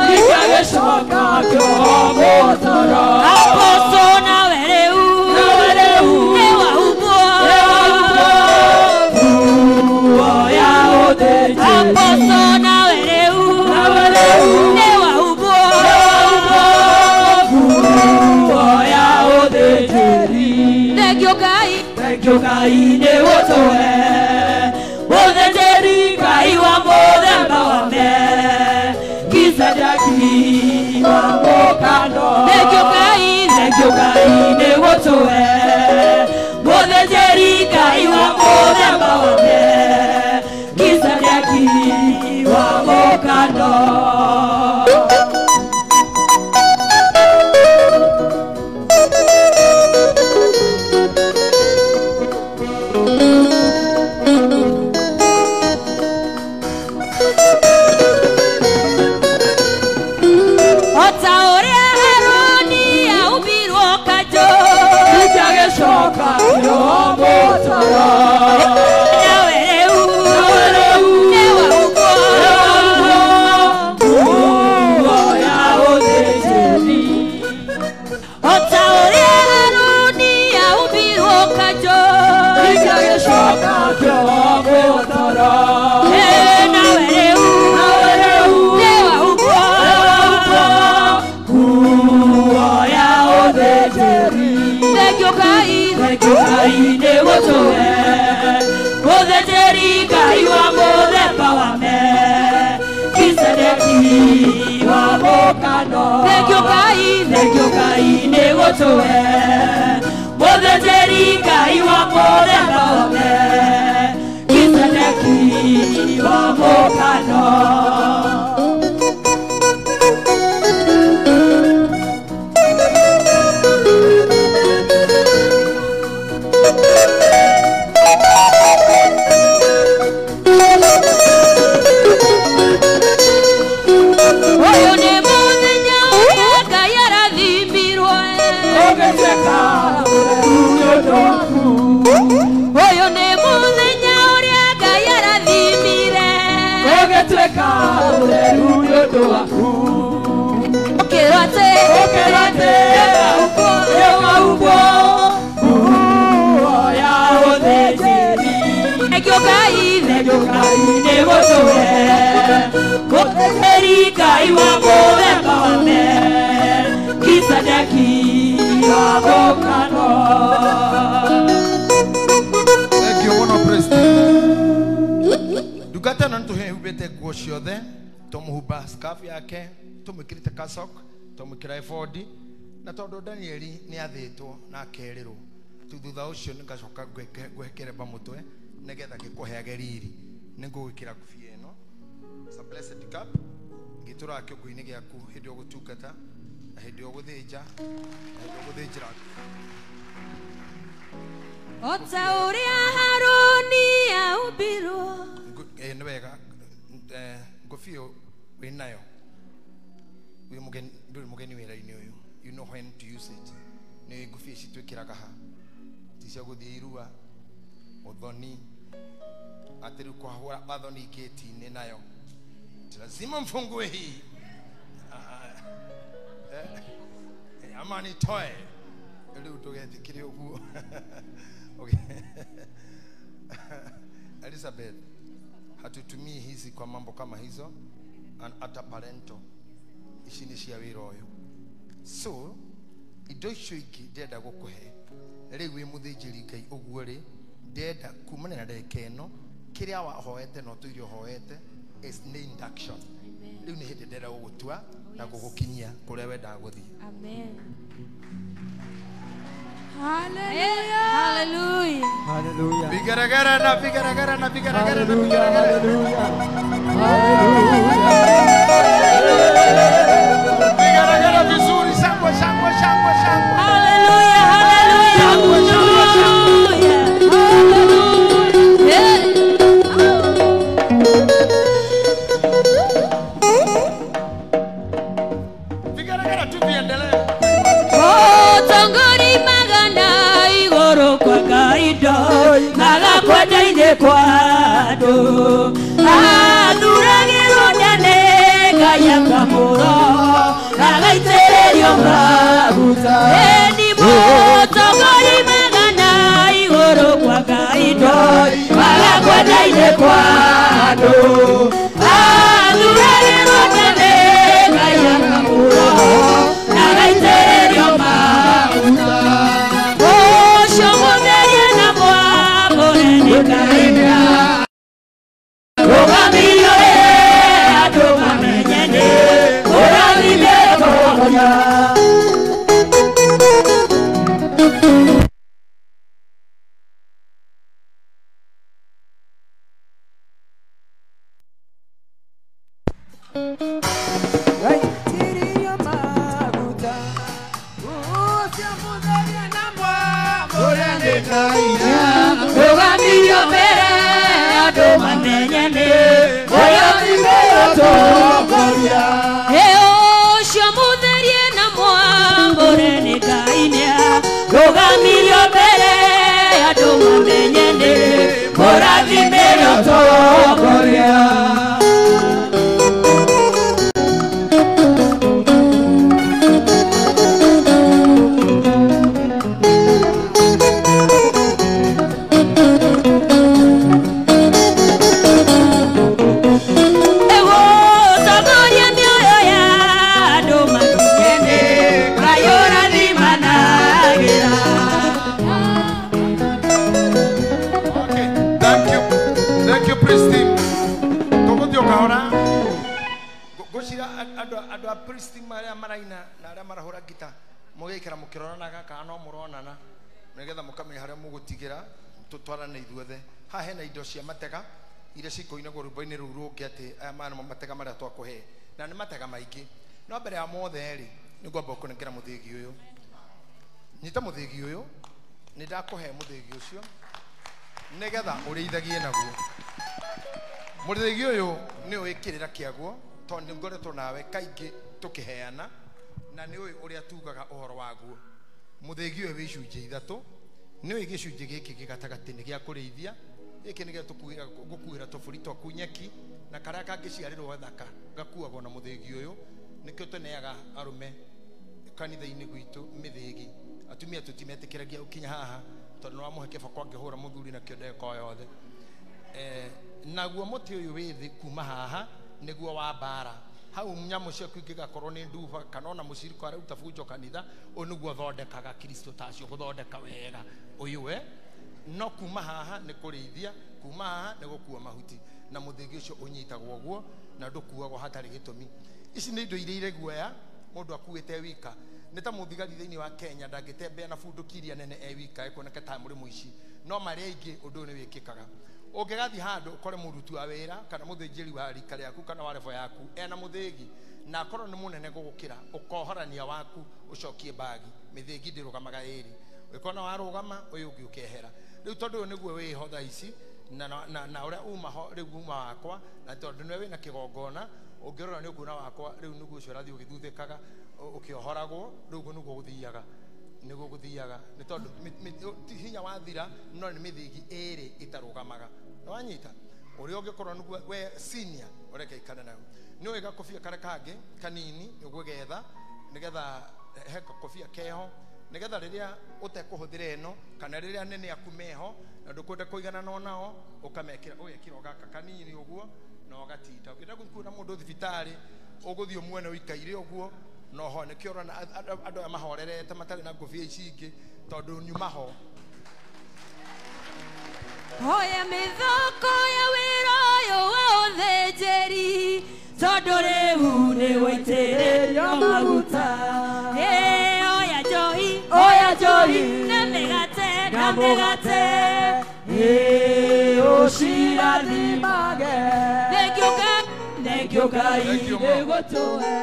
ningĩ agĩcoka akĩohwo mũtoro. Apostle nawe rĩu, nĩwahumbwo, nguo ya ũthĩnjĩri. Apostle nawe rĩu, nĩwahumbwo, nguo ya ũthĩnjĩri. Thengiũ Ngai, thengiũ Ngai nĩ gũtũhe mũthĩnjĩri Ngai wa mũthemba wa Melkizedeki wa mũkano. Thengiũ Ngai, thengiũ Ngai nĩ gũtũhe mũthĩnjĩri Ngai wa mũthemba wa Melkizedeki wa mũkano. Ota ũrĩa Harũni aumbirwo kanjũ, ningĩ agĩcoka akĩohwo mũtoro. Nawe rĩu, nĩwahumbwo nguo ya ũthĩnjĩri. Ota ũrĩa Harũni aumbirwo kanjũ, ningĩ agĩcoka akĩohwo mũtoro. Nawe rĩu, nĩwahumbwo nguo ya ũthĩnjĩri. Thengiũ Ngai, thengiũ Ngai nĩ gũtũhe mũthĩnjĩri Ngai wa mũthemba wa Melkizedeki wa mũkano. Thengiũ Ngai, thengiũ Ngai nĩ gũtũhe mũthĩnjĩri Ngai wa mũthemba wa Melkizedeki wa mũkano. Ũyũ nĩ mũthenya ũrĩa Ngai arathimirwo. Ũyũ nĩ mũthenya ũrĩa Ngai arathimire. Ũkĩrwo atĩ, nĩũkahumbwo nguo ya ũthĩnjĩri. Thengiũ Ngai, thengiũ Ngai nĩ gũtũhe mũthĩnjĩri Ngai wa mũthemba wa Melkizedeki wa mũkano. Thank you mũno President. Ndungata ĩno nĩtũhumbĩte nguo ciothe, tũmũhumba scarf yake, tũmwĩkĩrĩte cassock, tũmwĩkĩra ebodi, na tondũ Danieli nĩ athĩtwo na akerĩrwo, tu thutha ũcio nĩngacoka ngwĩhe kĩremba mũtwe nĩgetha gĩkũheage riri. Nĩngũgwĩkĩra ngũbia ĩno. It's a blessed cup. Gĩtũraga kĩongo-inĩ gĩaku hĩndĩ ĩyo ũgũtungata, na hĩndĩ ĩyo ũgũthĩnja, na hĩndĩ ĩyo ũgũthĩnjĩra. Ota ũrĩa Harũni aumbirwo. Nĩ wega, ngũbia ĩyo wĩ nayo, wĩ mũgeni, ndũrĩ mũgeni wĩra-inĩ ũyũ. You know when to use it. Nĩ ngũbia ici twĩkĩraga ha, ti cia gũthiĩ irua, ũthoni, atĩ rĩu kũhũra mathoni gate-inĩ nayo. Ti lazima mfungue hii. Ama nitoe. Rĩu ndũgetĩkĩre ũguo. Okay. Elizabeth, hatutumii hizi kwa mambo kama hizo, and hata parento ici nĩ cia wĩra ũyũ. So indo icio ingĩ ndĩrenda gũkũhe rĩu wĩ mũthĩnjĩri Ngai ũguo rĩ, ndĩrenda kumana na ndagĩka ĩno kĩrĩa wahoete na ũtũire ũhoete is nĩ induction. Rĩu nĩ hĩndĩ ndĩrenda gũgũtua na gũgũkinyia kũrĩa wendaga gũthiĩ. Amen. Hallelujah. Hallelujah. Hallelujah. Vigeregere na vigeregere na vigeregere na Hallelujah. vigeregere. Hallelujah. Vigeregere vizuri, shangwe shangwe shangwe shangwe. Hallelujah. Hallelujah. Shangwe shangwe shangwe. Hallelujah. Vigeregere tu viendelee. Tongori magana igoro kwa kaido magakwenda kwa do athuragirwo nene Ngai akamũro agaitĩrĩrio maguta ĩni mũtongori magana igũrũ kwa kaido magakwenda kwa do athuragirwo nene Ngai akamũro agaitĩrĩrio maguta ũcio mũtherie na mwamũre nĩ Ngai rũgamirio andũ mamenye nĩ ũrathimĩtwo. Gaitĩrĩrio maguta ũcio mũtherie na mwamũre nĩ Ngai rũgamirio mbere andũ mamenye nĩ ũrathimĩtwo. Ũcio mũtherie na mwamũre nĩ Ngai nĩarũgamirio mbere andũ mamenye nĩ ũrathimĩtwo. Tongoria mĩoyo ya andũ mamenye nĩ Ngai ũrathimanagĩra. Okay, thank you. Thank you, priest team. Tũgũthiĩ o kahora. Ngwĩciria andũ a priest team arĩa maraina na arĩa marahũra ngita mũgĩikara mũkĩroranaga kana no mũronana nĩgetha mũkamenya harĩa mũgũtigĩra tũtwarane ithuothe. Haha hena indo cia matega iria cikũinagwo rwĩmbo-inĩ rũu rũngĩ atĩ aya maya nĩmo matega marĩa twakũhe na nĩ matega maingĩ. No mbere ya mothe rĩ, nĩngwamba gũkũnengera mũthĩgi ũyũ. Nyita mũthĩgi ũyũ, nĩ ndakũhe mũthĩgi ũcio nĩgetha ũrĩithagie naguo. Mũthĩgi ũyũ nĩ ũĩ kĩrĩra kĩaguo tondũ nĩ ngoretwo nawe kaingĩ tũkĩheana na nĩ ũĩ ũrĩa tugaga ũhoro waguo. Mũthĩgi ũyũ wĩ icunjĩ ithatũ, nĩ ũĩ gĩcunjĩ gĩkĩ gĩ gatagatĩ nĩ gĩa kũrĩithia, gĩkĩ nĩ gĩa gũkuĩra tũbũri twaku nyeki na karĩa kangĩciarĩrwo thaka gakuagwo na mũthĩgi ũyũ. Nĩkĩo tũneaga arũme kanitha-inĩ gwitũ mĩthĩgi. Atumia tũtimetĩkĩragia gũkinya haha tondũ nĩ wamũhe kĩboko angĩhũra mũthuri nakĩo ndagĩka o yothe. Naguo mũtĩ ũyũ wĩ thĩ kuma haha nĩguo wa mbara. Hau nyamũ ciaku ingĩgakorwo nĩ nduba kana ona mũciriko arauta bunjo kanitha, ũyũ nĩguo ũthondekaga Kristo tacio gũthondeka wega ũyũ we. No kuma haha nĩ kũrĩithia, kuma haha nĩ gũkua mahuti na mũthĩgi ũcio ũnyitagwo ũguo na ndũkuagwo hatarĩ gĩtũmi. Ici nĩ indo iria irĩ guoya mũndũ akuĩte wika. Nĩ ta mũthigari thĩinĩ wa Kenya ndangĩtembea na bunduki iria nene e wika ekuoneka ta mũrĩ mũici, no marĩa aingĩ ũndũ ũyũ nĩ wĩkĩkaga. Ũngĩgathiĩ handũ ũkore mũruti wa wĩra kana mũthĩnjĩri wa rika rĩaku kana wa level yaku ena mũthĩgi na akorwo nĩ mũnene gũgũkĩra, ũkohorania waku ũcokie mbagi. Mĩthĩgi ndĩrũgamaga ĩrĩ, ũngĩkona warũgama ũyũ ũngĩ ũkehera. Rĩu tondũ ũyũ nĩguo wĩho thaa ici na ũrĩa uma ho rĩu uma wakwa, na tondũ nĩwe wĩna kĩgongona ũngĩrora nĩ ũkuona wakwa rĩu nĩguo ũcio ũrathiĩ ũgĩthuthĩkaga ũkĩohoragwo, rĩu ũguo nĩguo gũthiaga nĩguo gũthiaga nĩ tondũ hinya wathira no nĩ mĩthĩgi ĩrĩ ĩtarũgamaga. Nĩ wanyita ũrĩa ũngĩkorwo nĩguo we senior ũreke ikare nayo. Nĩ ũĩ gakobia karĩa kangĩ kanini ũgũgetha nĩgetha he gakobia keho nĩgetha rĩrĩa ũtekũhũthĩra ĩno kana rĩrĩa nene aku meho na ndũkwenda kũiganana nao ũkamekĩra ũgekĩra o gaka kanini ũguo na ũgatinda. Ũngĩenda gũthiĩ na mũndũ thibitarĩ ũgũthiĩ ũmuone ũikaire ũguo no ho nĩkĩo ũrona andũ aya mahorerete matarĩ na ngũbia ici ingĩ tondũ nyuma ho. Hoya mĩthako ya wĩra ũyũ wa ũthĩnjĩri tondũ rĩu nĩ waitĩrĩrio maguta. Oya njohi, oya njohi na na mũgate ũcirathimage. Thengio Ngai nĩ gũtũhe.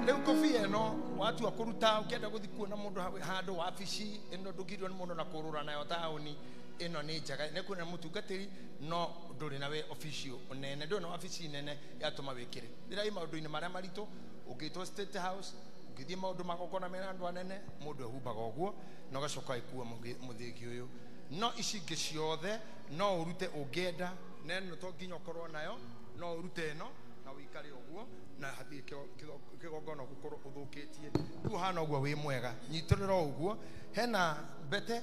Rĩu kobia ĩno watua kũruta ũkĩenda gũthiĩ kuona mũndũ handũ wabici ĩno ndũngĩrwo nĩ mũndũ na kũrũra nayo taũni ĩno nĩ njega nĩ kuona mũtungatĩri no ndũrĩ na we official nene ndũrĩ na wabici nene yatũma wĩkĩre rĩrĩa maũndũ-inĩ marĩa maritũ ũngĩtwo State House ũngĩthiĩ maũndũ magongona mena andũ anene mũndũ ehumbaga ũguo na ũgacoka ĩkua mũthĩgi ũyũ no ici ingĩ ciothe no ũrute ũngĩenda na ĩno to nginya ũkorwo nayo no ũrute ĩno na ũikare ũguo na hatirĩ kĩgongona gũkorwo ũthũkĩtie rĩu hana ũguo wĩ mwega nyitĩrĩra ũguo hena mbete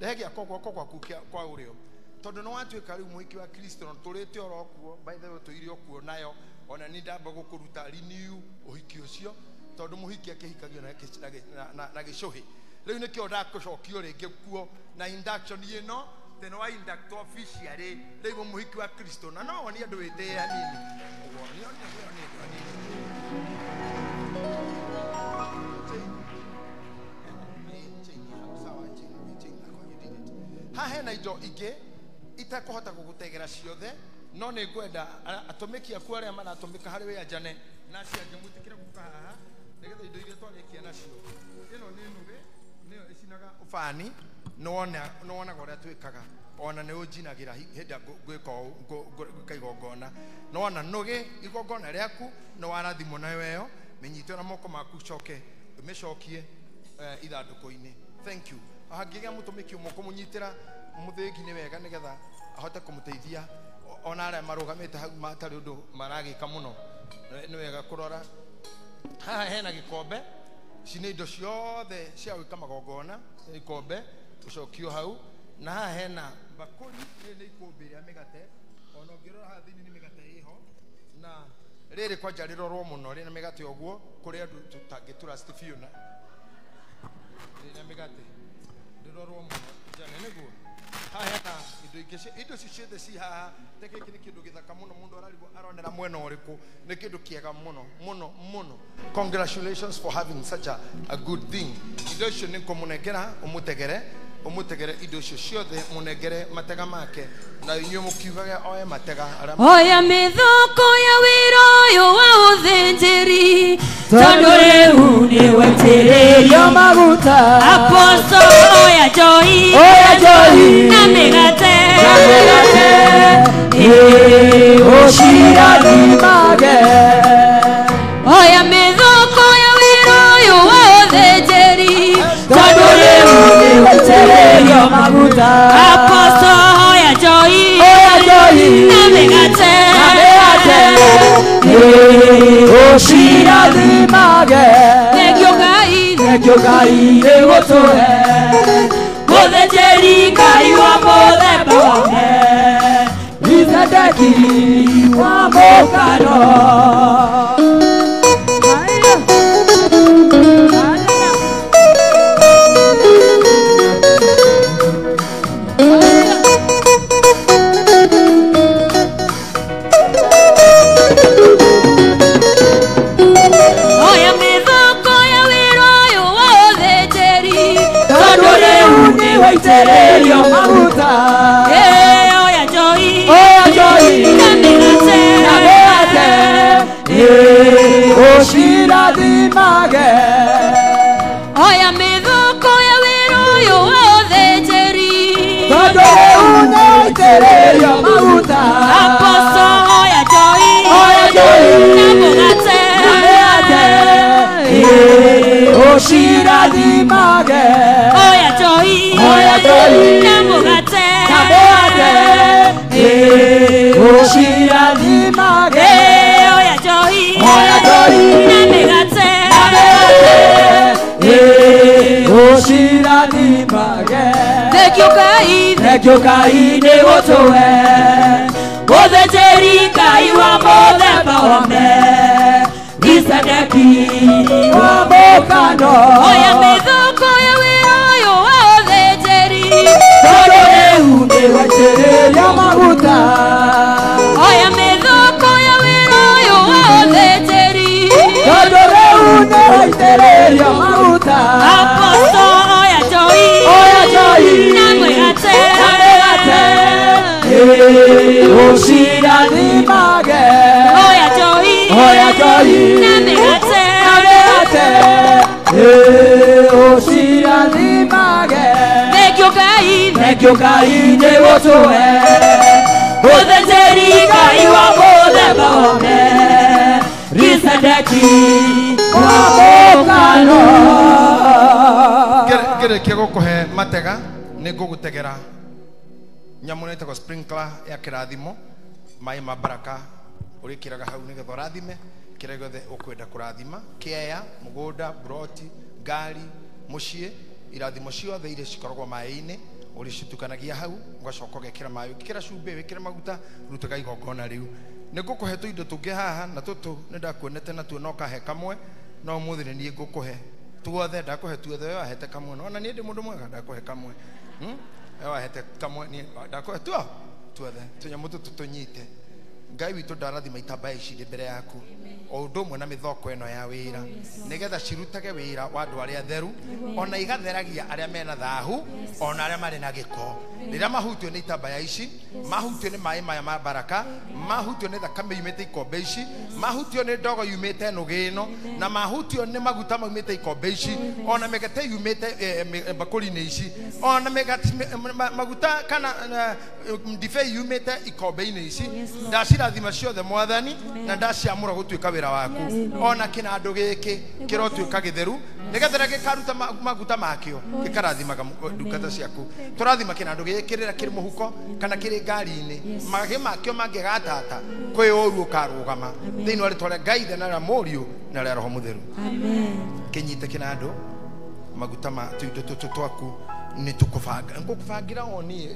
rehe gĩako guoko gwaku kwa ũrĩo tondũ nĩ watuĩka rĩu mũhiki wa Kristo na tũrĩte oro kuo by the way tũire kuo nayo ona nĩ ndamba gũkũruta renew ũhiki ũcio tondũ mũhiki akĩhikagio na gĩcũhĩ rĩu nĩkĩo ndakũcokio rĩngĩ kuo na induction ĩno teno wa induct officially rĩu mũhiki wa Kristo na no wonie andũ wĩtĩe hanini ũguo nĩ andũ hanini haha hena indo ingĩ itekũhota gũgũtegera ciothe no nĩ ngwenda atũmĩki aku arĩa maratũmĩka harĩ wĩ anjane na acio angĩ mwĩtĩkĩre gũka haha nĩgetha indo iria twarĩkia nacio ĩno nĩ nũgĩ nĩyo ĩcinaga ũbani nĩwonaga ũrĩa twĩkaga ona nĩ ũnjinagĩra hĩndĩ ĩrĩa ngwĩka ngwĩka igongona nĩwona nũgĩ igongona rĩaku nĩwarathimwo nayo ĩyo mĩnyite na moko maku ũcoke ũmĩcokie ithandũkũ-inĩ. Thank you. Hangĩgĩa mũtũmĩki ũmwe kũmũnyitĩra mũthĩgi nĩ wega nĩgetha ahote kũmũteithia ona arĩa marũgamĩte hau matarĩ ũndũ maragĩka mũno nĩ wega kũrora haha hena gĩkombe ici nĩ indo ciothe cia gwĩka magongona gĩkombe ũcokio hau na haha hena mbakũri rĩrĩ nĩ ikũmbĩ rĩa mĩgate ona ũngĩrora haha thĩinĩ nĩ mĩgate ĩho na rĩrĩ kwanja rĩrorwo mũno rĩna mĩgate ũguo kũrĩ andũ tũtangĩtrust biũ na rĩna mĩgate rĩrorwo mũno njane nĩguo haha hena indo ingĩ indo ici ciothe ci haha ta gĩkĩ nĩ kĩndũ gĩthaka mũno mũndũ ararigwo aronera mwena ũrĩkũ nĩ kĩndũ kĩega mũno mũno mũno. Congratulations for having such a good thing. Indo icio nĩ ngũmũnengera ũmũtegere indo icio ciothe mũnengere matega make na inyuĩ mũkiugage oe matega arĩa Oya mĩthoko ya wĩra ũyũ wa ũthĩnjĩri tondũ rĩu nĩ wetĩrĩrio maguta. Apostle oya njohi na mĩgate ũcirathimage. Oya mĩthoko ya wĩra ũyũ wa ũthĩnjĩri tondũ rĩu nĩ wetĩrĩrio maguta. Apostle oya njohi na mĩgate ũcirathimage. Thengio Ngai, Thengio Ngai nĩ gũtũhe mũthĩnjĩri Ngai wa mũthemba wothe Melkisedeki wa mũkano. Oya mĩthoko ya wĩra ũyũ wa ũthĩnjĩri tondũ rĩu nĩ waitĩrĩrio maguta. Oya njohi na mĩgate ũcirathimage. Oya mĩthoko ya wĩra ũyũ wa ũthĩnjĩri tondũ rĩu nĩ waitĩrĩrio maguta. Apostle oya njohi na mũgate ũcirathimage. Oya njohi na mũgate ũcirathimage. Oya njohi na mĩgate ũcirathimage. Thengio Ngai, Thengio Ngai nĩ gũtũhe mũthĩnjĩri Ngai wa mũthemba wothe Melkisedeki wa mũkano. Oya mĩthoko ya wĩra ũyũ wa ũthĩnjĩri tondũ rĩu nĩ waitĩrĩrio maguta. Oya mĩthoko ya wĩra ũyũ wa ũthĩnjĩri tondũ rĩu nĩ waitĩrĩrio maguta. Apostle oya njohi Oya njohi na mĩgate Ucirathimage. Oya njohi. Oya njohi. Na mĩgate. Na mĩgate. Ucirathimage. Thengiũ Ngai. Thengiũ Ngai nĩ gũtũhe. Mũthĩnjĩri Ngai wa mũthemba wa Melkisedeki wa mũkano. Ngĩrĩkia gũkũhe matega nĩ ngũgũtegera nyamũ ĩno ĩtagwo sprinkler ya kĩrathimo, maĩ ma baraka ũrĩkĩraga hau nĩgetha ũrathime kĩrĩa gĩothe ũkwenda kũrathima, kĩea, mũgũnda, buroti, ngari, mũciĩ, irathimo ciothe iria cikoragwo maĩ-inĩ ũrĩcitukanagia hau, ũgacoka ũgekĩra maĩ, ũngĩkĩra cumbĩ, wĩkĩre maguta, rutaga igongona rĩu. Nĩ ngũkũhe tũindo tũngĩ haha na tũtũ nĩ ndakuonete natuo no kahe kamwe, no ũmũthĩ nĩ niĩ ngũkũhe tuothe, ndakũhe tuothe, we wahete kamwe, no ona niĩ ndĩ mũndũ mwega, ndakũhe kamwe. We wahete kamwe, niĩ ndakũhe tuothe, tũnyamũ tũtũ tũnyite. Ngai witũ ndarathima itambaya ici irĩ mbere yaku o ũndũ ũmwe na mĩthoko ĩno ya wĩra, nĩgetha cirutage wĩra wa andũ arĩa atheru, ona igatheragia arĩa mena thahu, ona arĩa marĩ na gĩko. Rĩrĩa mahutio nĩ itambaya ici, mahutio nĩ maĩ maya ma baraka, mahutio nĩ thakame yumĩte ikombe ici, mahutio nĩ ndogo yumĩte nũgĩ ĩno, na mahutio nĩ maguta maumĩte ikombe ici, ona mĩgate yumĩte mbakũri-inĩ ici, ona maguta kana ndibei yumĩte ikombe-inĩ ici, ndacirathima ciothe mwathani, na ndaciamũra gũtuĩka wĩra waku. Ona kĩnandũ gĩkĩ kĩrotuĩka gĩtheru, nĩgetha rĩrĩa gĩkaruta maguta makĩo gĩkarathimaga ndungata ciaku. Tũrathima kĩnandũ gĩkĩ rĩrĩa kĩrĩ mũhuko kana kĩrĩ ngari-inĩ, magĩ makĩo mangĩgatata kwĩ ũru ũkarũgama thĩinĩ wa rĩtwa rĩa Ngai Ithe na rĩa Mũriũ na rĩa Roho Mũtheru. Kĩnyite kĩnandũ, maguta ma tũindo tũtũ twaku nĩ tũkũbanga, ngũkũbangĩra o niĩ.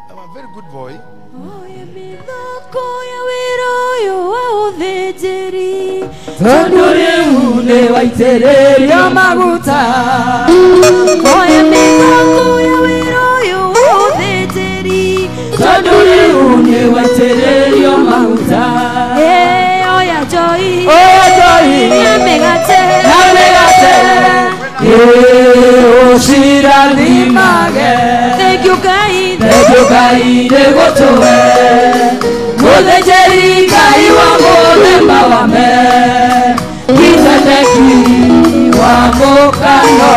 I'm a very good boy. Oya mĩthako ya wĩra ũyũ wa ũthĩnjĩri, tondũ rĩu nĩ waitĩrĩrio maguta. Oya mĩthako ya wĩra ũyũ wa ũthĩnjĩri, tondũ rĩu nĩ waitĩrĩrio maguta. Oya njohi. Oya njohi. Na mĩgate. Na mĩgate. Ucirathimage. Thengiũ Ngai. Thengiũ Ngai nĩ gũtũhe. Mũthĩnjĩri Ngai wa mũthemba wa Melkisedeki wa mũkano.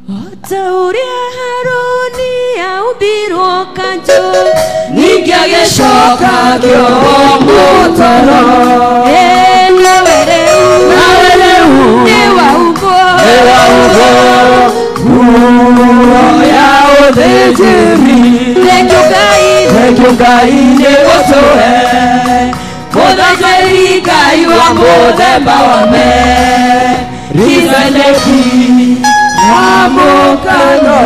O ta ũrĩa Harũni aumbirwo kanjũ, ningĩ agĩcoka akĩohwo mũtaro. Nawe rĩu, nawe rĩu nĩ waumbwo, nĩ waumbwo nguo ya ũthĩnjĩri. Thengiũ Ngai. Thengiũ Ngai nĩ gũtũhe. Mũthĩnjĩri Ngai wa mũthemba wa Melkisedeki wa mũkano.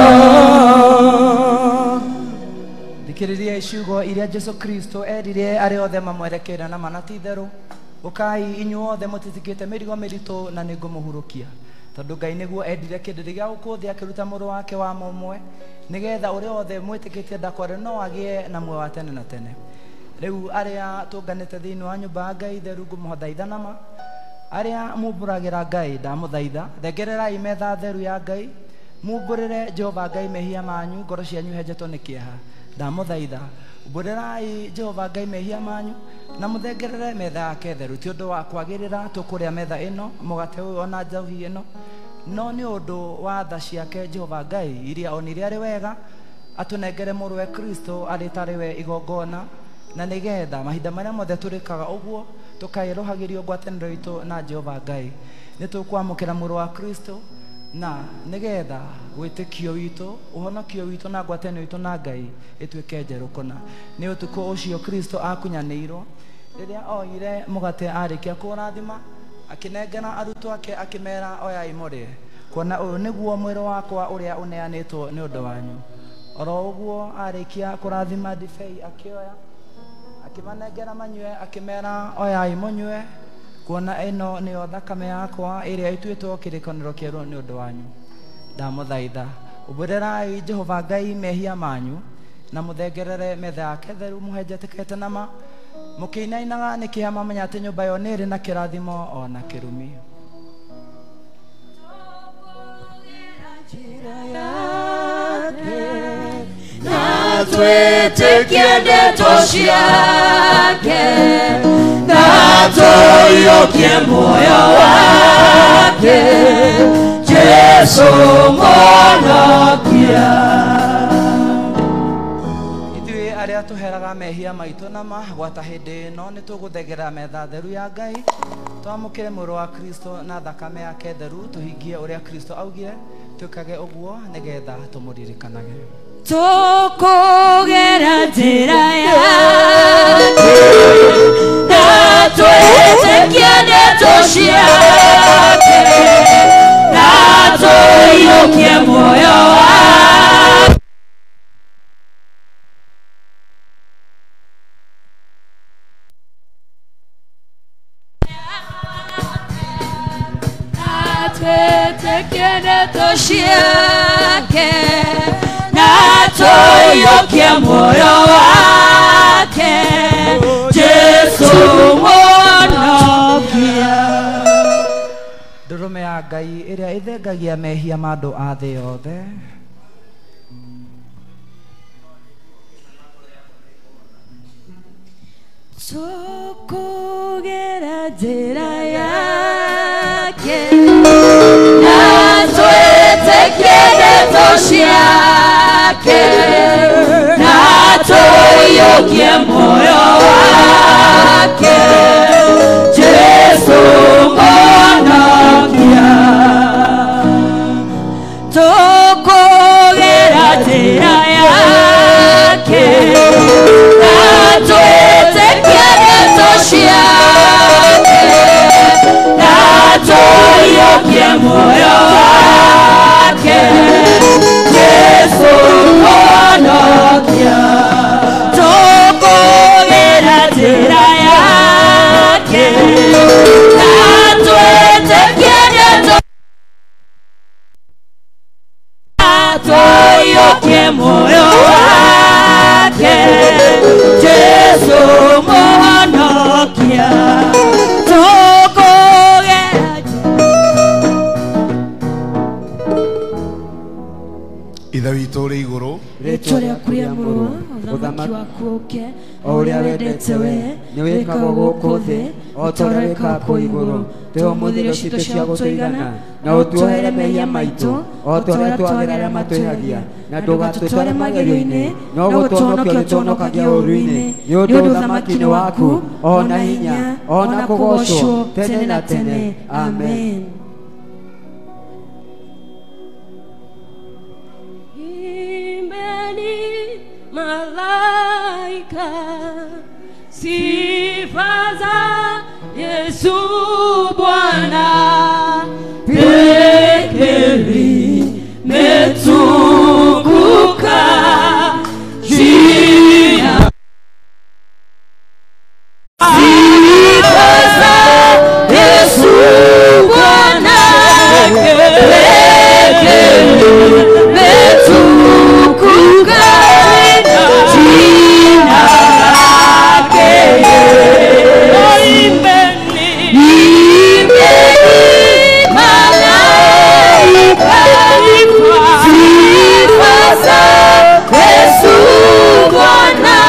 Thikĩrĩria ciugo iria Jesu Kristo erire arĩa othe mamwerekeire na mana ti itherũ, ũkai inyuothe mũtitikĩte mĩrigo mĩritũ na nĩngũmũhurũkia. Tondũ Ngai nĩguo endire kĩndĩrĩ gĩa gũkũ thĩ akĩruta mũrũ wake wa mũmwe, nĩgetha ũrĩa othe mwĩtĩkĩtie ndakware no agĩe na muoyo wa tene na tene. Rĩu arĩa tũnganĩte thĩinĩ wa nyũmba ya Ngai theru ngũmũthaitha nama, arĩa mumbũragĩra Ngai ndamũthaitha, thengererai metha theru ya Ngai, mumbũrĩre Jehova Ngai mehia manyu, ngoro cianyu henjetwo nĩ kĩeha. Ndamũthaitha, umbũrĩrai Jehova Ngai mehia manyu na mũthengerere metha yake theru. Ti ũndũ wa kwagĩrĩra tũkũrĩa metha ĩno, mũgate ũyũ ona njohi ĩno, no nĩ ũndũ wa tha ciake Jehova Ngai iria onire arĩ wega atũnengere mũrũwe Kristo arĩ tarĩ we igongona, na nĩgetha mahinda marĩa mothe tũrĩkaga ũguo tũkaĩrũhagĩrio ngwatanĩro itũ na Jehova Ngai. Nĩ tũkwamũkĩra mũrũ wa Kristo na nĩgetha wĩtĩkio witũ, ũhonokio witũ na ngwatanĩro itũ na Ngai ĩtuĩke njerũ kũna. Nĩ ũtukũ ũcio Kristo akunyanĩirwo, rĩrĩa oire mũgate arĩkia kũũrathima, akĩnengera arutwo ake akĩmera, oyai mũrĩe, kuona ũyũ nĩguo mwĩrĩ wakwa ũrĩa ũneanĩtwo nĩ ũndũ wanyu. Oro ũguo arĩkia kũrathima ndibei akĩoya, akĩmanengera manyue, akĩmera, oyai mũnyue, kuona ĩno nĩyo thakame yakwa ĩrĩa ĩtuĩtwo kĩrĩkanĩro kĩerũ nĩ ũndũ wanyu. Ndamũthaitha, umbũrĩrai Jehova Ngai mehia manyu na mũthengerere metha yake theru mũhenjetekete nama, mũkĩinainaga nĩ kĩeha mamenya atĩ nyũmba ĩyo nĩ ĩrĩ na kĩrathimo o na kĩrumi. Njĩra ya twĩtĩkie ndeto ciake na tũiyũkie muoyo wake Jesu Mwonokia. Ithuĩ arĩa tũheraga mehia maitũ na ma gwata hĩndĩ ĩno nĩ tũgũthegera metha theru ya Ngai twamũkĩre mwĩrĩ wa Kristo na thakame yake theru tũhingie ũrĩa Kristo augire twĩkage ũguo nĩgetha tũmũririkanage. Tũkũgera njĩra yake na twĩtĩkie ndeto ciake na tũiyũkie muoyo wake. Twĩtĩkie ndeto ciake na tũiyũkie muoyo wake Jesu Mwonokia. Ndũrũme ya Ngai ĩrĩa ĩthengagia mehia ma andũ a thĩ yothe. Tũkũgera njĩra yake na twĩtĩkie ndeto ciake na tũiyũkie muoyo wake Jesu Mwonokia. Tũkũgera njĩra yake na twĩtĩkie ndeto ciake na tũiyũkie muoyo wake Jesu Mwonokia. Tũkũgera njĩra yake na twĩtĩkie ndeto tũiyũkie muoyo wake Jesu Mwonokia. Tũkũgera Ithe witũ ũrĩ igũrũ, rĩtwa rĩaku rĩamũrwo, ũthamaki waku ũũke, o ũrĩa wendete we nĩ wĩkagwo gũkũ thĩ o ta ũrĩa wĩkagwo kũu igũrũ. Tũhe ũmũthĩ irio citũ cia gũtũigana, na ũtuohere mehia maitũ o ta ũrĩa twagĩra arĩa matwĩhagia, na ndũgatũtware magerio-inĩ, no gũtũhonokia ũtũhonokagia ũũru-inĩ. Nĩ ũndũ ũthamaki nĩ waku, o na hinya, o na kũgoocwo tene na tene. Amen. Imbeni malaika sifa za Yesu Bwana pekee limetukuka jina. Sifa za Yesu Bwana pekee limetukuka jina lake. Imbeni, imbeni malaika sifa za Yesu Bwana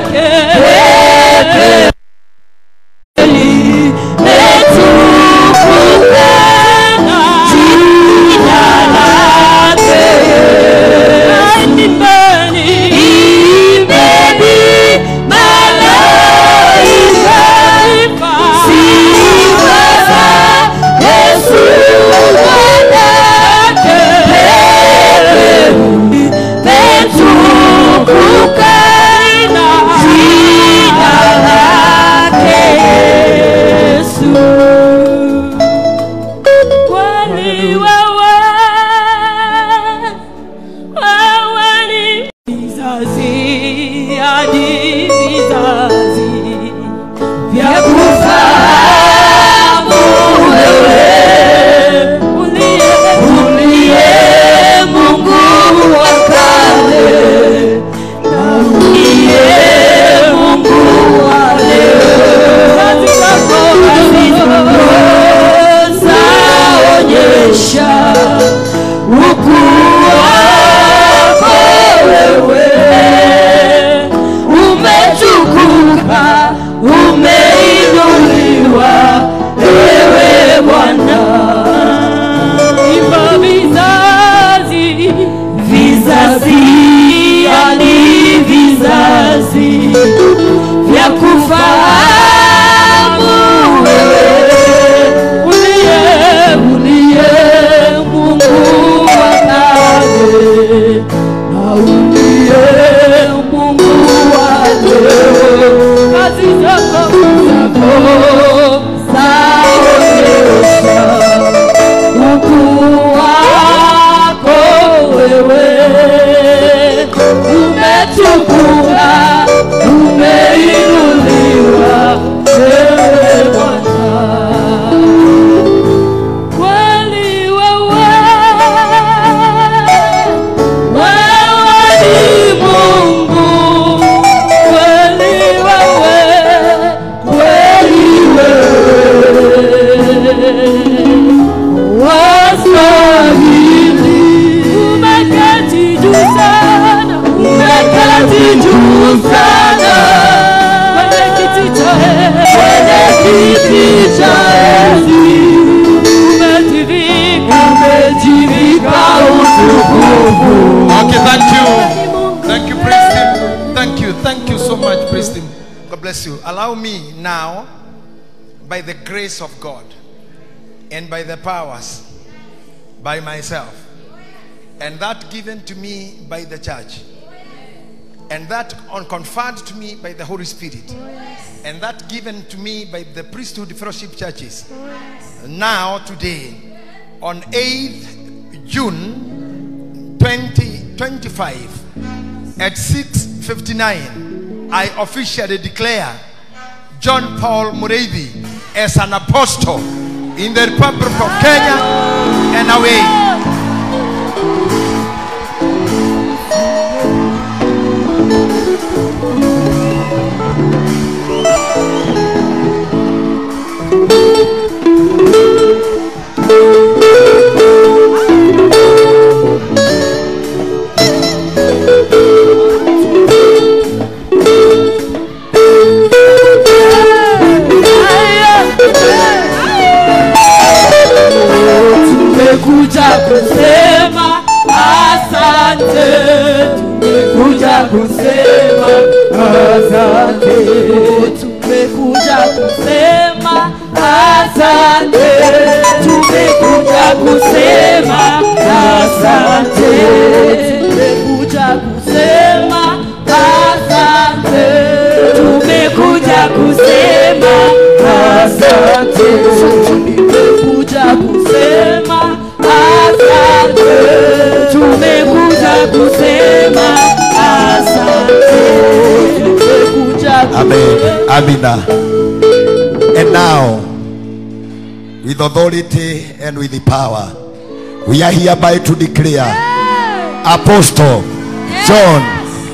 pekee limetukuka jina lake. Imbeni, imbeni malaika sifa za Yesu Bwana pekee limetukuka jina lake Yesu. Kwani wewe, wewe ni vizazi hadi vizazi vya kufahamu wewe, uliye Mungu wa kale na uliye Mungu wa leo. Kazi zako zaonyesha ukuu wako wewe. Vizazi hadi vizazi vya kufahamu wewe, uliye uliye Mungu wa kale na uliye Mungu wa leo, kazi zako zako zaonyesha ukuu wako wewe, umetukuka, umeinuliwa wewe Bwana. Kweli wewe, wewe ni Mungu, kweli wewe, kweli wewe wastahili. Umeketi juu sana, umeketi juu sana kwenye kiti cha enzi, kwenye kiti cha enzi, umejivika, umejivika utukufu. Okay, thank you. Thank you, praise him. Thank you. Thank you so much, praise him. God bless you. Allow me now, by the grace of God and by the powers, by myself, and that given to me by the church, and that on conferred to me by the Holy Spirit, and that given to me by the Priesthood Fellowship Churches, now today, on 8th June 2025 at 6:59, I officially declare John Paul Mureithi as an apostle in the Republic of Kenya and away. Tumekuja kusema asante, tumekuja kusema asante, tumekuja kusema asante, tumekuja kusema asante, tumekuja kusema asante, tumekuja kusema asante, tumekuja kusema asante, tumekuja kusema asante, tumekuja. Amen. Amina. And now, with authority and with the power, we are hereby to declare Apostle John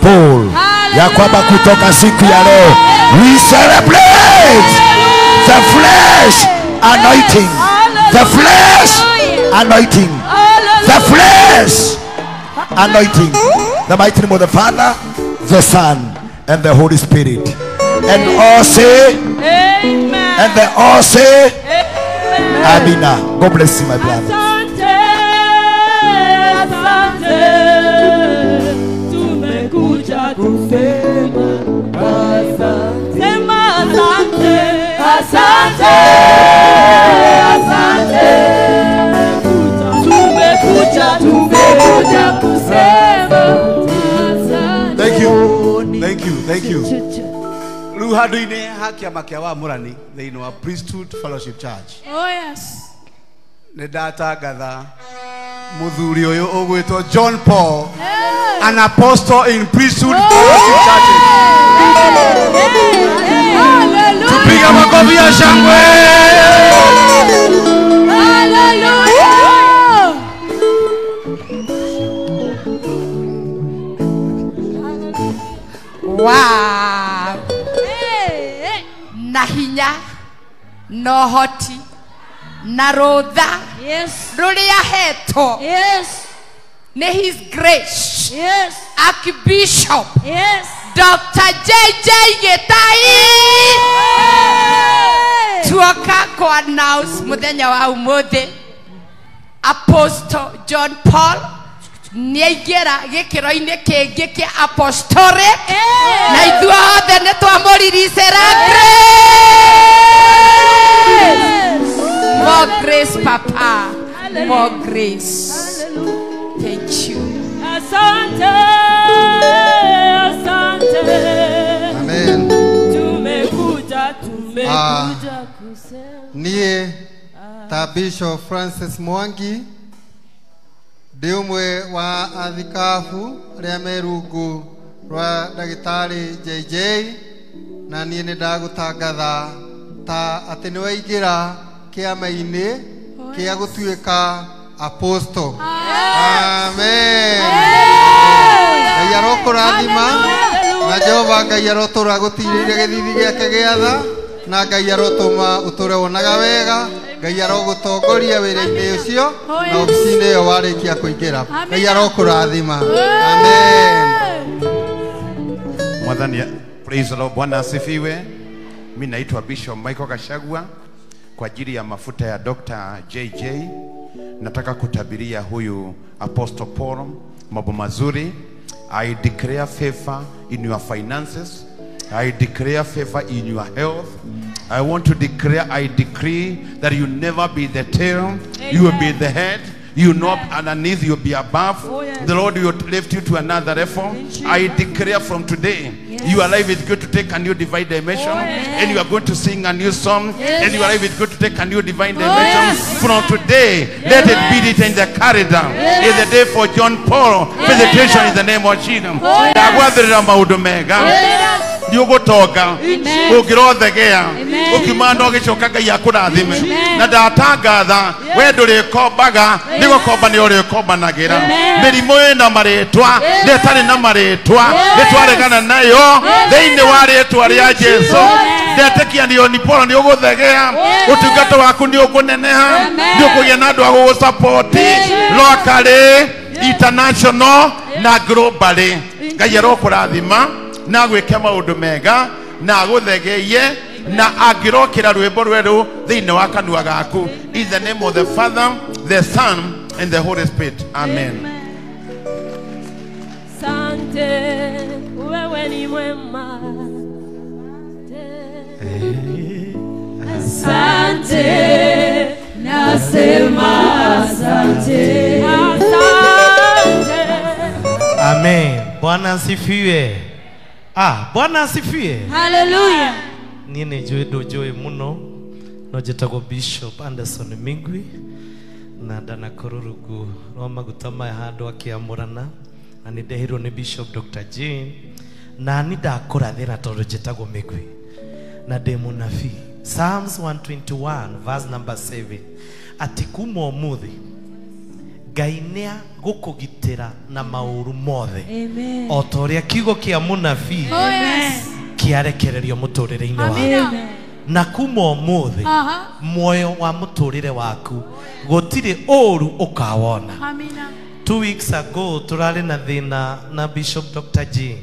Paul ya kwamba kutoka siku ya leo we celebrate the flesh anointing, the flesh anointing, the flesh anointing, the mighty name of the Father, the Son, and the Holy Spirit. And all say amen. And they all say amen. Amina. God bless you, my brother. Asante, asante, tumekuja kusema asante. Sema asante, asante, asante, tumekuja, tumekuja kusema asante. Thank you, thank you, thank you. Rĩu handũ-inĩ ha kĩama kĩa wamũrani thĩinĩ wa Priesthood Fellowship Church. Oh yes. Nĩ ndatangatha mũthuri ũyũ ũgwĩtwo John Paul, an apostle in Priesthood Fellowship Churches. Tupiga makofi ya shangwe. Hallelujah. Wow. Na hinya na ũhoti na rũtha rũrĩa hetwo nĩ His Grace Archbishop Dr. JJ Gĩtai tuoka kũ announce mũthenya wa ũmũthĩ Apostle John Paul Nĩ aingĩra gĩkĩro-inĩ kĩngĩ kĩa apostolic na ithuothe nĩ twamũriricĩra grace. More grace, Papa. More grace. Thank you. Asante, asante. Amen. Tumekuja, tumekuja kusema. Niĩ ta Bishop Francis Mwangi ndĩ ũmwe wa athikabu arĩa me rungu rwa ndagĩtarĩ JJ, na niĩ nĩ ndagũtangatha ta atĩ nĩ waingĩra kĩama-inĩ kĩa gũtuĩka apostle. Amen. Ngai arokũrathima na Jehova Ngai arotũra gũtirĩire gĩthithi gĩake gĩa tha, na Ngai arotũma ũtũre wonaga wega. Ngai arogũtongoria wĩra-inĩ ũcio na obici-inĩ ĩyo warĩkia kũingĩra. Ngai arokũrathima. Amen. Mwathani, praise the Lord. Bwana asifiwe. Mimi naitwa Bishop Michael Gachagua kwa ajili ya mafuta ya Dr. JJ. Nataka kutabiria huyu Apostle Paul mambo mazuri. I declare favor in your finances. I declare favor in your health. I want to declare, I decree that you never be the tail. You will be the head. You not underneath, you'll be above. Oh, yes. The Lord will lift you to another level. I declare from today, your life is going to take a new divine dimension. Oh, yes. And you are going to sing a new song. Yes. And your life is going to take a new divine Oh, dimension. yes. From today, let it be written in the calendar. Yes. Is the day for John Paul. Yes. Visitation in the name of Jesus. Oh, yes. Ndagwathĩrĩra maũndũ mega. Yes. Nĩ ũgũtonga. Amen. Ũngĩrothegea. Amen. Ũkiuma na ũgĩcoka Ngai akũrathime. Amen. Na ndatangatha we ndũrĩkombaga, nĩ gũkomba nĩ ũrĩkombanagĩra. Amen. Mĩrimũ ĩna marĩtwa, Yes. na ĩtarĩ na marĩtwa, Yes. nĩ twaregana nayo Yes. thĩinĩ wa rĩtwa rĩa Jesũ. Yes. Ndetĩkia nĩ Oni Paul nĩ ũgũthegea, Yes. ũtungata waku nĩ ũkũneneha, Amen. nĩ ũkũgĩa na andũ a gũgũsapoti Yes. locally, international na globally. Ngai arokũrathima na agwĩke maũndũ mega na agũthegeiye na angĩrokĩra rwĩmbo rwerũ thĩinĩ wa kanua gaku. In the name of the Father, the Son, and the Holy Spirit. Amen. Asante, wewe ni mwema. Asante, nasema asante. Asante. Amen. Bwana asifiwe. Bwana asifiwe. Hallelujah. Niĩ nĩ njũĩ ndũnjũĩ mũno, no njĩtagwo Bishop Anderson Mingwi na ndanakorwo rungu rwa maguta maya handũ akĩamũrana, na nĩ ndehirwo nĩ Bishop Dr. Jane, na nĩ ndakũrathĩra tondũ njĩtagwo Mingwi na ndĩ mũnabii. Psalms 121 verse number 7 atĩ kuma ũmũthĩ Ngai nĩagũkũgitĩra na maũru mothe. Amen. O ta ũrĩa kiugo kĩa mũnabii Oh, yes. kĩarekererio mũtũrĩre-inĩ waku. Amen. Na kuma ũmũthĩ Aha. muoyo wa mũtũrĩre waku gũtirĩ ũru ũkawona. Amina. 2 weeks ago tũrarĩ na thĩna na Bishop Dr. Jane,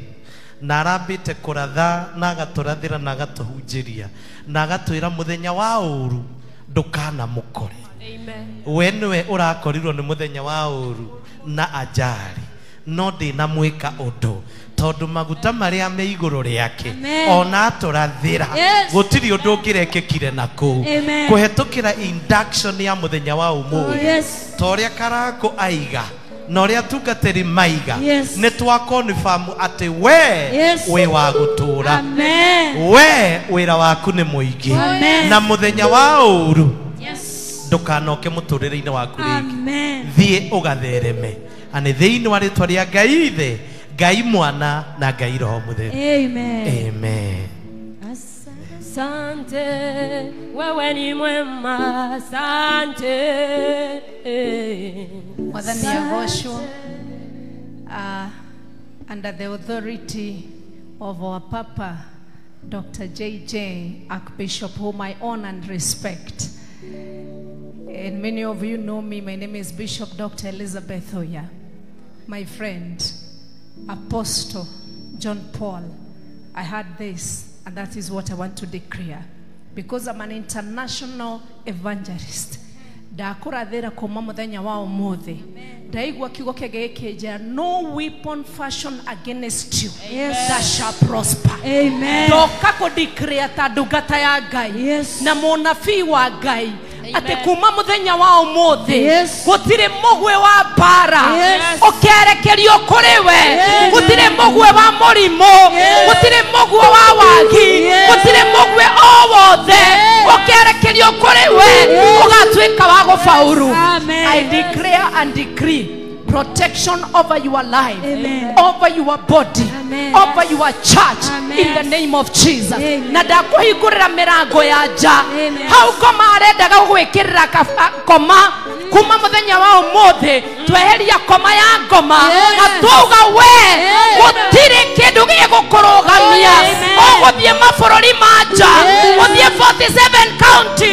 na arambĩte kũratha na agatũrathĩra na agatũhunjĩria na agatwĩra mũthenya wa ũru ndũkanamũkore. Amen. We nĩwe ũrakorirwo nĩ mũthenya wa ũru na ajari, no ndĩnamwĩka ũndũ tondũ maguta marĩa me igũrũ rĩake Amen. ona atũrathĩra Yes. gũtirĩ ũndũ ũngĩrekĩkire na kũu. Amen. Kũhetũkĩra induction ya mũthenya wa ũmũthĩ. Oh, yes. Ta ũrĩa Karangũ aiga na ũrĩa atungatĩri maiga, Yes. nĩ twakonfamu atĩ we Yes. wĩ wa gũtũũra. Amen. We wĩra waku nĩ mũingĩ. Amen. Na mũthenya wa ũru Yes. ndũkanoke mũtũrĩre-inĩ waku rĩngĩ. Amen. Thiĩ ũgathereme. Na nĩ thĩinĩ wa rĩtwa rĩa Ngai Ithe, Ngai Mwana na Ngai Roho Mũtheru. Amen. Amen. Asante, wewe ni mwema. Asante. Mwathani agocwo. Under the authority of our Papa, Dr. J.J. Archbishop, whom I honor and respect. And many of you know me. My name is Bishop Dr. Elizabeth Oya. My friend, Apostle John Paul, I heard this, and that is what I want to declare. Because I'm an international evangelist. Ndakũrathĩra kuma mũthenya wa ũmũthĩ Ndaigua kiugo kĩa Ngai gĩkĩnjĩra, no weapon fashion against you that shall prosper. Amen. Ndoka kũ declare ta ndungata ya Ngai na mũnabii wa Ngai atĩ kuma mũthenya wa ũmũthĩ gũtirĩ mũgwe wa mbara ũkerekerio kũrĩ we, gũtirĩ mũgwe wa mũrimũ, gũtirĩ mũgwe wa wagi, gũtirĩ mũgwe o wothe ũkerekerio kũrĩ we ũgatuĩka wa gũfaulu. I declare and decree protection over your life. Amen. Over your body. Amen. Over your church. Amen. In the name of Jesus. Na ndakuhingũrĩra mĩrango ya nja. Hau ngoma arendaga gũgwĩkĩrĩra koma kuma mũthenya wa ũmũthĩ tweheria koma ya ngoma na twauga we gũtirĩ kĩndũ gĩgũkũrũgamia, ũgũthiĩ mabũrũri ma nja, ũthiĩ 47 county,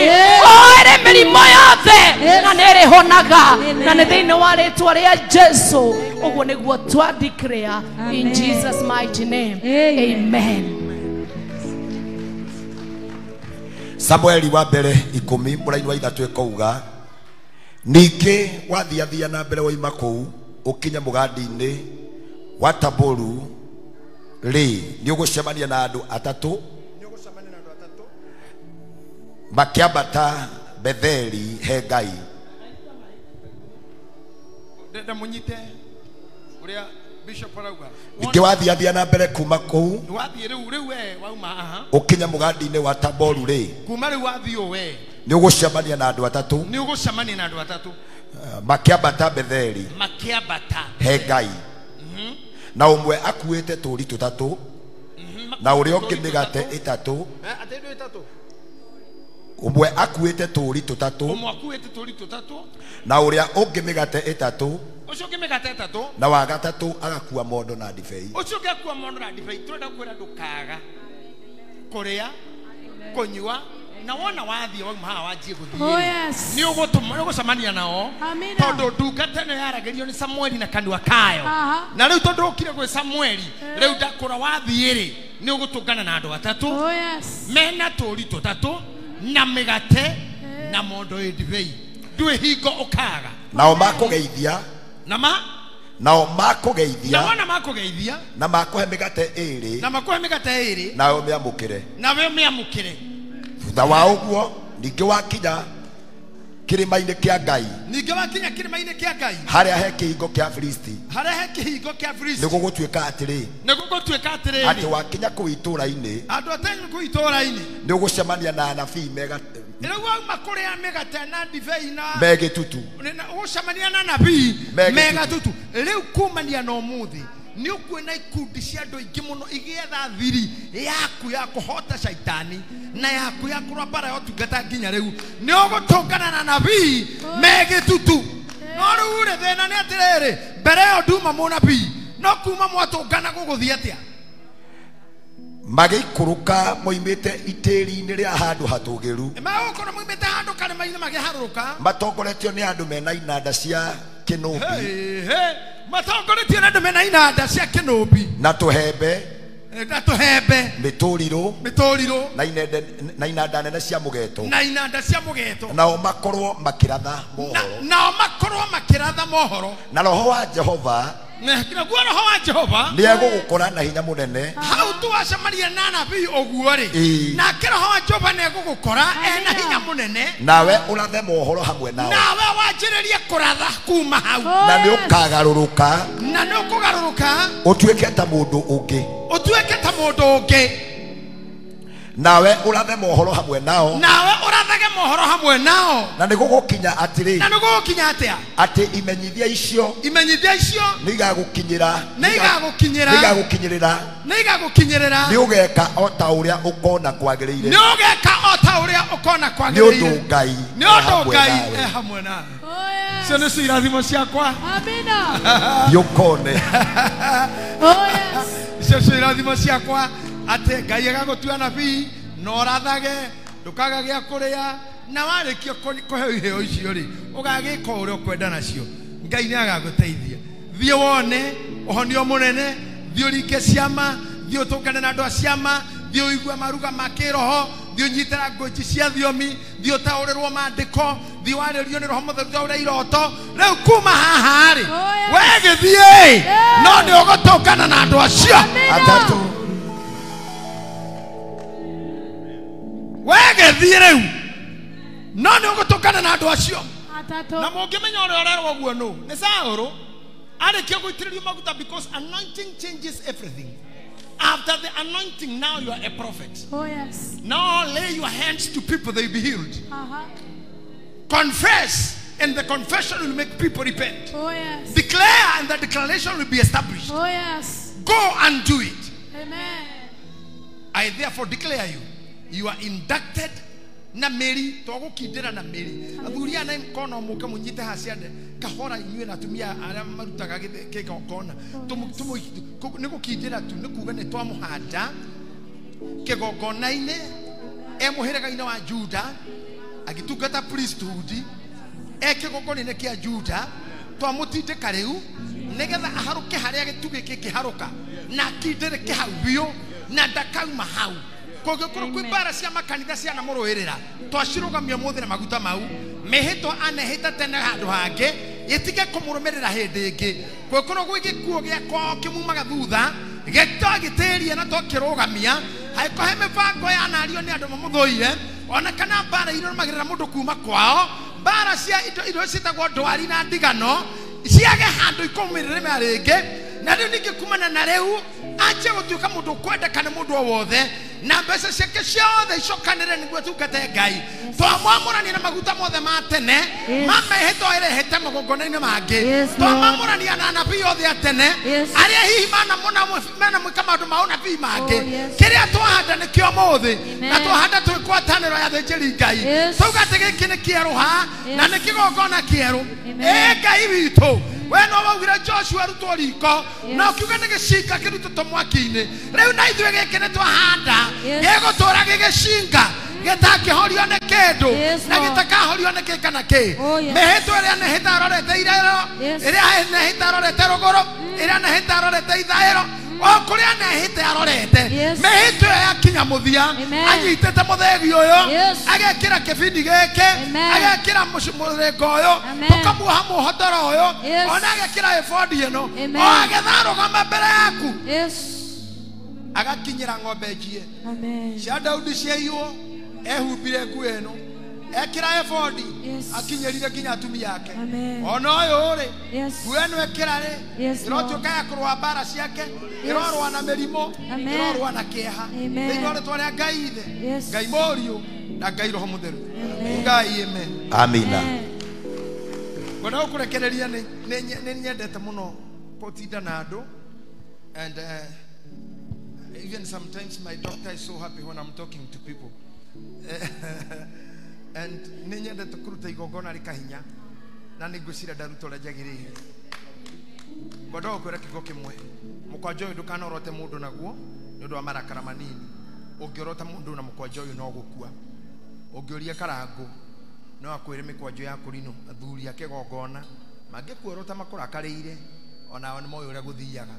oere mĩrimũ yothe na nĩrĩhonaga, na nĩ thĩinĩ wa rĩtwa rĩa Jesu ũguo nĩguo twa declare in Jesus mighty name. Amen. Samueli wa mbere 10 mũraini wa 3 ĩkauga, ningĩ wathiathia na mbere woima kũu ũkinye mũgandi-inĩ wa Taboru rĩ, nĩ ũgũcemania na andũ atatũ makĩambata Betheli he Ngai. Ndamunyite uria bishop arauga. Ningĩ wathiathia na mbere kuma kũu wathiĩ rĩu we wauma aha ũkinye mũgandi-inĩ wa Taboru rĩ, kuma rĩu wathiĩ we nĩ ũgũcemania na andũ atatũ, nĩ ũgũcemania na andũ atatũ makĩambata Betheli, makĩambata he Ngai, na ũmwe akuĩte tũũri tũtatũ na ũrĩa ũngĩ mĩgate ĩtatũ. Ũmwe akuĩte tũũri tũtatũ, ũmwe akuĩte tũũri tũtatũ, na ũrĩa ũngĩ mĩgate ĩtatũ, ũcio ũngĩ mĩgate ĩtatũ, na wa gatatũ agakua mondo na ndibei. Ũcio ũngĩ akua mondo na ndibei. Tũrenda kwĩra ndũkaga kũrĩa kũnyua, na wona wathiĩ wauma haha wanjie gũthiĩ nĩ ũgũcemania nao, tondũ ndungata ĩno yaragĩrio nĩ Samueli na kanua kayo, na rĩu tondũ ũkire gwĩ Samueli rĩu ndakũra wathiĩ rĩ nĩ ũgũtũngana na andũ atatũ mena tũũri tũtatũ na mĩgate na mondo ĩ ndibei, ndwĩ hingo ũkaga. Nao makũgeithia na ma nao makũgeithia na wona makũgeithia na makũhe mĩgate ĩĩrĩ, na makũhe mĩgate ĩĩrĩ, nawe ũmĩamũkĩre, nawe ũmĩamũkĩre. Thutha wa ũguo ningĩ wakinya kĩrĩma-inĩ kĩa Ngai, ningĩ wakinya kĩrĩma-inĩ kĩa Ngai harĩa he kĩhingo kĩa Filisti, harĩa he kĩhingo kĩa Filisti, nĩ gũgũtuĩka atĩrĩ, nĩ gũgũtuĩka atĩrĩrĩ, atĩ wakinya kũu itũũra-inĩ, andũ atenyu kũu itũũra-inĩ, nĩ ũgũcemania na anabii rĩu wauma kũrĩa mĩgate na ndibei na me gĩtutu, ũgũcemania na anabii me gatutu. Rĩu kumania na ũmũthĩ nĩ ũkuona ikundi cia andũ aingĩ mũno igĩetha thiri yaku ya kũhota caitani na yaku ya kũrũa mbara ya ũtungata nginya rĩu nĩ ũgũtũngana na nabii me gĩtutu. No rĩu rĩ thĩna nĩ atĩrĩrĩ, mbere ĩyo nduma mũnabii, no kuma mwatũngana gũgũthiĩ atĩa? Magĩikũrũka moimĩte itĩri-inĩ rĩa handũ hatũgĩru, magũkorwo moimĩte handũ karĩma-inĩ makĩharũrũka, matongoretio nĩ andũ mena inanda cia kĩnũbi, matongoretio nĩ andũ mena inanda cia kĩnũbi, na tũhembe, na tũhembe, mĩtũrirũ, mĩtũrirũ, na inanda nene cia mũgeto, na inanda cia mũgeto, nao makorwo makĩratha mohoro, nao makorwo makĩratha mohoro. Na roho wa Jehova, naguo roho wa Jehova nĩ egũgũkora na hinya mũnene. Hau twacemania na nabii ũguo rĩ, nake roho wa Jehova nĩ egũgũkora ena hinya mũnene, nawe ũrathe mohoro hamwe nao, nawe wanjĩrĩrie kũratha kuma hau, na nĩ ũkagarũrũka, na nĩ ũkũgarũrũka ũtuĩke ta mũndũ ũngĩ, ũtuĩke ta mũndũ ũngĩ, nawe ũrathe mohoro hamwe nao, nawe ũrathage mohoro hamwe nao. Na nĩ gũgũkinya atĩrĩ, na nĩ gũgũkinya atĩa? Atĩ imenyithia icio, imenyithia icio nĩ igagũkinyĩra, nĩ igagũkinyĩra, nĩ igagũkinyĩrĩra, nĩ igagũkinyĩrĩra, nĩ ũgeka o ta ũrĩa ũkona kwagĩrĩire, nĩ ũgeka o ta ũrĩa ũkona kwagĩrĩire, nĩ ũndũ Ngai, nĩ ũndũ Ngai e hamwe nawe. Icio nĩcio irathimo ciakwa. Amina. Yũkone. Icio nĩcio irathimo ciakwa, atĩ Ngai agagũtua nabii na ũrathage, ndũkaga gĩa kũrĩa, na warĩkia kũheo iheo icio rĩ, ũgagĩka ũrĩa ũkwenda nacio. Ngai nĩ agagũteithia. Thiĩ wone ũhonio mũnene, thiĩ ũringe ciama, thiĩ ũtũngane na andũ a ciama, thiĩ ũigue maruga ma kĩroho, thiĩ ũnyite language cia thiomi, thiĩ ũtaũrĩrwo maandĩko, Thiĩ warĩrio nĩ Roho Mũtheru ta ũrĩa iroto. Rĩu kuma haha rĩ, we gĩthiĩ, no nĩ ũgũtũngana na andũ acio. Atatũ. We gĩthiĩ rĩu, no nĩ ũgũtũngana na andũ acio. Na mũngĩmenya ũrĩa ũrerwo ũguo nũ, nĩ Saũlũ arĩkia gũitĩrĩrio maguta, because anointing changes everything. After the anointing, now you are a prophet. Oh, yes. Now lay your hands to people, they will be healed. Confess, and the confession will make people repent. Oh, yes. Declare, and the declaration will be established. Oh, yes. Go and do it. Amen. I therefore declare you, you are inducted na meri twagukindira na meri athuri ana kono muke munyite haciande kahora inyue na atumia aria marutaga kigongona ni gukindira tu ni kuga ni twamuhanda kigongona-ini e muhĩrĩga-inĩ wa Juda agĩtungata priesthood e kĩgongona-inĩ kĩa Juda twamũtindĩka rĩu nĩgetha aharũke harĩa gĩtugĩ kĩngĩharũka na akindĩrĩke hau biũ na ndakauma hau. Kũngĩkorwo kwĩ mbara cia makanitha cianamũrũĩrĩra twacirũgamia ũmũthĩ na maguta mau mĩhĩtwa anehĩta tene handũ hangĩ gĩtige kũmũrũmĩrĩra hĩndĩ ĩngĩ. Kũngĩkorwo gwĩ gĩkuũ gĩa kwao kĩmumaga thutha gĩtwagĩtĩria na twakĩrũgamia hangĩkorwo he mĩbango yanario nĩ andũ mamũthũire ona kana mbara irũmagĩrĩra mũndũ kuma kwao mbara cia indo iria ciĩtagwo ndwari na ndigano ciage handũ ikũmĩrĩrĩma rĩngĩ. Na rĩu ningĩ kumana na rĩu anjie gũtuĩka mũndũ ũkwendeka nĩ mũndũ o wothe na mbeca ciake ciothe icokanĩre nĩguo atungate Ngai. Twamwamũrania na maguta mothe ma tene ma mĩhĩtwa ĩrehete magongona-inĩ mangĩ. Twamwamũrania na anabii othe a tene arĩa hihi manamwĩka maũndũ ma ũnabii mangĩ. Kĩrĩa twahanda nĩkĩo ũmũthĩ na twahanda twĩ ngwatanĩro ya athĩnjĩri Ngai. Twauga atĩ gĩkĩ nĩ kĩerũha na nĩ kĩgongona kĩerũ. Ĩ Ngai witũ, we no waugire Joshua arutwo riko na ũkiuga nĩ gĩcinga kĩrutĩtwo mwaki-inĩ. Rĩu na ithuĩ gĩkĩ nĩ twahanda gĩgũtũra gĩgĩcinga gĩtangĩhorio nĩ kĩndũ na gĩtakahorio nĩ kĩ kana kĩ. Mĩhĩtwa ĩrĩa nehĩta arorete iraĩro, ĩrĩa nehĩta arorete rũgũrũ, ĩrĩa nehĩta arorete ithaĩro, o kũrĩa nehĩte arorete mĩhĩtwa ĩyo yakinya mũthia anyitĩte mũthegi ũyũ agekĩra kĩbindi gĩkĩ agekĩra mũrĩngo ũyũ tũkamuoha mũhotoro ũyũ ona agekĩra ebodi ĩno o agetha arũgama mbere yaku agakinyĩra ng'ombe njie cia Daudi ciaiywo ehumbire nguo ĩno ekĩra ebodi akinyĩrire nginya atumia ake. Ona ũyũ rĩ nguo ĩno ekĩra rĩ ĩrotuĩka ya kũrũa mbara ciake, ĩrorũa na mĩrimũ, ĩrorũa na kĩeha. Thĩinĩ wa rĩtwa rĩa Ngai Ithe, Ngai Mũriũ na Ngai Roho Mũtheru. Ngai amen. Amina. Ngwenda gũkũrekereria nĩ nyendete mũno gũtinda na andũ and even sometimes my doctor is so happy when I'm talking to people. And nĩ nyendete kũruta igongona rĩkahinya na nĩ ngwĩciria ndaruta ũrĩa njagĩrĩire. Ngwenda gũkwĩra kiugo kĩmwe, mũkwanja ũyũ ndũkanorote mũndũ naguo nĩ ũndũ wa marakara manini. Ũngĩorota mũndũ na mũkwanja ũyũ no gũkua. Ũngĩũria Karangũ no akwĩre mĩkwanjo ya kũrinũ athuri a kĩgongona mangĩkuorota makũrakarĩire onao nĩ moĩ ũrĩa gũthiaga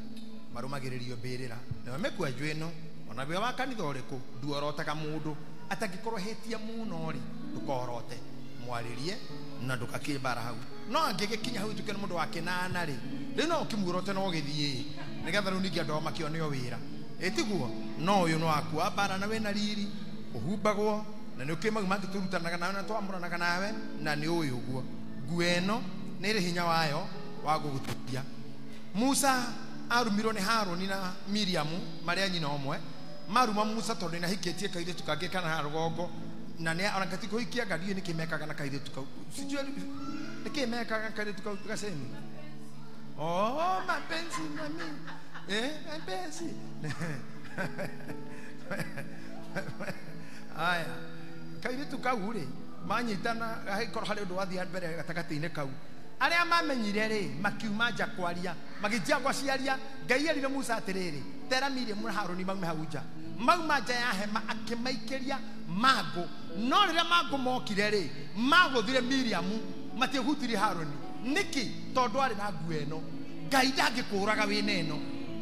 marũmagĩrĩrio mbĩrĩra. Nayo mĩkwanjo ĩno ona wĩ wa kanitha ũrĩkũ nduorotaga mũndũ atangĩkorwo hĩtie mũno rĩ ndũkorote mwarĩrie na ndũgakie mbara hau. No angĩgĩkinya hau ituĩke nĩ mũndũ wa kĩnana rĩ, rĩu no ũkĩmuorote no ũgĩthiĩ nĩgetha rĩu ningĩ andũ ao makĩone o wĩra. Ĩtiguo no ũyũ no akua mbara na wĩna riri ũhumbagwo na nĩ ũkĩĩ mau mangĩ tũrutanaga nawe na twamũranaga nawe na nĩ ũyũ ũguo. Nguo ĩno nĩ ĩrĩ hinya wayo wa gũgũteithia. Musa arumirwo nĩ Harũni na Miriamu marĩ a nyina ũmwe. Maruma Musa tondũ nĩahikĩtie kairĩtu kangĩ kana haha rũgongo na nĩ ona gati kũhikia nga ndiũĩ nĩkĩ mekaga na kairĩtu kau. Sijui nĩkĩ mekaga kairĩtu kau gaceni. Oh, mapenzi na mimi. Mapenzi. Aya. Kairĩtu kau rĩ manyitana hangĩkorwo harĩ ũndũ wathiĩ mbere gatagatĩ-inĩ kau. Arĩa mamenyire rĩ makiuma nja kwaria magĩnjia gwaciaria. Ngai erire Musa atĩrĩrĩ, tera Miriamu na Harũni maume hau nja. Mauma nja ya hema akĩmaikĩria mangũ. No rĩrĩa mangũ mokire rĩ magũthire Miriamu matiahutirie Harũni. Nĩkĩ? Tondũ arĩ na nguo ĩno. Ngai ndangĩkũraga wĩna ĩno.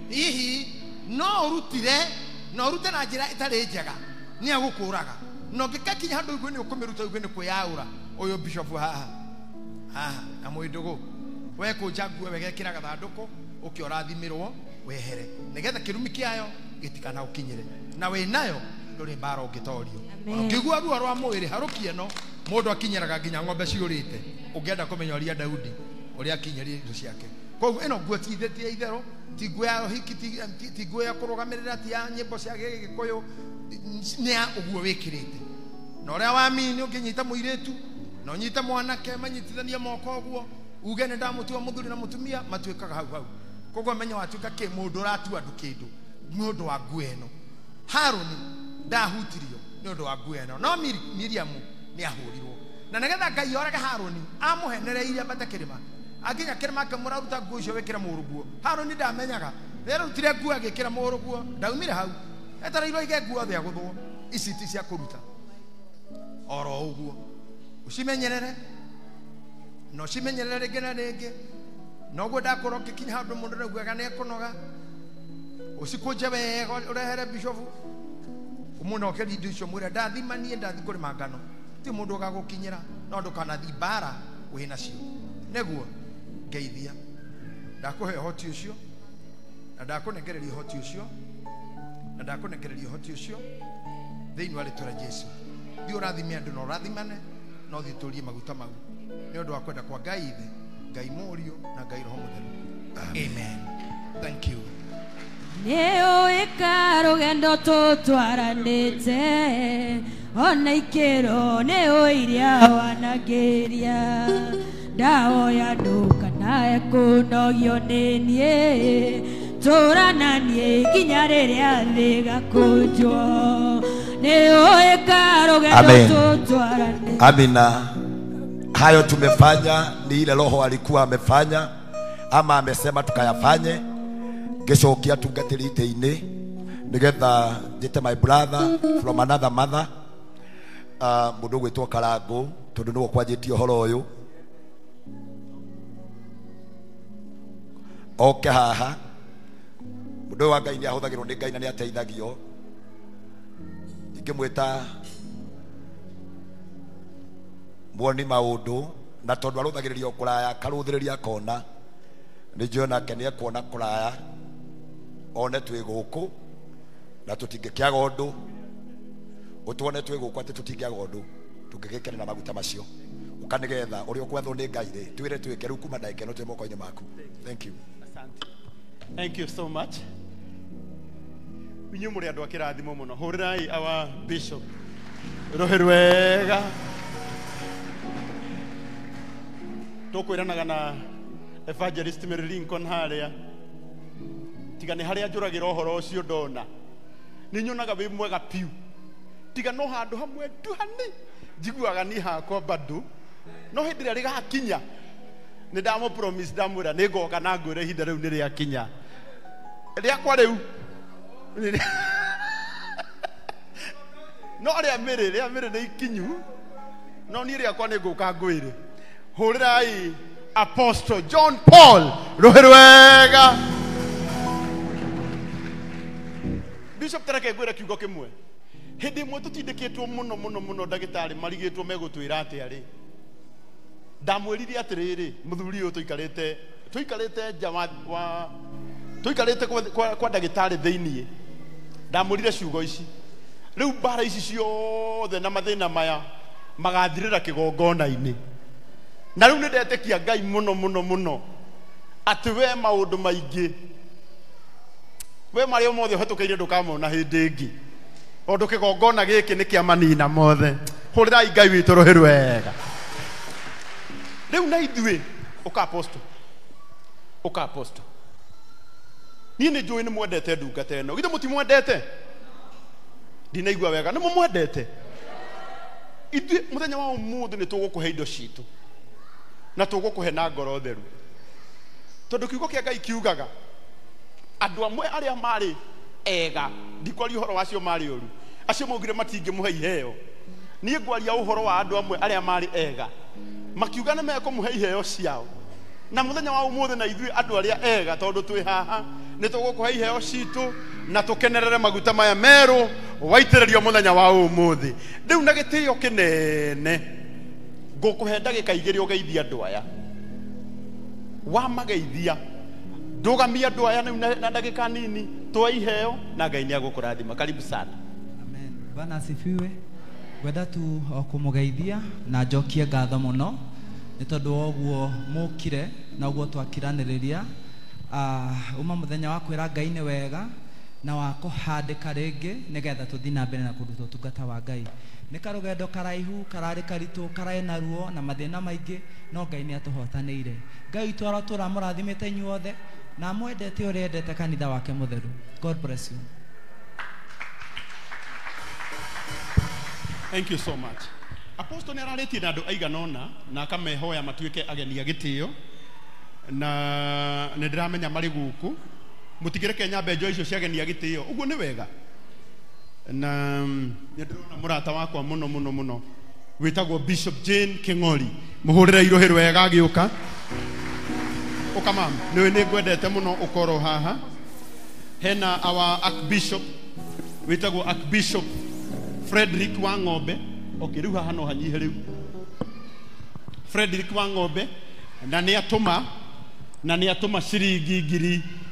Hihi no ũrutire na ũrute na njĩra ĩtarĩ njega nĩ agũkũraga. Na ũngĩkakinya handũ ũigue nĩ ũkũmĩruta ũigue nĩ kwĩyaũra Ũyũ bishop haha haha na mwĩndũgũ wekũnja nguo wegekĩra gathandũkũ ũke ũrathimirwo wehere nĩgetha kĩrumi kĩayo gĩtikanagũkinyĩre na wĩnayo ndũrĩ mbara ũngĩtorio. Ũkĩigua ruo rwa mwĩrĩ harũki ĩno mũndũ akinyĩraga nginya ng'ombe ciũrĩte. Ũngĩenda kũmenya ũrĩa Daudi ũrĩa akinyĩrie indo ciake. Koguo ĩno nguo ti ya itherũ, ti nguo ya ũhiki, ti nguo ya kũrũgamĩrĩra, ti ya nyĩmbo cia Gĩgĩkũyũ, nĩ ya ũguo wĩkĩrĩte. Na ũrĩa wamini ũngĩnyita mũirĩtu na ũnyite mwanake manyitithanie moko ũguo uge nĩ ndamũtua mũthuri na mũtumia matuĩkaga hau hau. Koguo menya watuĩka kĩ mũndũ ũratua andũ kĩndũ nĩ ũndũ wa nguo ĩno. Harũni ndahutirio nĩ ũndũ wa nguo ĩno, no Miriamu nĩ ahũrirwo. Na nĩgetha Ngai orage Harũni amũhenereirie ambate kĩrĩma, akinya kĩrĩma akĩmũraruta nguo icio wĩkĩre mũrũguo. Harũni ndamenyaga rĩrĩa arutire nguo agĩkĩra mũrũguo, ndaumire hau etereirwo aige nguo othe agũthwo. Ici ti cia kũruta oro ũguo, ũcimenyerere na ũcimenyerere rĩngĩ na rĩngĩ. Noguo ndakorwo ngĩkinya handũ mũndũ nĩaugaga nĩekũnoga, ũcikũnje wega ũrehere bishofu ũmũnokerie indo icio, mwĩre ndathima niĩ ndathi kũrĩma ngano, ti mũndũ ũgagũkinyĩra, no ndũkanathi mbara wĩ nacio. Nĩguo ngeithia ndakũhe ũhoti ũcio na ndakũnengereria ũhoti ũcio na ndakũnengereria ũhoti ũcio thĩinĩ wa rĩtwa rĩa Jesũ. Thiĩ ũrathime andũ na ũrathimane, no thiĩ tũrie maguta mau nĩ ũndũ wa kwenda kwa Ngai Ithe, Ngai Mũriũ na Ngai Roho Mũtheru. Amen. Thank you. Nĩũĩka rũgendo tũtwaranĩte ona ikĩro nĩũĩ iria wanangĩria ndahoya ndũkanae kũnogio nĩ niĩ tũra na niĩ nginya rĩrĩa thĩ ĩgakũnjwo nĩũĩka rũgendo tũtwaranĩte. Amina. Hayo tumefanya ni ile Roho alikuwa amefanya ama amesema tukayafanye. Ngicokia tungatĩri itĩ-inĩ nĩgetha njĩte my brother from another mother, mũndũ ũgwĩtwo Karangũ, tondũ nĩwe kwanjĩtie ũhoro ũyũ, oke haha. Mũndũ ũyũ wa Ngai nĩahũthagĩrwo nĩ Ngai na nĩateithagio. Ingĩmwĩta muoni maũndũ, na tondũ arũthagĩrĩria kũraya akarũthĩrĩria akona, nĩ njũĩ onake nĩekuona kũraya one twĩ gũkũ na tũtingĩkĩaga ũndũ, ũtuone twĩ gũkũ atĩ tũtingĩaga ũndũ tũngĩgĩkena na maguta macio. Ũka nĩgetha ũrĩa ũkwethwo nĩ Ngai rĩ, twĩre twĩke rĩu kuma ndagĩka ĩno twĩ moko-inĩ maku. Thank you. Asante. Thank you so much. Inyuĩ mũrĩ andũ a kĩrathimo mũno. Hũrĩrai our bishop rũhĩ rwega. Tũkwĩranaga na evangelist Mary Lincoln harĩa, tiga nĩ harĩa njũragĩra ũhoro ũcio ndona nĩ nyonaga wĩ mwega piũ, tiga no handũ hamwe tu hani njiguaga niĩ hakwa bado, no hĩndĩ ĩrĩa rĩgakinya nĩ ndamũ promise, ndamwĩra nĩ ngoka na ngwĩre ihinda rĩu nĩ rĩakinya rĩakwa rĩu no rĩa mĩrĩ nĩ ikinyu, no niĩ rĩakwa nĩ ngũka ngwĩre. Hũrĩrai Apostle John Paul rũhĩ rwega. Bishop tareke ngwĩre kiugo kĩmwe. Hĩndĩ ĩmwe tũtindĩkĩtwo mũno mũno mũno ndagĩtarĩ marigĩtwo megũtwĩra atĩa rĩ, ndamwĩrire atĩrĩrĩ, mũthuri ũyũ tũikarĩte nja wa tũikarĩte kwa ndagĩtarĩ thĩiniĩ, ndamwĩrire ciugo ici, rĩu mbara ici ciothe na mathĩna maya magathirĩra kĩgongona-inĩ. Na rĩu nĩndetĩkia Ngai mũno mũno mũno atĩ we maũndũ maingĩ we marĩa mothe ũhetũkĩire ndũkamona hĩndĩ ĩngĩ, tondũ kĩgongona gĩkĩ nĩ kĩa manina mothe. Hũrĩrai Ngai witũ rũhĩ rwega. Rĩu na ithuĩ ũka apostle, ũka apostle, niĩ nĩ njũĩ nĩ mwendete ndungata ĩno, githĩ mũtimwendete? Ndinaigua wega, nĩ mũmwendete? Ithuĩ mũthenya wa ũmũthĩ nĩ tũgũkũhe indo citũ na tũgũkũhe na ngoro theru, tondũ kiugo kĩa Ngai kiugaga andũ amwe arĩa marĩ ega, ndikwaria ũhoro wacio marĩ ũru, acio maugire matingĩmũhe iheo, niĩ ngwaria ũhoro wa andũ amwe arĩa marĩ ega makiuga nĩ mekũmũhe iheo ciao. Na mũthenya wa ũmũthĩ na ithuĩ andũ arĩa ega, tondũ twĩ haha nĩ tũgũkũhe iheo citũ na tũkenerere maguta maya merũ waitĩrĩrio mũthenya wa ũmũthĩ. Rĩu na gĩtĩo kĩnene Ngũkũhe ndagĩka igĩrĩ ũgeithie andũ aya. Wamageithia ndũgamia andũ aya na ndagĩka nini twa iheo na Ngai nĩ agũkũrathima. Karibu sana. Amen. Bwana asifiwe. Ngwenda tu o kũmũgeithia na njokie ngatho mũno nĩ tondũ wa ũguo mũkire na ũguo twakiranĩrĩria. Uma mũthenya wa kwĩra Ngai nĩ wega na wa kũhandĩka rĩngĩ nĩgetha tũthiĩ na mbere na kũruta ũtungata wa Ngai. Nĩ karũgendo karaihu, kararĩ karitũ, kararĩ na ruo na mathĩna maingĩ, no Ngai nĩ atũhotanĩire. Ngai witũ arotũũra amũrathimĩte inyuothe na amwendete ũrĩa endete kanitha wake mũtheru. God bless you. Thank you so much. Apostle nĩ ararĩtie na andũ aigana ũna na akamehoya matuĩke ageni a gĩtĩo, na nĩ ndĩramenya marĩ gũkũ. Mũtigĩreke nyambe njoe icio cia ageni a gĩtĩo, ũguo nĩ wega. Na nĩ ndĩrona mũrata wakwa mũno mũno mũno wĩtagwo Bishop Jane King'ori, mũhũrĩre irohĩ rwega agĩũka. Ũka mama, nĩũĩ nĩ ngwendete mũno ũkorwo haha. Hena our Archbishop wĩtagwo Archbishop Frederick wa Ng'ombe. Okay, rĩu haha no hanyihe rĩu. Frederick wa Ng'ombe na nĩ atũma, na nĩ atũma ciringi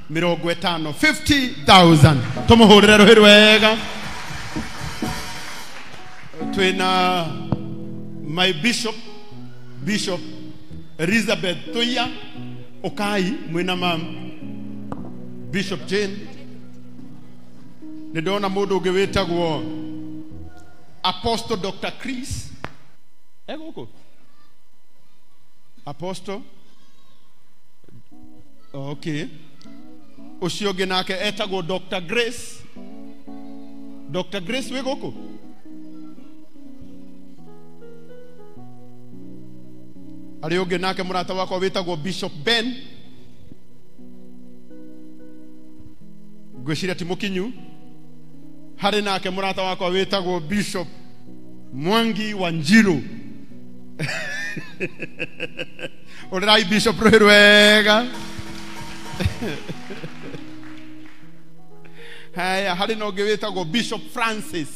50,000, 50,000. Tũmũhũrĩre rũhĩ rwega. Twĩna my bishop, Bishop Elizabeth Tuya. Ũkai mwĩna mam Bishop Jane. Nĩ ndona mũndũ ũngĩ wĩtagwo Apostle Dr. Chris. Egũkũ? Apostle. Okay. Ũcio ũngĩ nake etagwo Dr. Grace. Dr. Grace wĩ gũkũ? Harĩ ũngĩ nake mũrata wakwa wĩtagwo Bishop Ben. Ngwĩciria ti mũkinyu. Harĩ nake mũrata wakwa wĩtagwo Bishop Mwangi wa Njiru. Ũrĩrai Bishop rũhĩ rwega. Haya, harĩ na ũngĩ wĩtagwo Bishop Francis.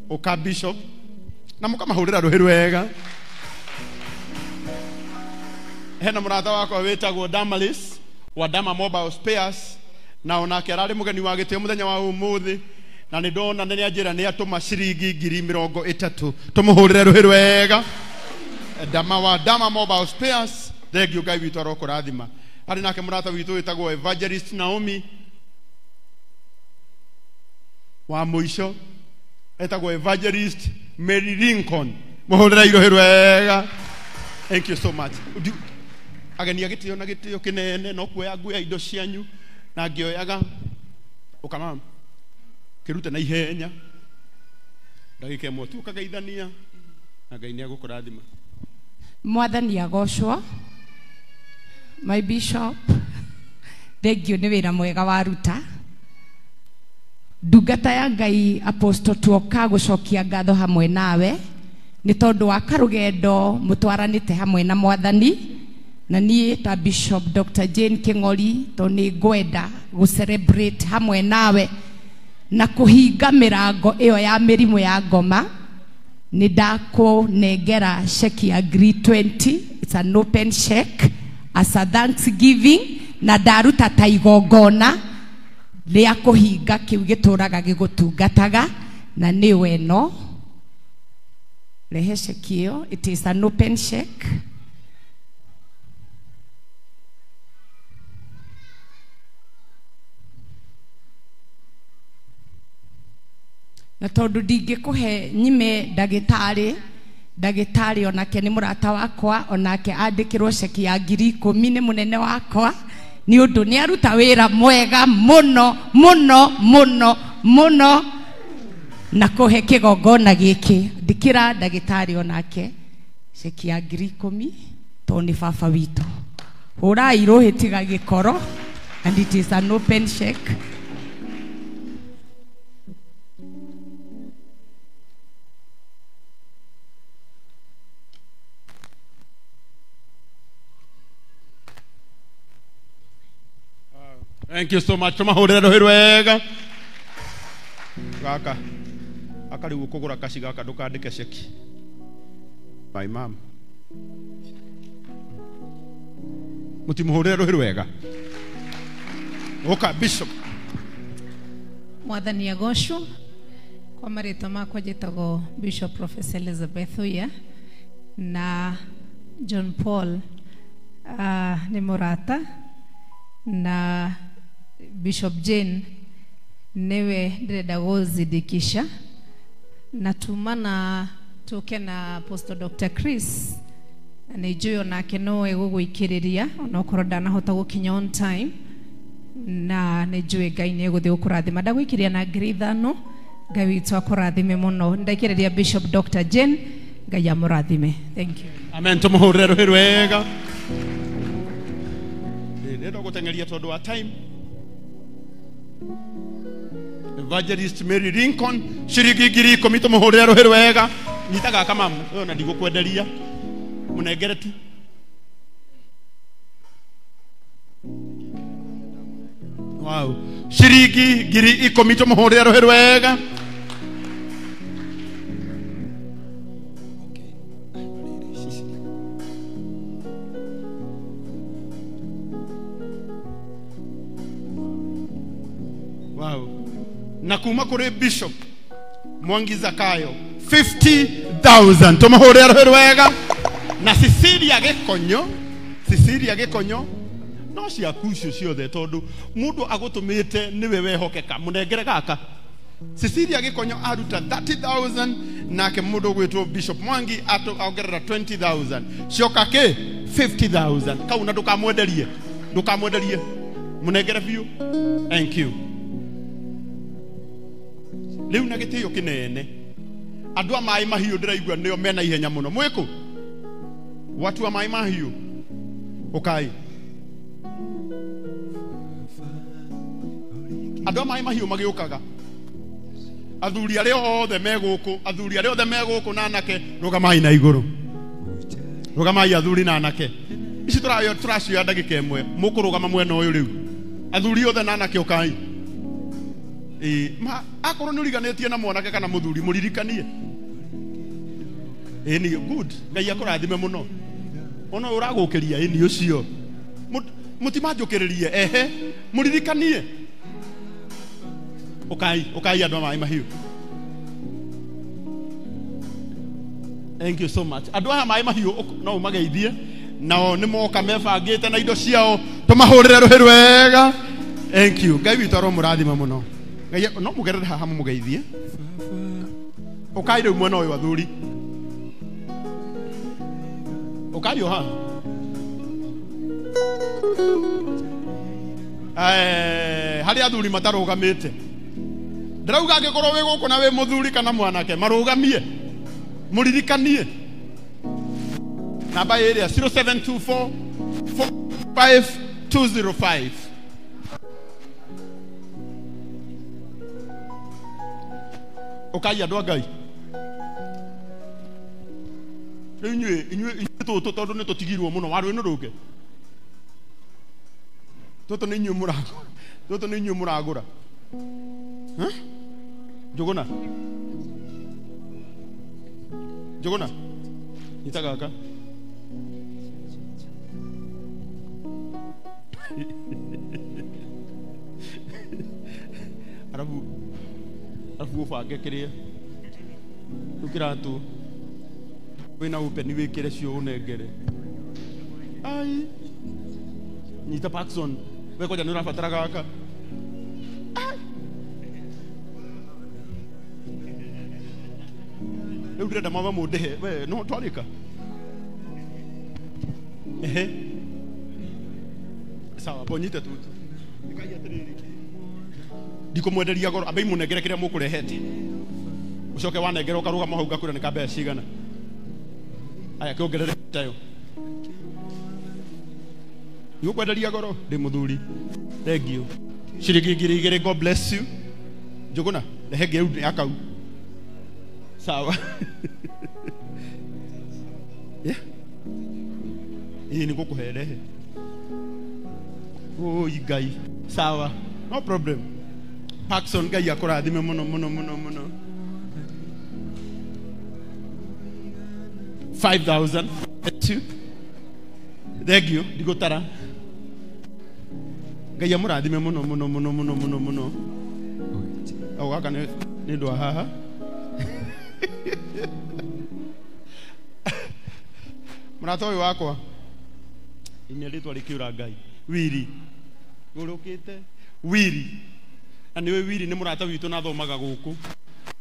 Ũka Bishop na mũkamahũrĩra rũhĩ rwega. Hena mũrata wakwa wĩtagwo Damaris wa Dama Mobile Spares, na onake ararĩ mũgeni wa gĩtĩo mũthenya wa ũmũthĩ, na nĩ ndona nĩ anjĩra nĩ atũma ciringi 30,000. Tũmũhũrĩre rũhĩ rwega. Dama wa Dama Mobile Spares, thengiũ Ngai witũ arokũrathima. Harĩ nake mũrata witũ wĩtagwo Evangelist Naomi wa mũico, etagwo Evangelist Mary Lincoln. Mũhũrĩre irohĩ rwega. Thank you so much. Ageni a gĩtĩo na gĩtĩo kĩnene, no kuoya nguoya indo cianyu na ngĩoyaga. Ũka mama, kĩrute na ihenya ndagĩka ĩmwe tu ũkageithania na Ngai nĩ agũkũrathima. Mwathani agocwo. My bishop, thengiũ nĩ wĩra mwega waruta. Ndungata ya Ngai Apostle tuoka gũcokia ngatho hamwe nawe nĩ tondũ wa karũgendo mũtwaranĩte hamwe na Mwathani, na niĩ ta Bishop Dr. Jane King'ori to nĩ ngwenda gũ celebrate hamwe nawe na kũhinga mĩrango ĩyo ya mĩrimũ ya ngoma. Nĩ ndakũnengera ceki ya 20, it's an open check as a thanksgiving, na ndaruta ta igongona rĩa kũhinga kĩu gĩtũraga gĩgũtungataga, na nĩwe ĩno. Rehe ceki ĩyo, it is an open check. Na tondũ ndingĩkũhe nyime ndagĩtarĩ, ndagĩtarĩ onake nĩ mũrata wakwa, onake andĩkĩrwo ceki ya 10,000 nĩ mũnene wakwa, nĩ ũndũ nĩ aruta wĩra mwega mũno mũno mũno mũno na kũhe kĩgongona gĩkĩ. Ndĩkĩra ndagĩtarĩ onake ceki ya 10,000 tondũ nĩ baba witũ. Hũrai rũhĩ tiga gĩkoro, and it is an open check. Thank you so much. Tũmahũrĩre rũhĩ rwega. Gaka. Aka rĩu ũkũgũra kaci gaka ndũkandĩke ceki. My mom. Mutimuhurire ruhi rwega. Oka Bishop. Mwathani agocwo. Kwa marĩtwa makwa njĩtagwo Bishop Professor Elizabeth Uya na John Paul nĩ mũrata na Bishop Jane nĩwe ndĩrenda gũzindikisha na tumana tuke na Apostle Dr. Chris na nĩ njũĩ onake no egũgũikĩrĩria onokorwo ndanahota gũkinya on time na nĩ njũĩ Ngai nĩ egũthiĩ gũkũrathima. Ndagũikĩria na 5,000. Ngai witũ akũrathime mũno. Ndaikĩrĩria Bishop Dr. Jane, Ngai amũrathime. Thank you. Amen. Tũmũhũrĩre rũhĩ rwega. Ndĩrenda gũteng'eria tondũ wa time. Evangelist Mary Lincoln ciringi 10,000 tũmũhũrĩre rũhĩ rwega. Nyita gaka mamu, ũyũ na ndigũkwenderia. Mũnengere tu. Wow. Ciringi 10,000 tũmũhũrĩre rũhĩ rwega. Wow. Na kuma kuri Bishop Mwangi Zakayo 50,000 tũmũhũrĩre rũhĩ rwega. Na Cecilia Gĩkonyo, Cecilia Gĩkonyo no ciaku icio ciothe tondũ mũndũ agũtũmĩte nĩwe wehokeka mũnengere gaka. Cecilia Gĩkonyo aruta 30,000 nake mũndũ ũgwĩtwo Bishop Mwangi ongerera 20,000 cioka kĩ 50,000 kau na ndũkamwenderie, ndũkamwenderie, mũnengere biũ. Thank you. Rĩu na gĩtĩo kĩnene andũ a maĩ mahiũ ndĩraigua nĩo mena ihenya mũno. Mwĩkũ watu wa maĩ mahiũ ũkai. Andũ a maĩ mahiũ magĩũkaga athuri arĩa othe me gũkũ, athuri arĩa othe me gũkũ na anake, rũgamai na igũrũ, rũgamai athuri na anake. Ici tũracioya ndagĩka ĩmwe, mũkũrũgama mwena ũyũ rĩu. Athuri othe na anake ũkai. Ma akorwo nĩ ũriganĩtie na mwanake kana mũthuri mũririkanie. Ĩni good. Ngai akũrathime mũno. Ona ũragũkĩria ĩni ũcio. Mũtimanjũkĩrĩrie ehe, mũririkanie. Ũkai, ũkai andũ a maĩ mahiũ. Thank you so much. Andũ aya maĩ mahiũ no ũmageithie nao nĩ moka mebangĩte na indo ciao tũmahũrĩre rũhĩ rwega. Thank you. Ngai witũ aromũrathima mũno. Ngai no mũgerere haha mũmũgeithie. Ũkai rĩu mwena ũyũ athuri. Ũkai o haha. Harĩ athuri matarũgamĩte. Ndĩrauga angĩkorwo wĩ gũkũ na wĩ mũthuri kana mwanake marũgamie, mũririkanie namba ĩrĩa 0724 45205. Ũkai andũ a Ngai. Rĩu inyuĩ tũtũ tondũ nĩ tũtigirwo mũno warũ ĩno rũke. Tũtũ nĩ inyuĩ mũragũra, tũtũ nĩ inyuĩ mũragũra. Njũgũna, Njũgũna, nyita gaka. Arabu arabu ũbange kĩrĩa rĩu kĩratũ wĩna open wĩkĩre cio ũnengere. Ai nyita Parkson, we koja nĩ ũrabatara gaka. Rĩu ndĩrenda mama mũndĩhe we no twarĩka. Ehe sawa bonyite tutu. Ĩkai atĩrĩrĩ, ndikũmwenderia goro, ambai mũnengere kĩrĩa mũkũrehete ũcoke wanengera ũkarũgama hau ngakwĩra nĩ ka mbeca cigana. Aya kĩongerere tayo. Ndigũkwenderia goro ndĩ mũthuri. Thank you. Ciringi 2,000. God bless you. Njũgũna rehe ngĩu ya kau. Sawa. Yeah. Ĩĩ nĩ ngũkũhe rehe. Oi Ngai. Sawa. No problem. Parkson Ngai akũrathime mũno mũno mũno mũno. 5,000. You. Thank you. Ndigũtara. Ngai amũrathime mũno mũno mũno mũno mũno mũno. O gaka nĩ ũndũ wa haha. Mũrata ũyũ wakwa inya rĩtwa rĩkĩũra Ngai. Wiri. Ngũrũkĩte Wiri. Na nĩwe Wiri nĩ mũrata witũ na athomaga gũkũ.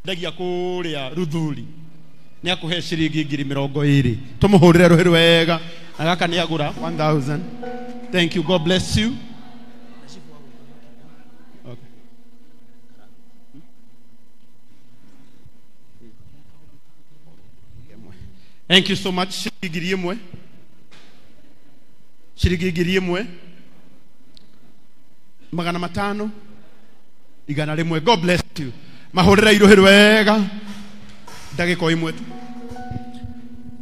Ndagia kũrĩa Ruthuri. Nĩ akũhe ciringi 20,000. Tũmũhũrĩre rũhĩ rwega. Na gaka nĩ agũra 1000. Thank you. God bless you. Okay. Thank you so much. Ciringi 1,000. Ciringi 1,000. 500. 100. God bless you. Mahũrĩre irũhĩ rwega. Ndagĩka ĩmwe tu.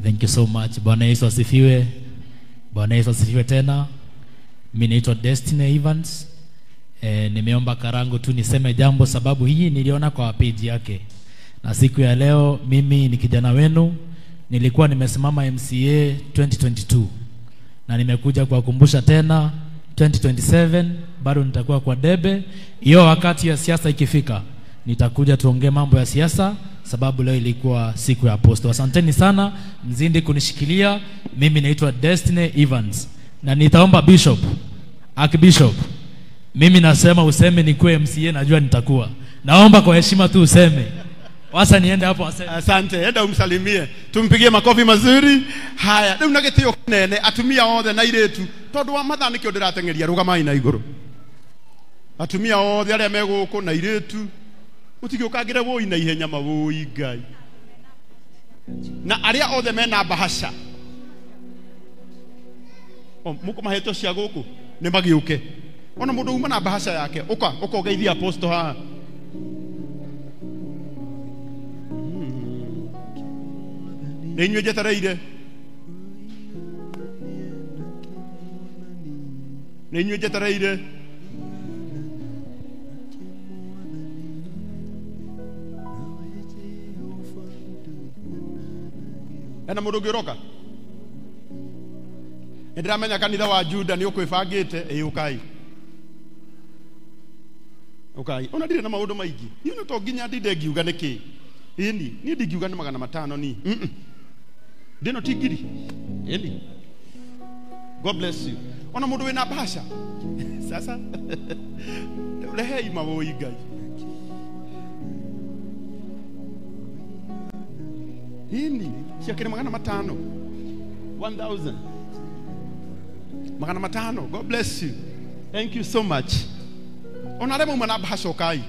Thank you so much. Bwana Yesu asifiwe. Bwana Yesu asifiwe tena. Mimi naitwa Destiny Evans. Nimeomba karangu tu niseme jambo sababu hii niliona kwa page yake. Na siku ya leo mimi ni kijana wenu. Nilikuwa nimesimama MCA 2022. Na nimekuja kuwakumbusha tena 2027 bado nitakuwa kwa debe. Hiyo wakati ya siasa ikifika nitakuja tuongee mambo ya siasa sababu leo ilikuwa siku ya apostle. Asanteni sana, mzindi kunishikilia. Mimi naitwa Destiny Evans. Na nitaomba Bishop, Archbishop, mimi nasema useme nikuwe MCA, najua nitakuwa. Naomba kwa heshima tu useme. Wacha niende hapo aseme. Asante, enda umsalimie. Tumpigie makofi mazuri. Haya, rĩu na gĩtĩo kĩnene atumia othe na airĩtu tondũ wa mathaa nĩkĩo ndĩrateng'eria rũgamai na igũrũ. Atumia othe arĩa me gũkũ na airĩtu ũtigĩũkangĩre wũi na ihenya mawũi Ngai. Na arĩa othe mena bahasha mũkũmahetwo cia gũkũ nĩ magĩũke. Ona mũndũ uma na bahasha yake ũka ũgeithia apostle haha. Nĩ inyuĩ njetereire. Nĩ inyuĩ njetereire. Ena mũndũ ũngĩ ũroka? Nĩ ndĩramenya kanitha wa Juda nĩ ũkwĩbangĩte. Ĩ ũkai. Ũkai. Ona ndirĩ na maũndũ maingĩ. Niĩ ona to nginya ndinde ngiuga nĩkĩ. Ĩni, niĩ ndingiuga nĩ 500 ni. Ndĩno ti ngiri. Ĩni. God bless you. Ona mũndũ wĩna bahasha. Sasa rehei mawũi Ngai. Ĩni, ciakĩrĩ 500. 1000. 500. God bless you. Thank you so much. Ona arĩa mauma na bahasha ũkai.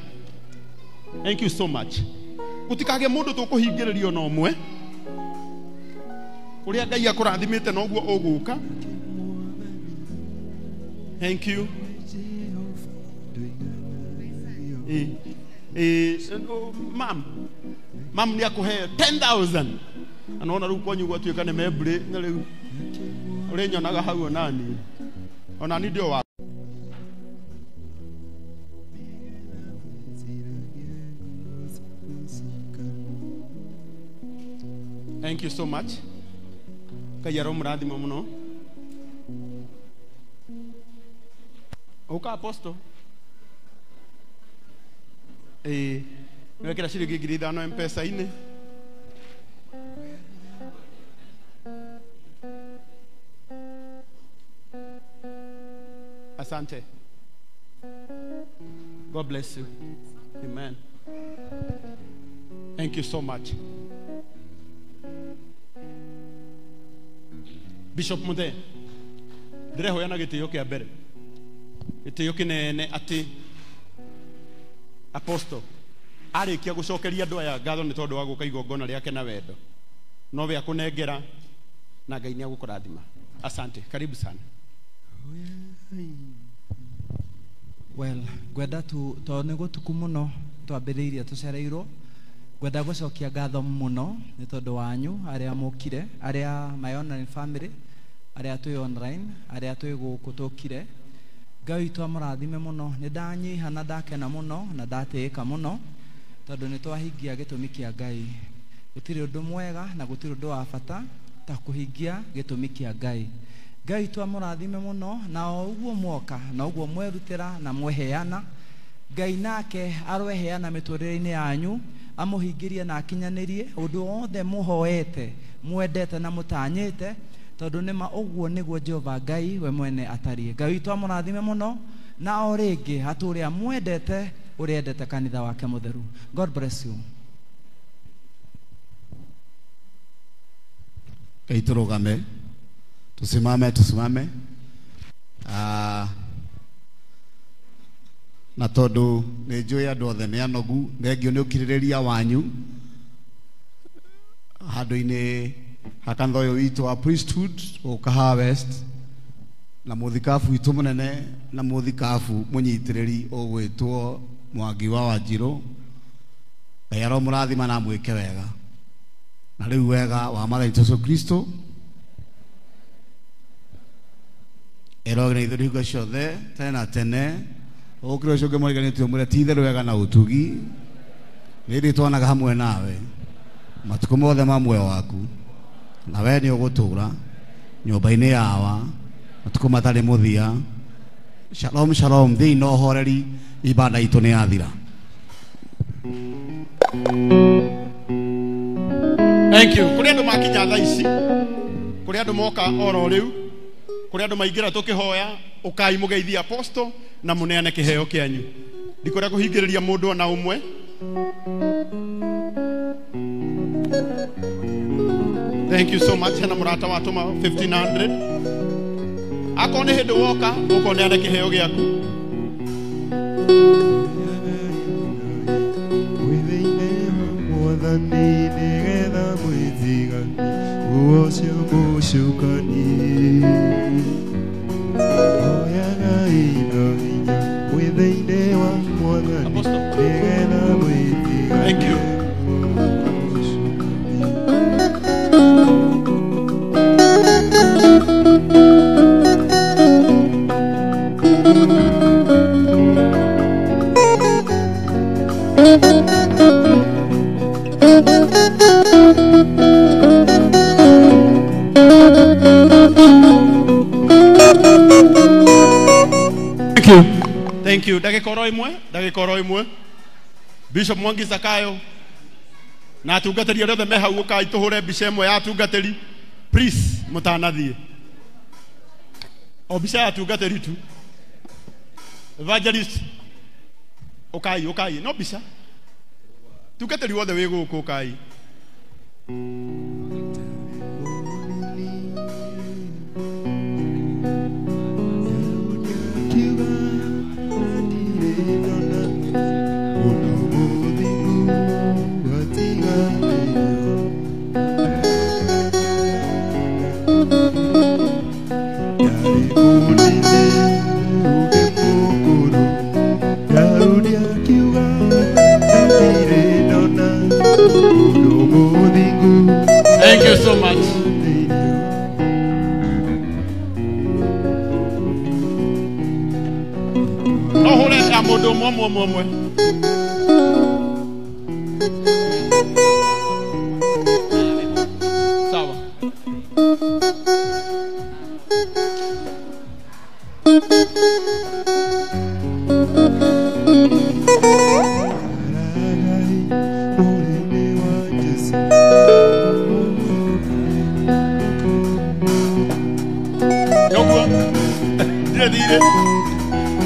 Thank you so much. Gũtikagĩe mũndũ tũkũhingĩrĩrio na ũmwe. Ũrĩa Ngai akũrathimĩte noguo ũgũka. Thank you. Mam nĩ akũhe 10,000. Anaona rĩu kwanyu gwatuĩka nĩ membri na rĩu ũrĩnyonaga hau onani. Onani ndio wa. Thank you so much. Ngai aromũrathima mũno. Ũka apostle. Nĩwekĩra ciringi 5,000 M-Pesa-inĩ. Asante. God bless you. Amen. Thank you so much. Bishop Muthe, ndĩrehoya na gĩtĩo kĩa mbere. Gĩtĩo kĩnene atĩ apostle arĩkia gũcokeria andũ aya ngatho nĩ tondũ wa gũka igongona rĩake na wendo. Nowe akũnengera na Ngai nĩ agũkũrathima. Asante. Karibu sana. Well, ngwenda tu tondũ nĩ gũtuku mũno twambĩrĩirie tũcereirwo, ngwenda gũcokia ngatho mũno nĩ tondũ wanyu arĩa mũkire, arĩa my online family, arĩa twĩ online, arĩa twĩ gũkũ tũkire. Ngai witũ amũrathime mũno. Nĩ ndanyiha na ndakena mũno na ndatĩĩka mũno tondũ nĩ twahingia gĩtũmi kĩa Ngai. Gũtirĩ ũndũ mwega na gũtirĩ ũndũ wa bata ta kũhingia gĩtũmi kĩa Ngai. Ngai twamũrathime mũno na o ũguo mwoka na ũguo mwerutĩra na mweheana. Ngai nake aroeheana mĩtũrĩre-inĩ yanyu, amũhingĩrie na akinyanĩrie ũndũ wothe mũhoete, mwendete na mũtanyĩte, tondũ nĩma ũguo nĩguo Jehova Ngai we mwene atariĩ. Ngai witũ amũrathime mũno na o rĩngĩ atũũre amwendete ũrĩa endete kanitha wake mũtheru. God bless you. Ngai tũrũgame, tusimame, tusimame. Na tondu nĩ njũĩ andũ othe nĩ anogu, thengio nĩ ũkirĩrĩria wanyu handũ-inĩ ha kanitha ũyũ witũ wa priesthood gũka Harvest, na mũthikabu witũ mũnene na mũthikabu mũnyitĩrĩri ũgwĩtwo Mwangi wa Wanjirũ. Ngai aromũrathima na amwĩke wega. Na rĩu wega wa Mwathani Jesũ Kristo ĩrogere ithuĩ hingo ciothe tene na tene. Ũkĩra ũcio ũngĩ mũriganĩtie ũmwĩre ti itherũ wega na ũtugi nĩ ithuĩ twanaga hamwe nawe matukũ mothe ma muoyo waku, na we nĩ ũgũtũũra nyũmba-inĩ yawa matukũ matarĩ mũthia. Shalom shalom. Thĩinĩ na ũhoreri, ibada itũ nĩ yathira. Thank you. Kũrĩ andũ makinya thaa ici, kũrĩ andũ moka oro rĩu, kũrĩ andũ maingĩra tũkĩhoya, ũkai mũgeithie apostle na mũneane kĩheo kĩanyu. Ndikwenda kũhingĩrĩria mũndũ ona ũmwe. Thank you so much. Hena mũrata watũma 1500. Akorwo nĩ hĩndĩ woka, ũka ũneane kĩheo gĩaku. Mwathani nĩgetha mwĩtigani nguo cia mũcukani. Hoyagai na hinya mwĩ thĩinĩ wa Mwathani nĩgetha mwĩtigani. Thank you. Thank you. Thank you. Ndagĩka oro ĩmwe, ndagĩka oro ĩmwe. Bishop Mwangi Zakayo na atungatĩri arĩa othe me hau, ũkai tũhũre mbica ĩmwe ya atungatĩri. Please mũtanathiĩ. O mbica ya atungatĩri tu. Evangelist ũkai, ũkai, no mbica. Tungatĩri wothe wĩ gũkũ ũkai. Thank you so much. No hore ya mũndũ ũmwe ũmwe ũmwe ũmwe. Sawa.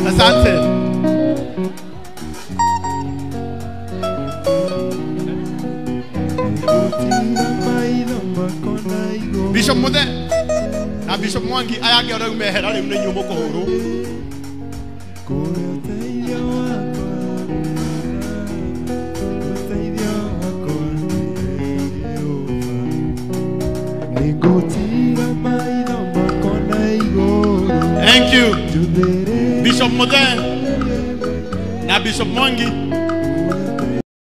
Asante. Bishop Muthe na Bishop Mwangi aya angĩ rĩu mehera rĩu nĩ inyuĩ mũkũhũrwo. Thank you. Bishop Muthe na Bishop Mwangi.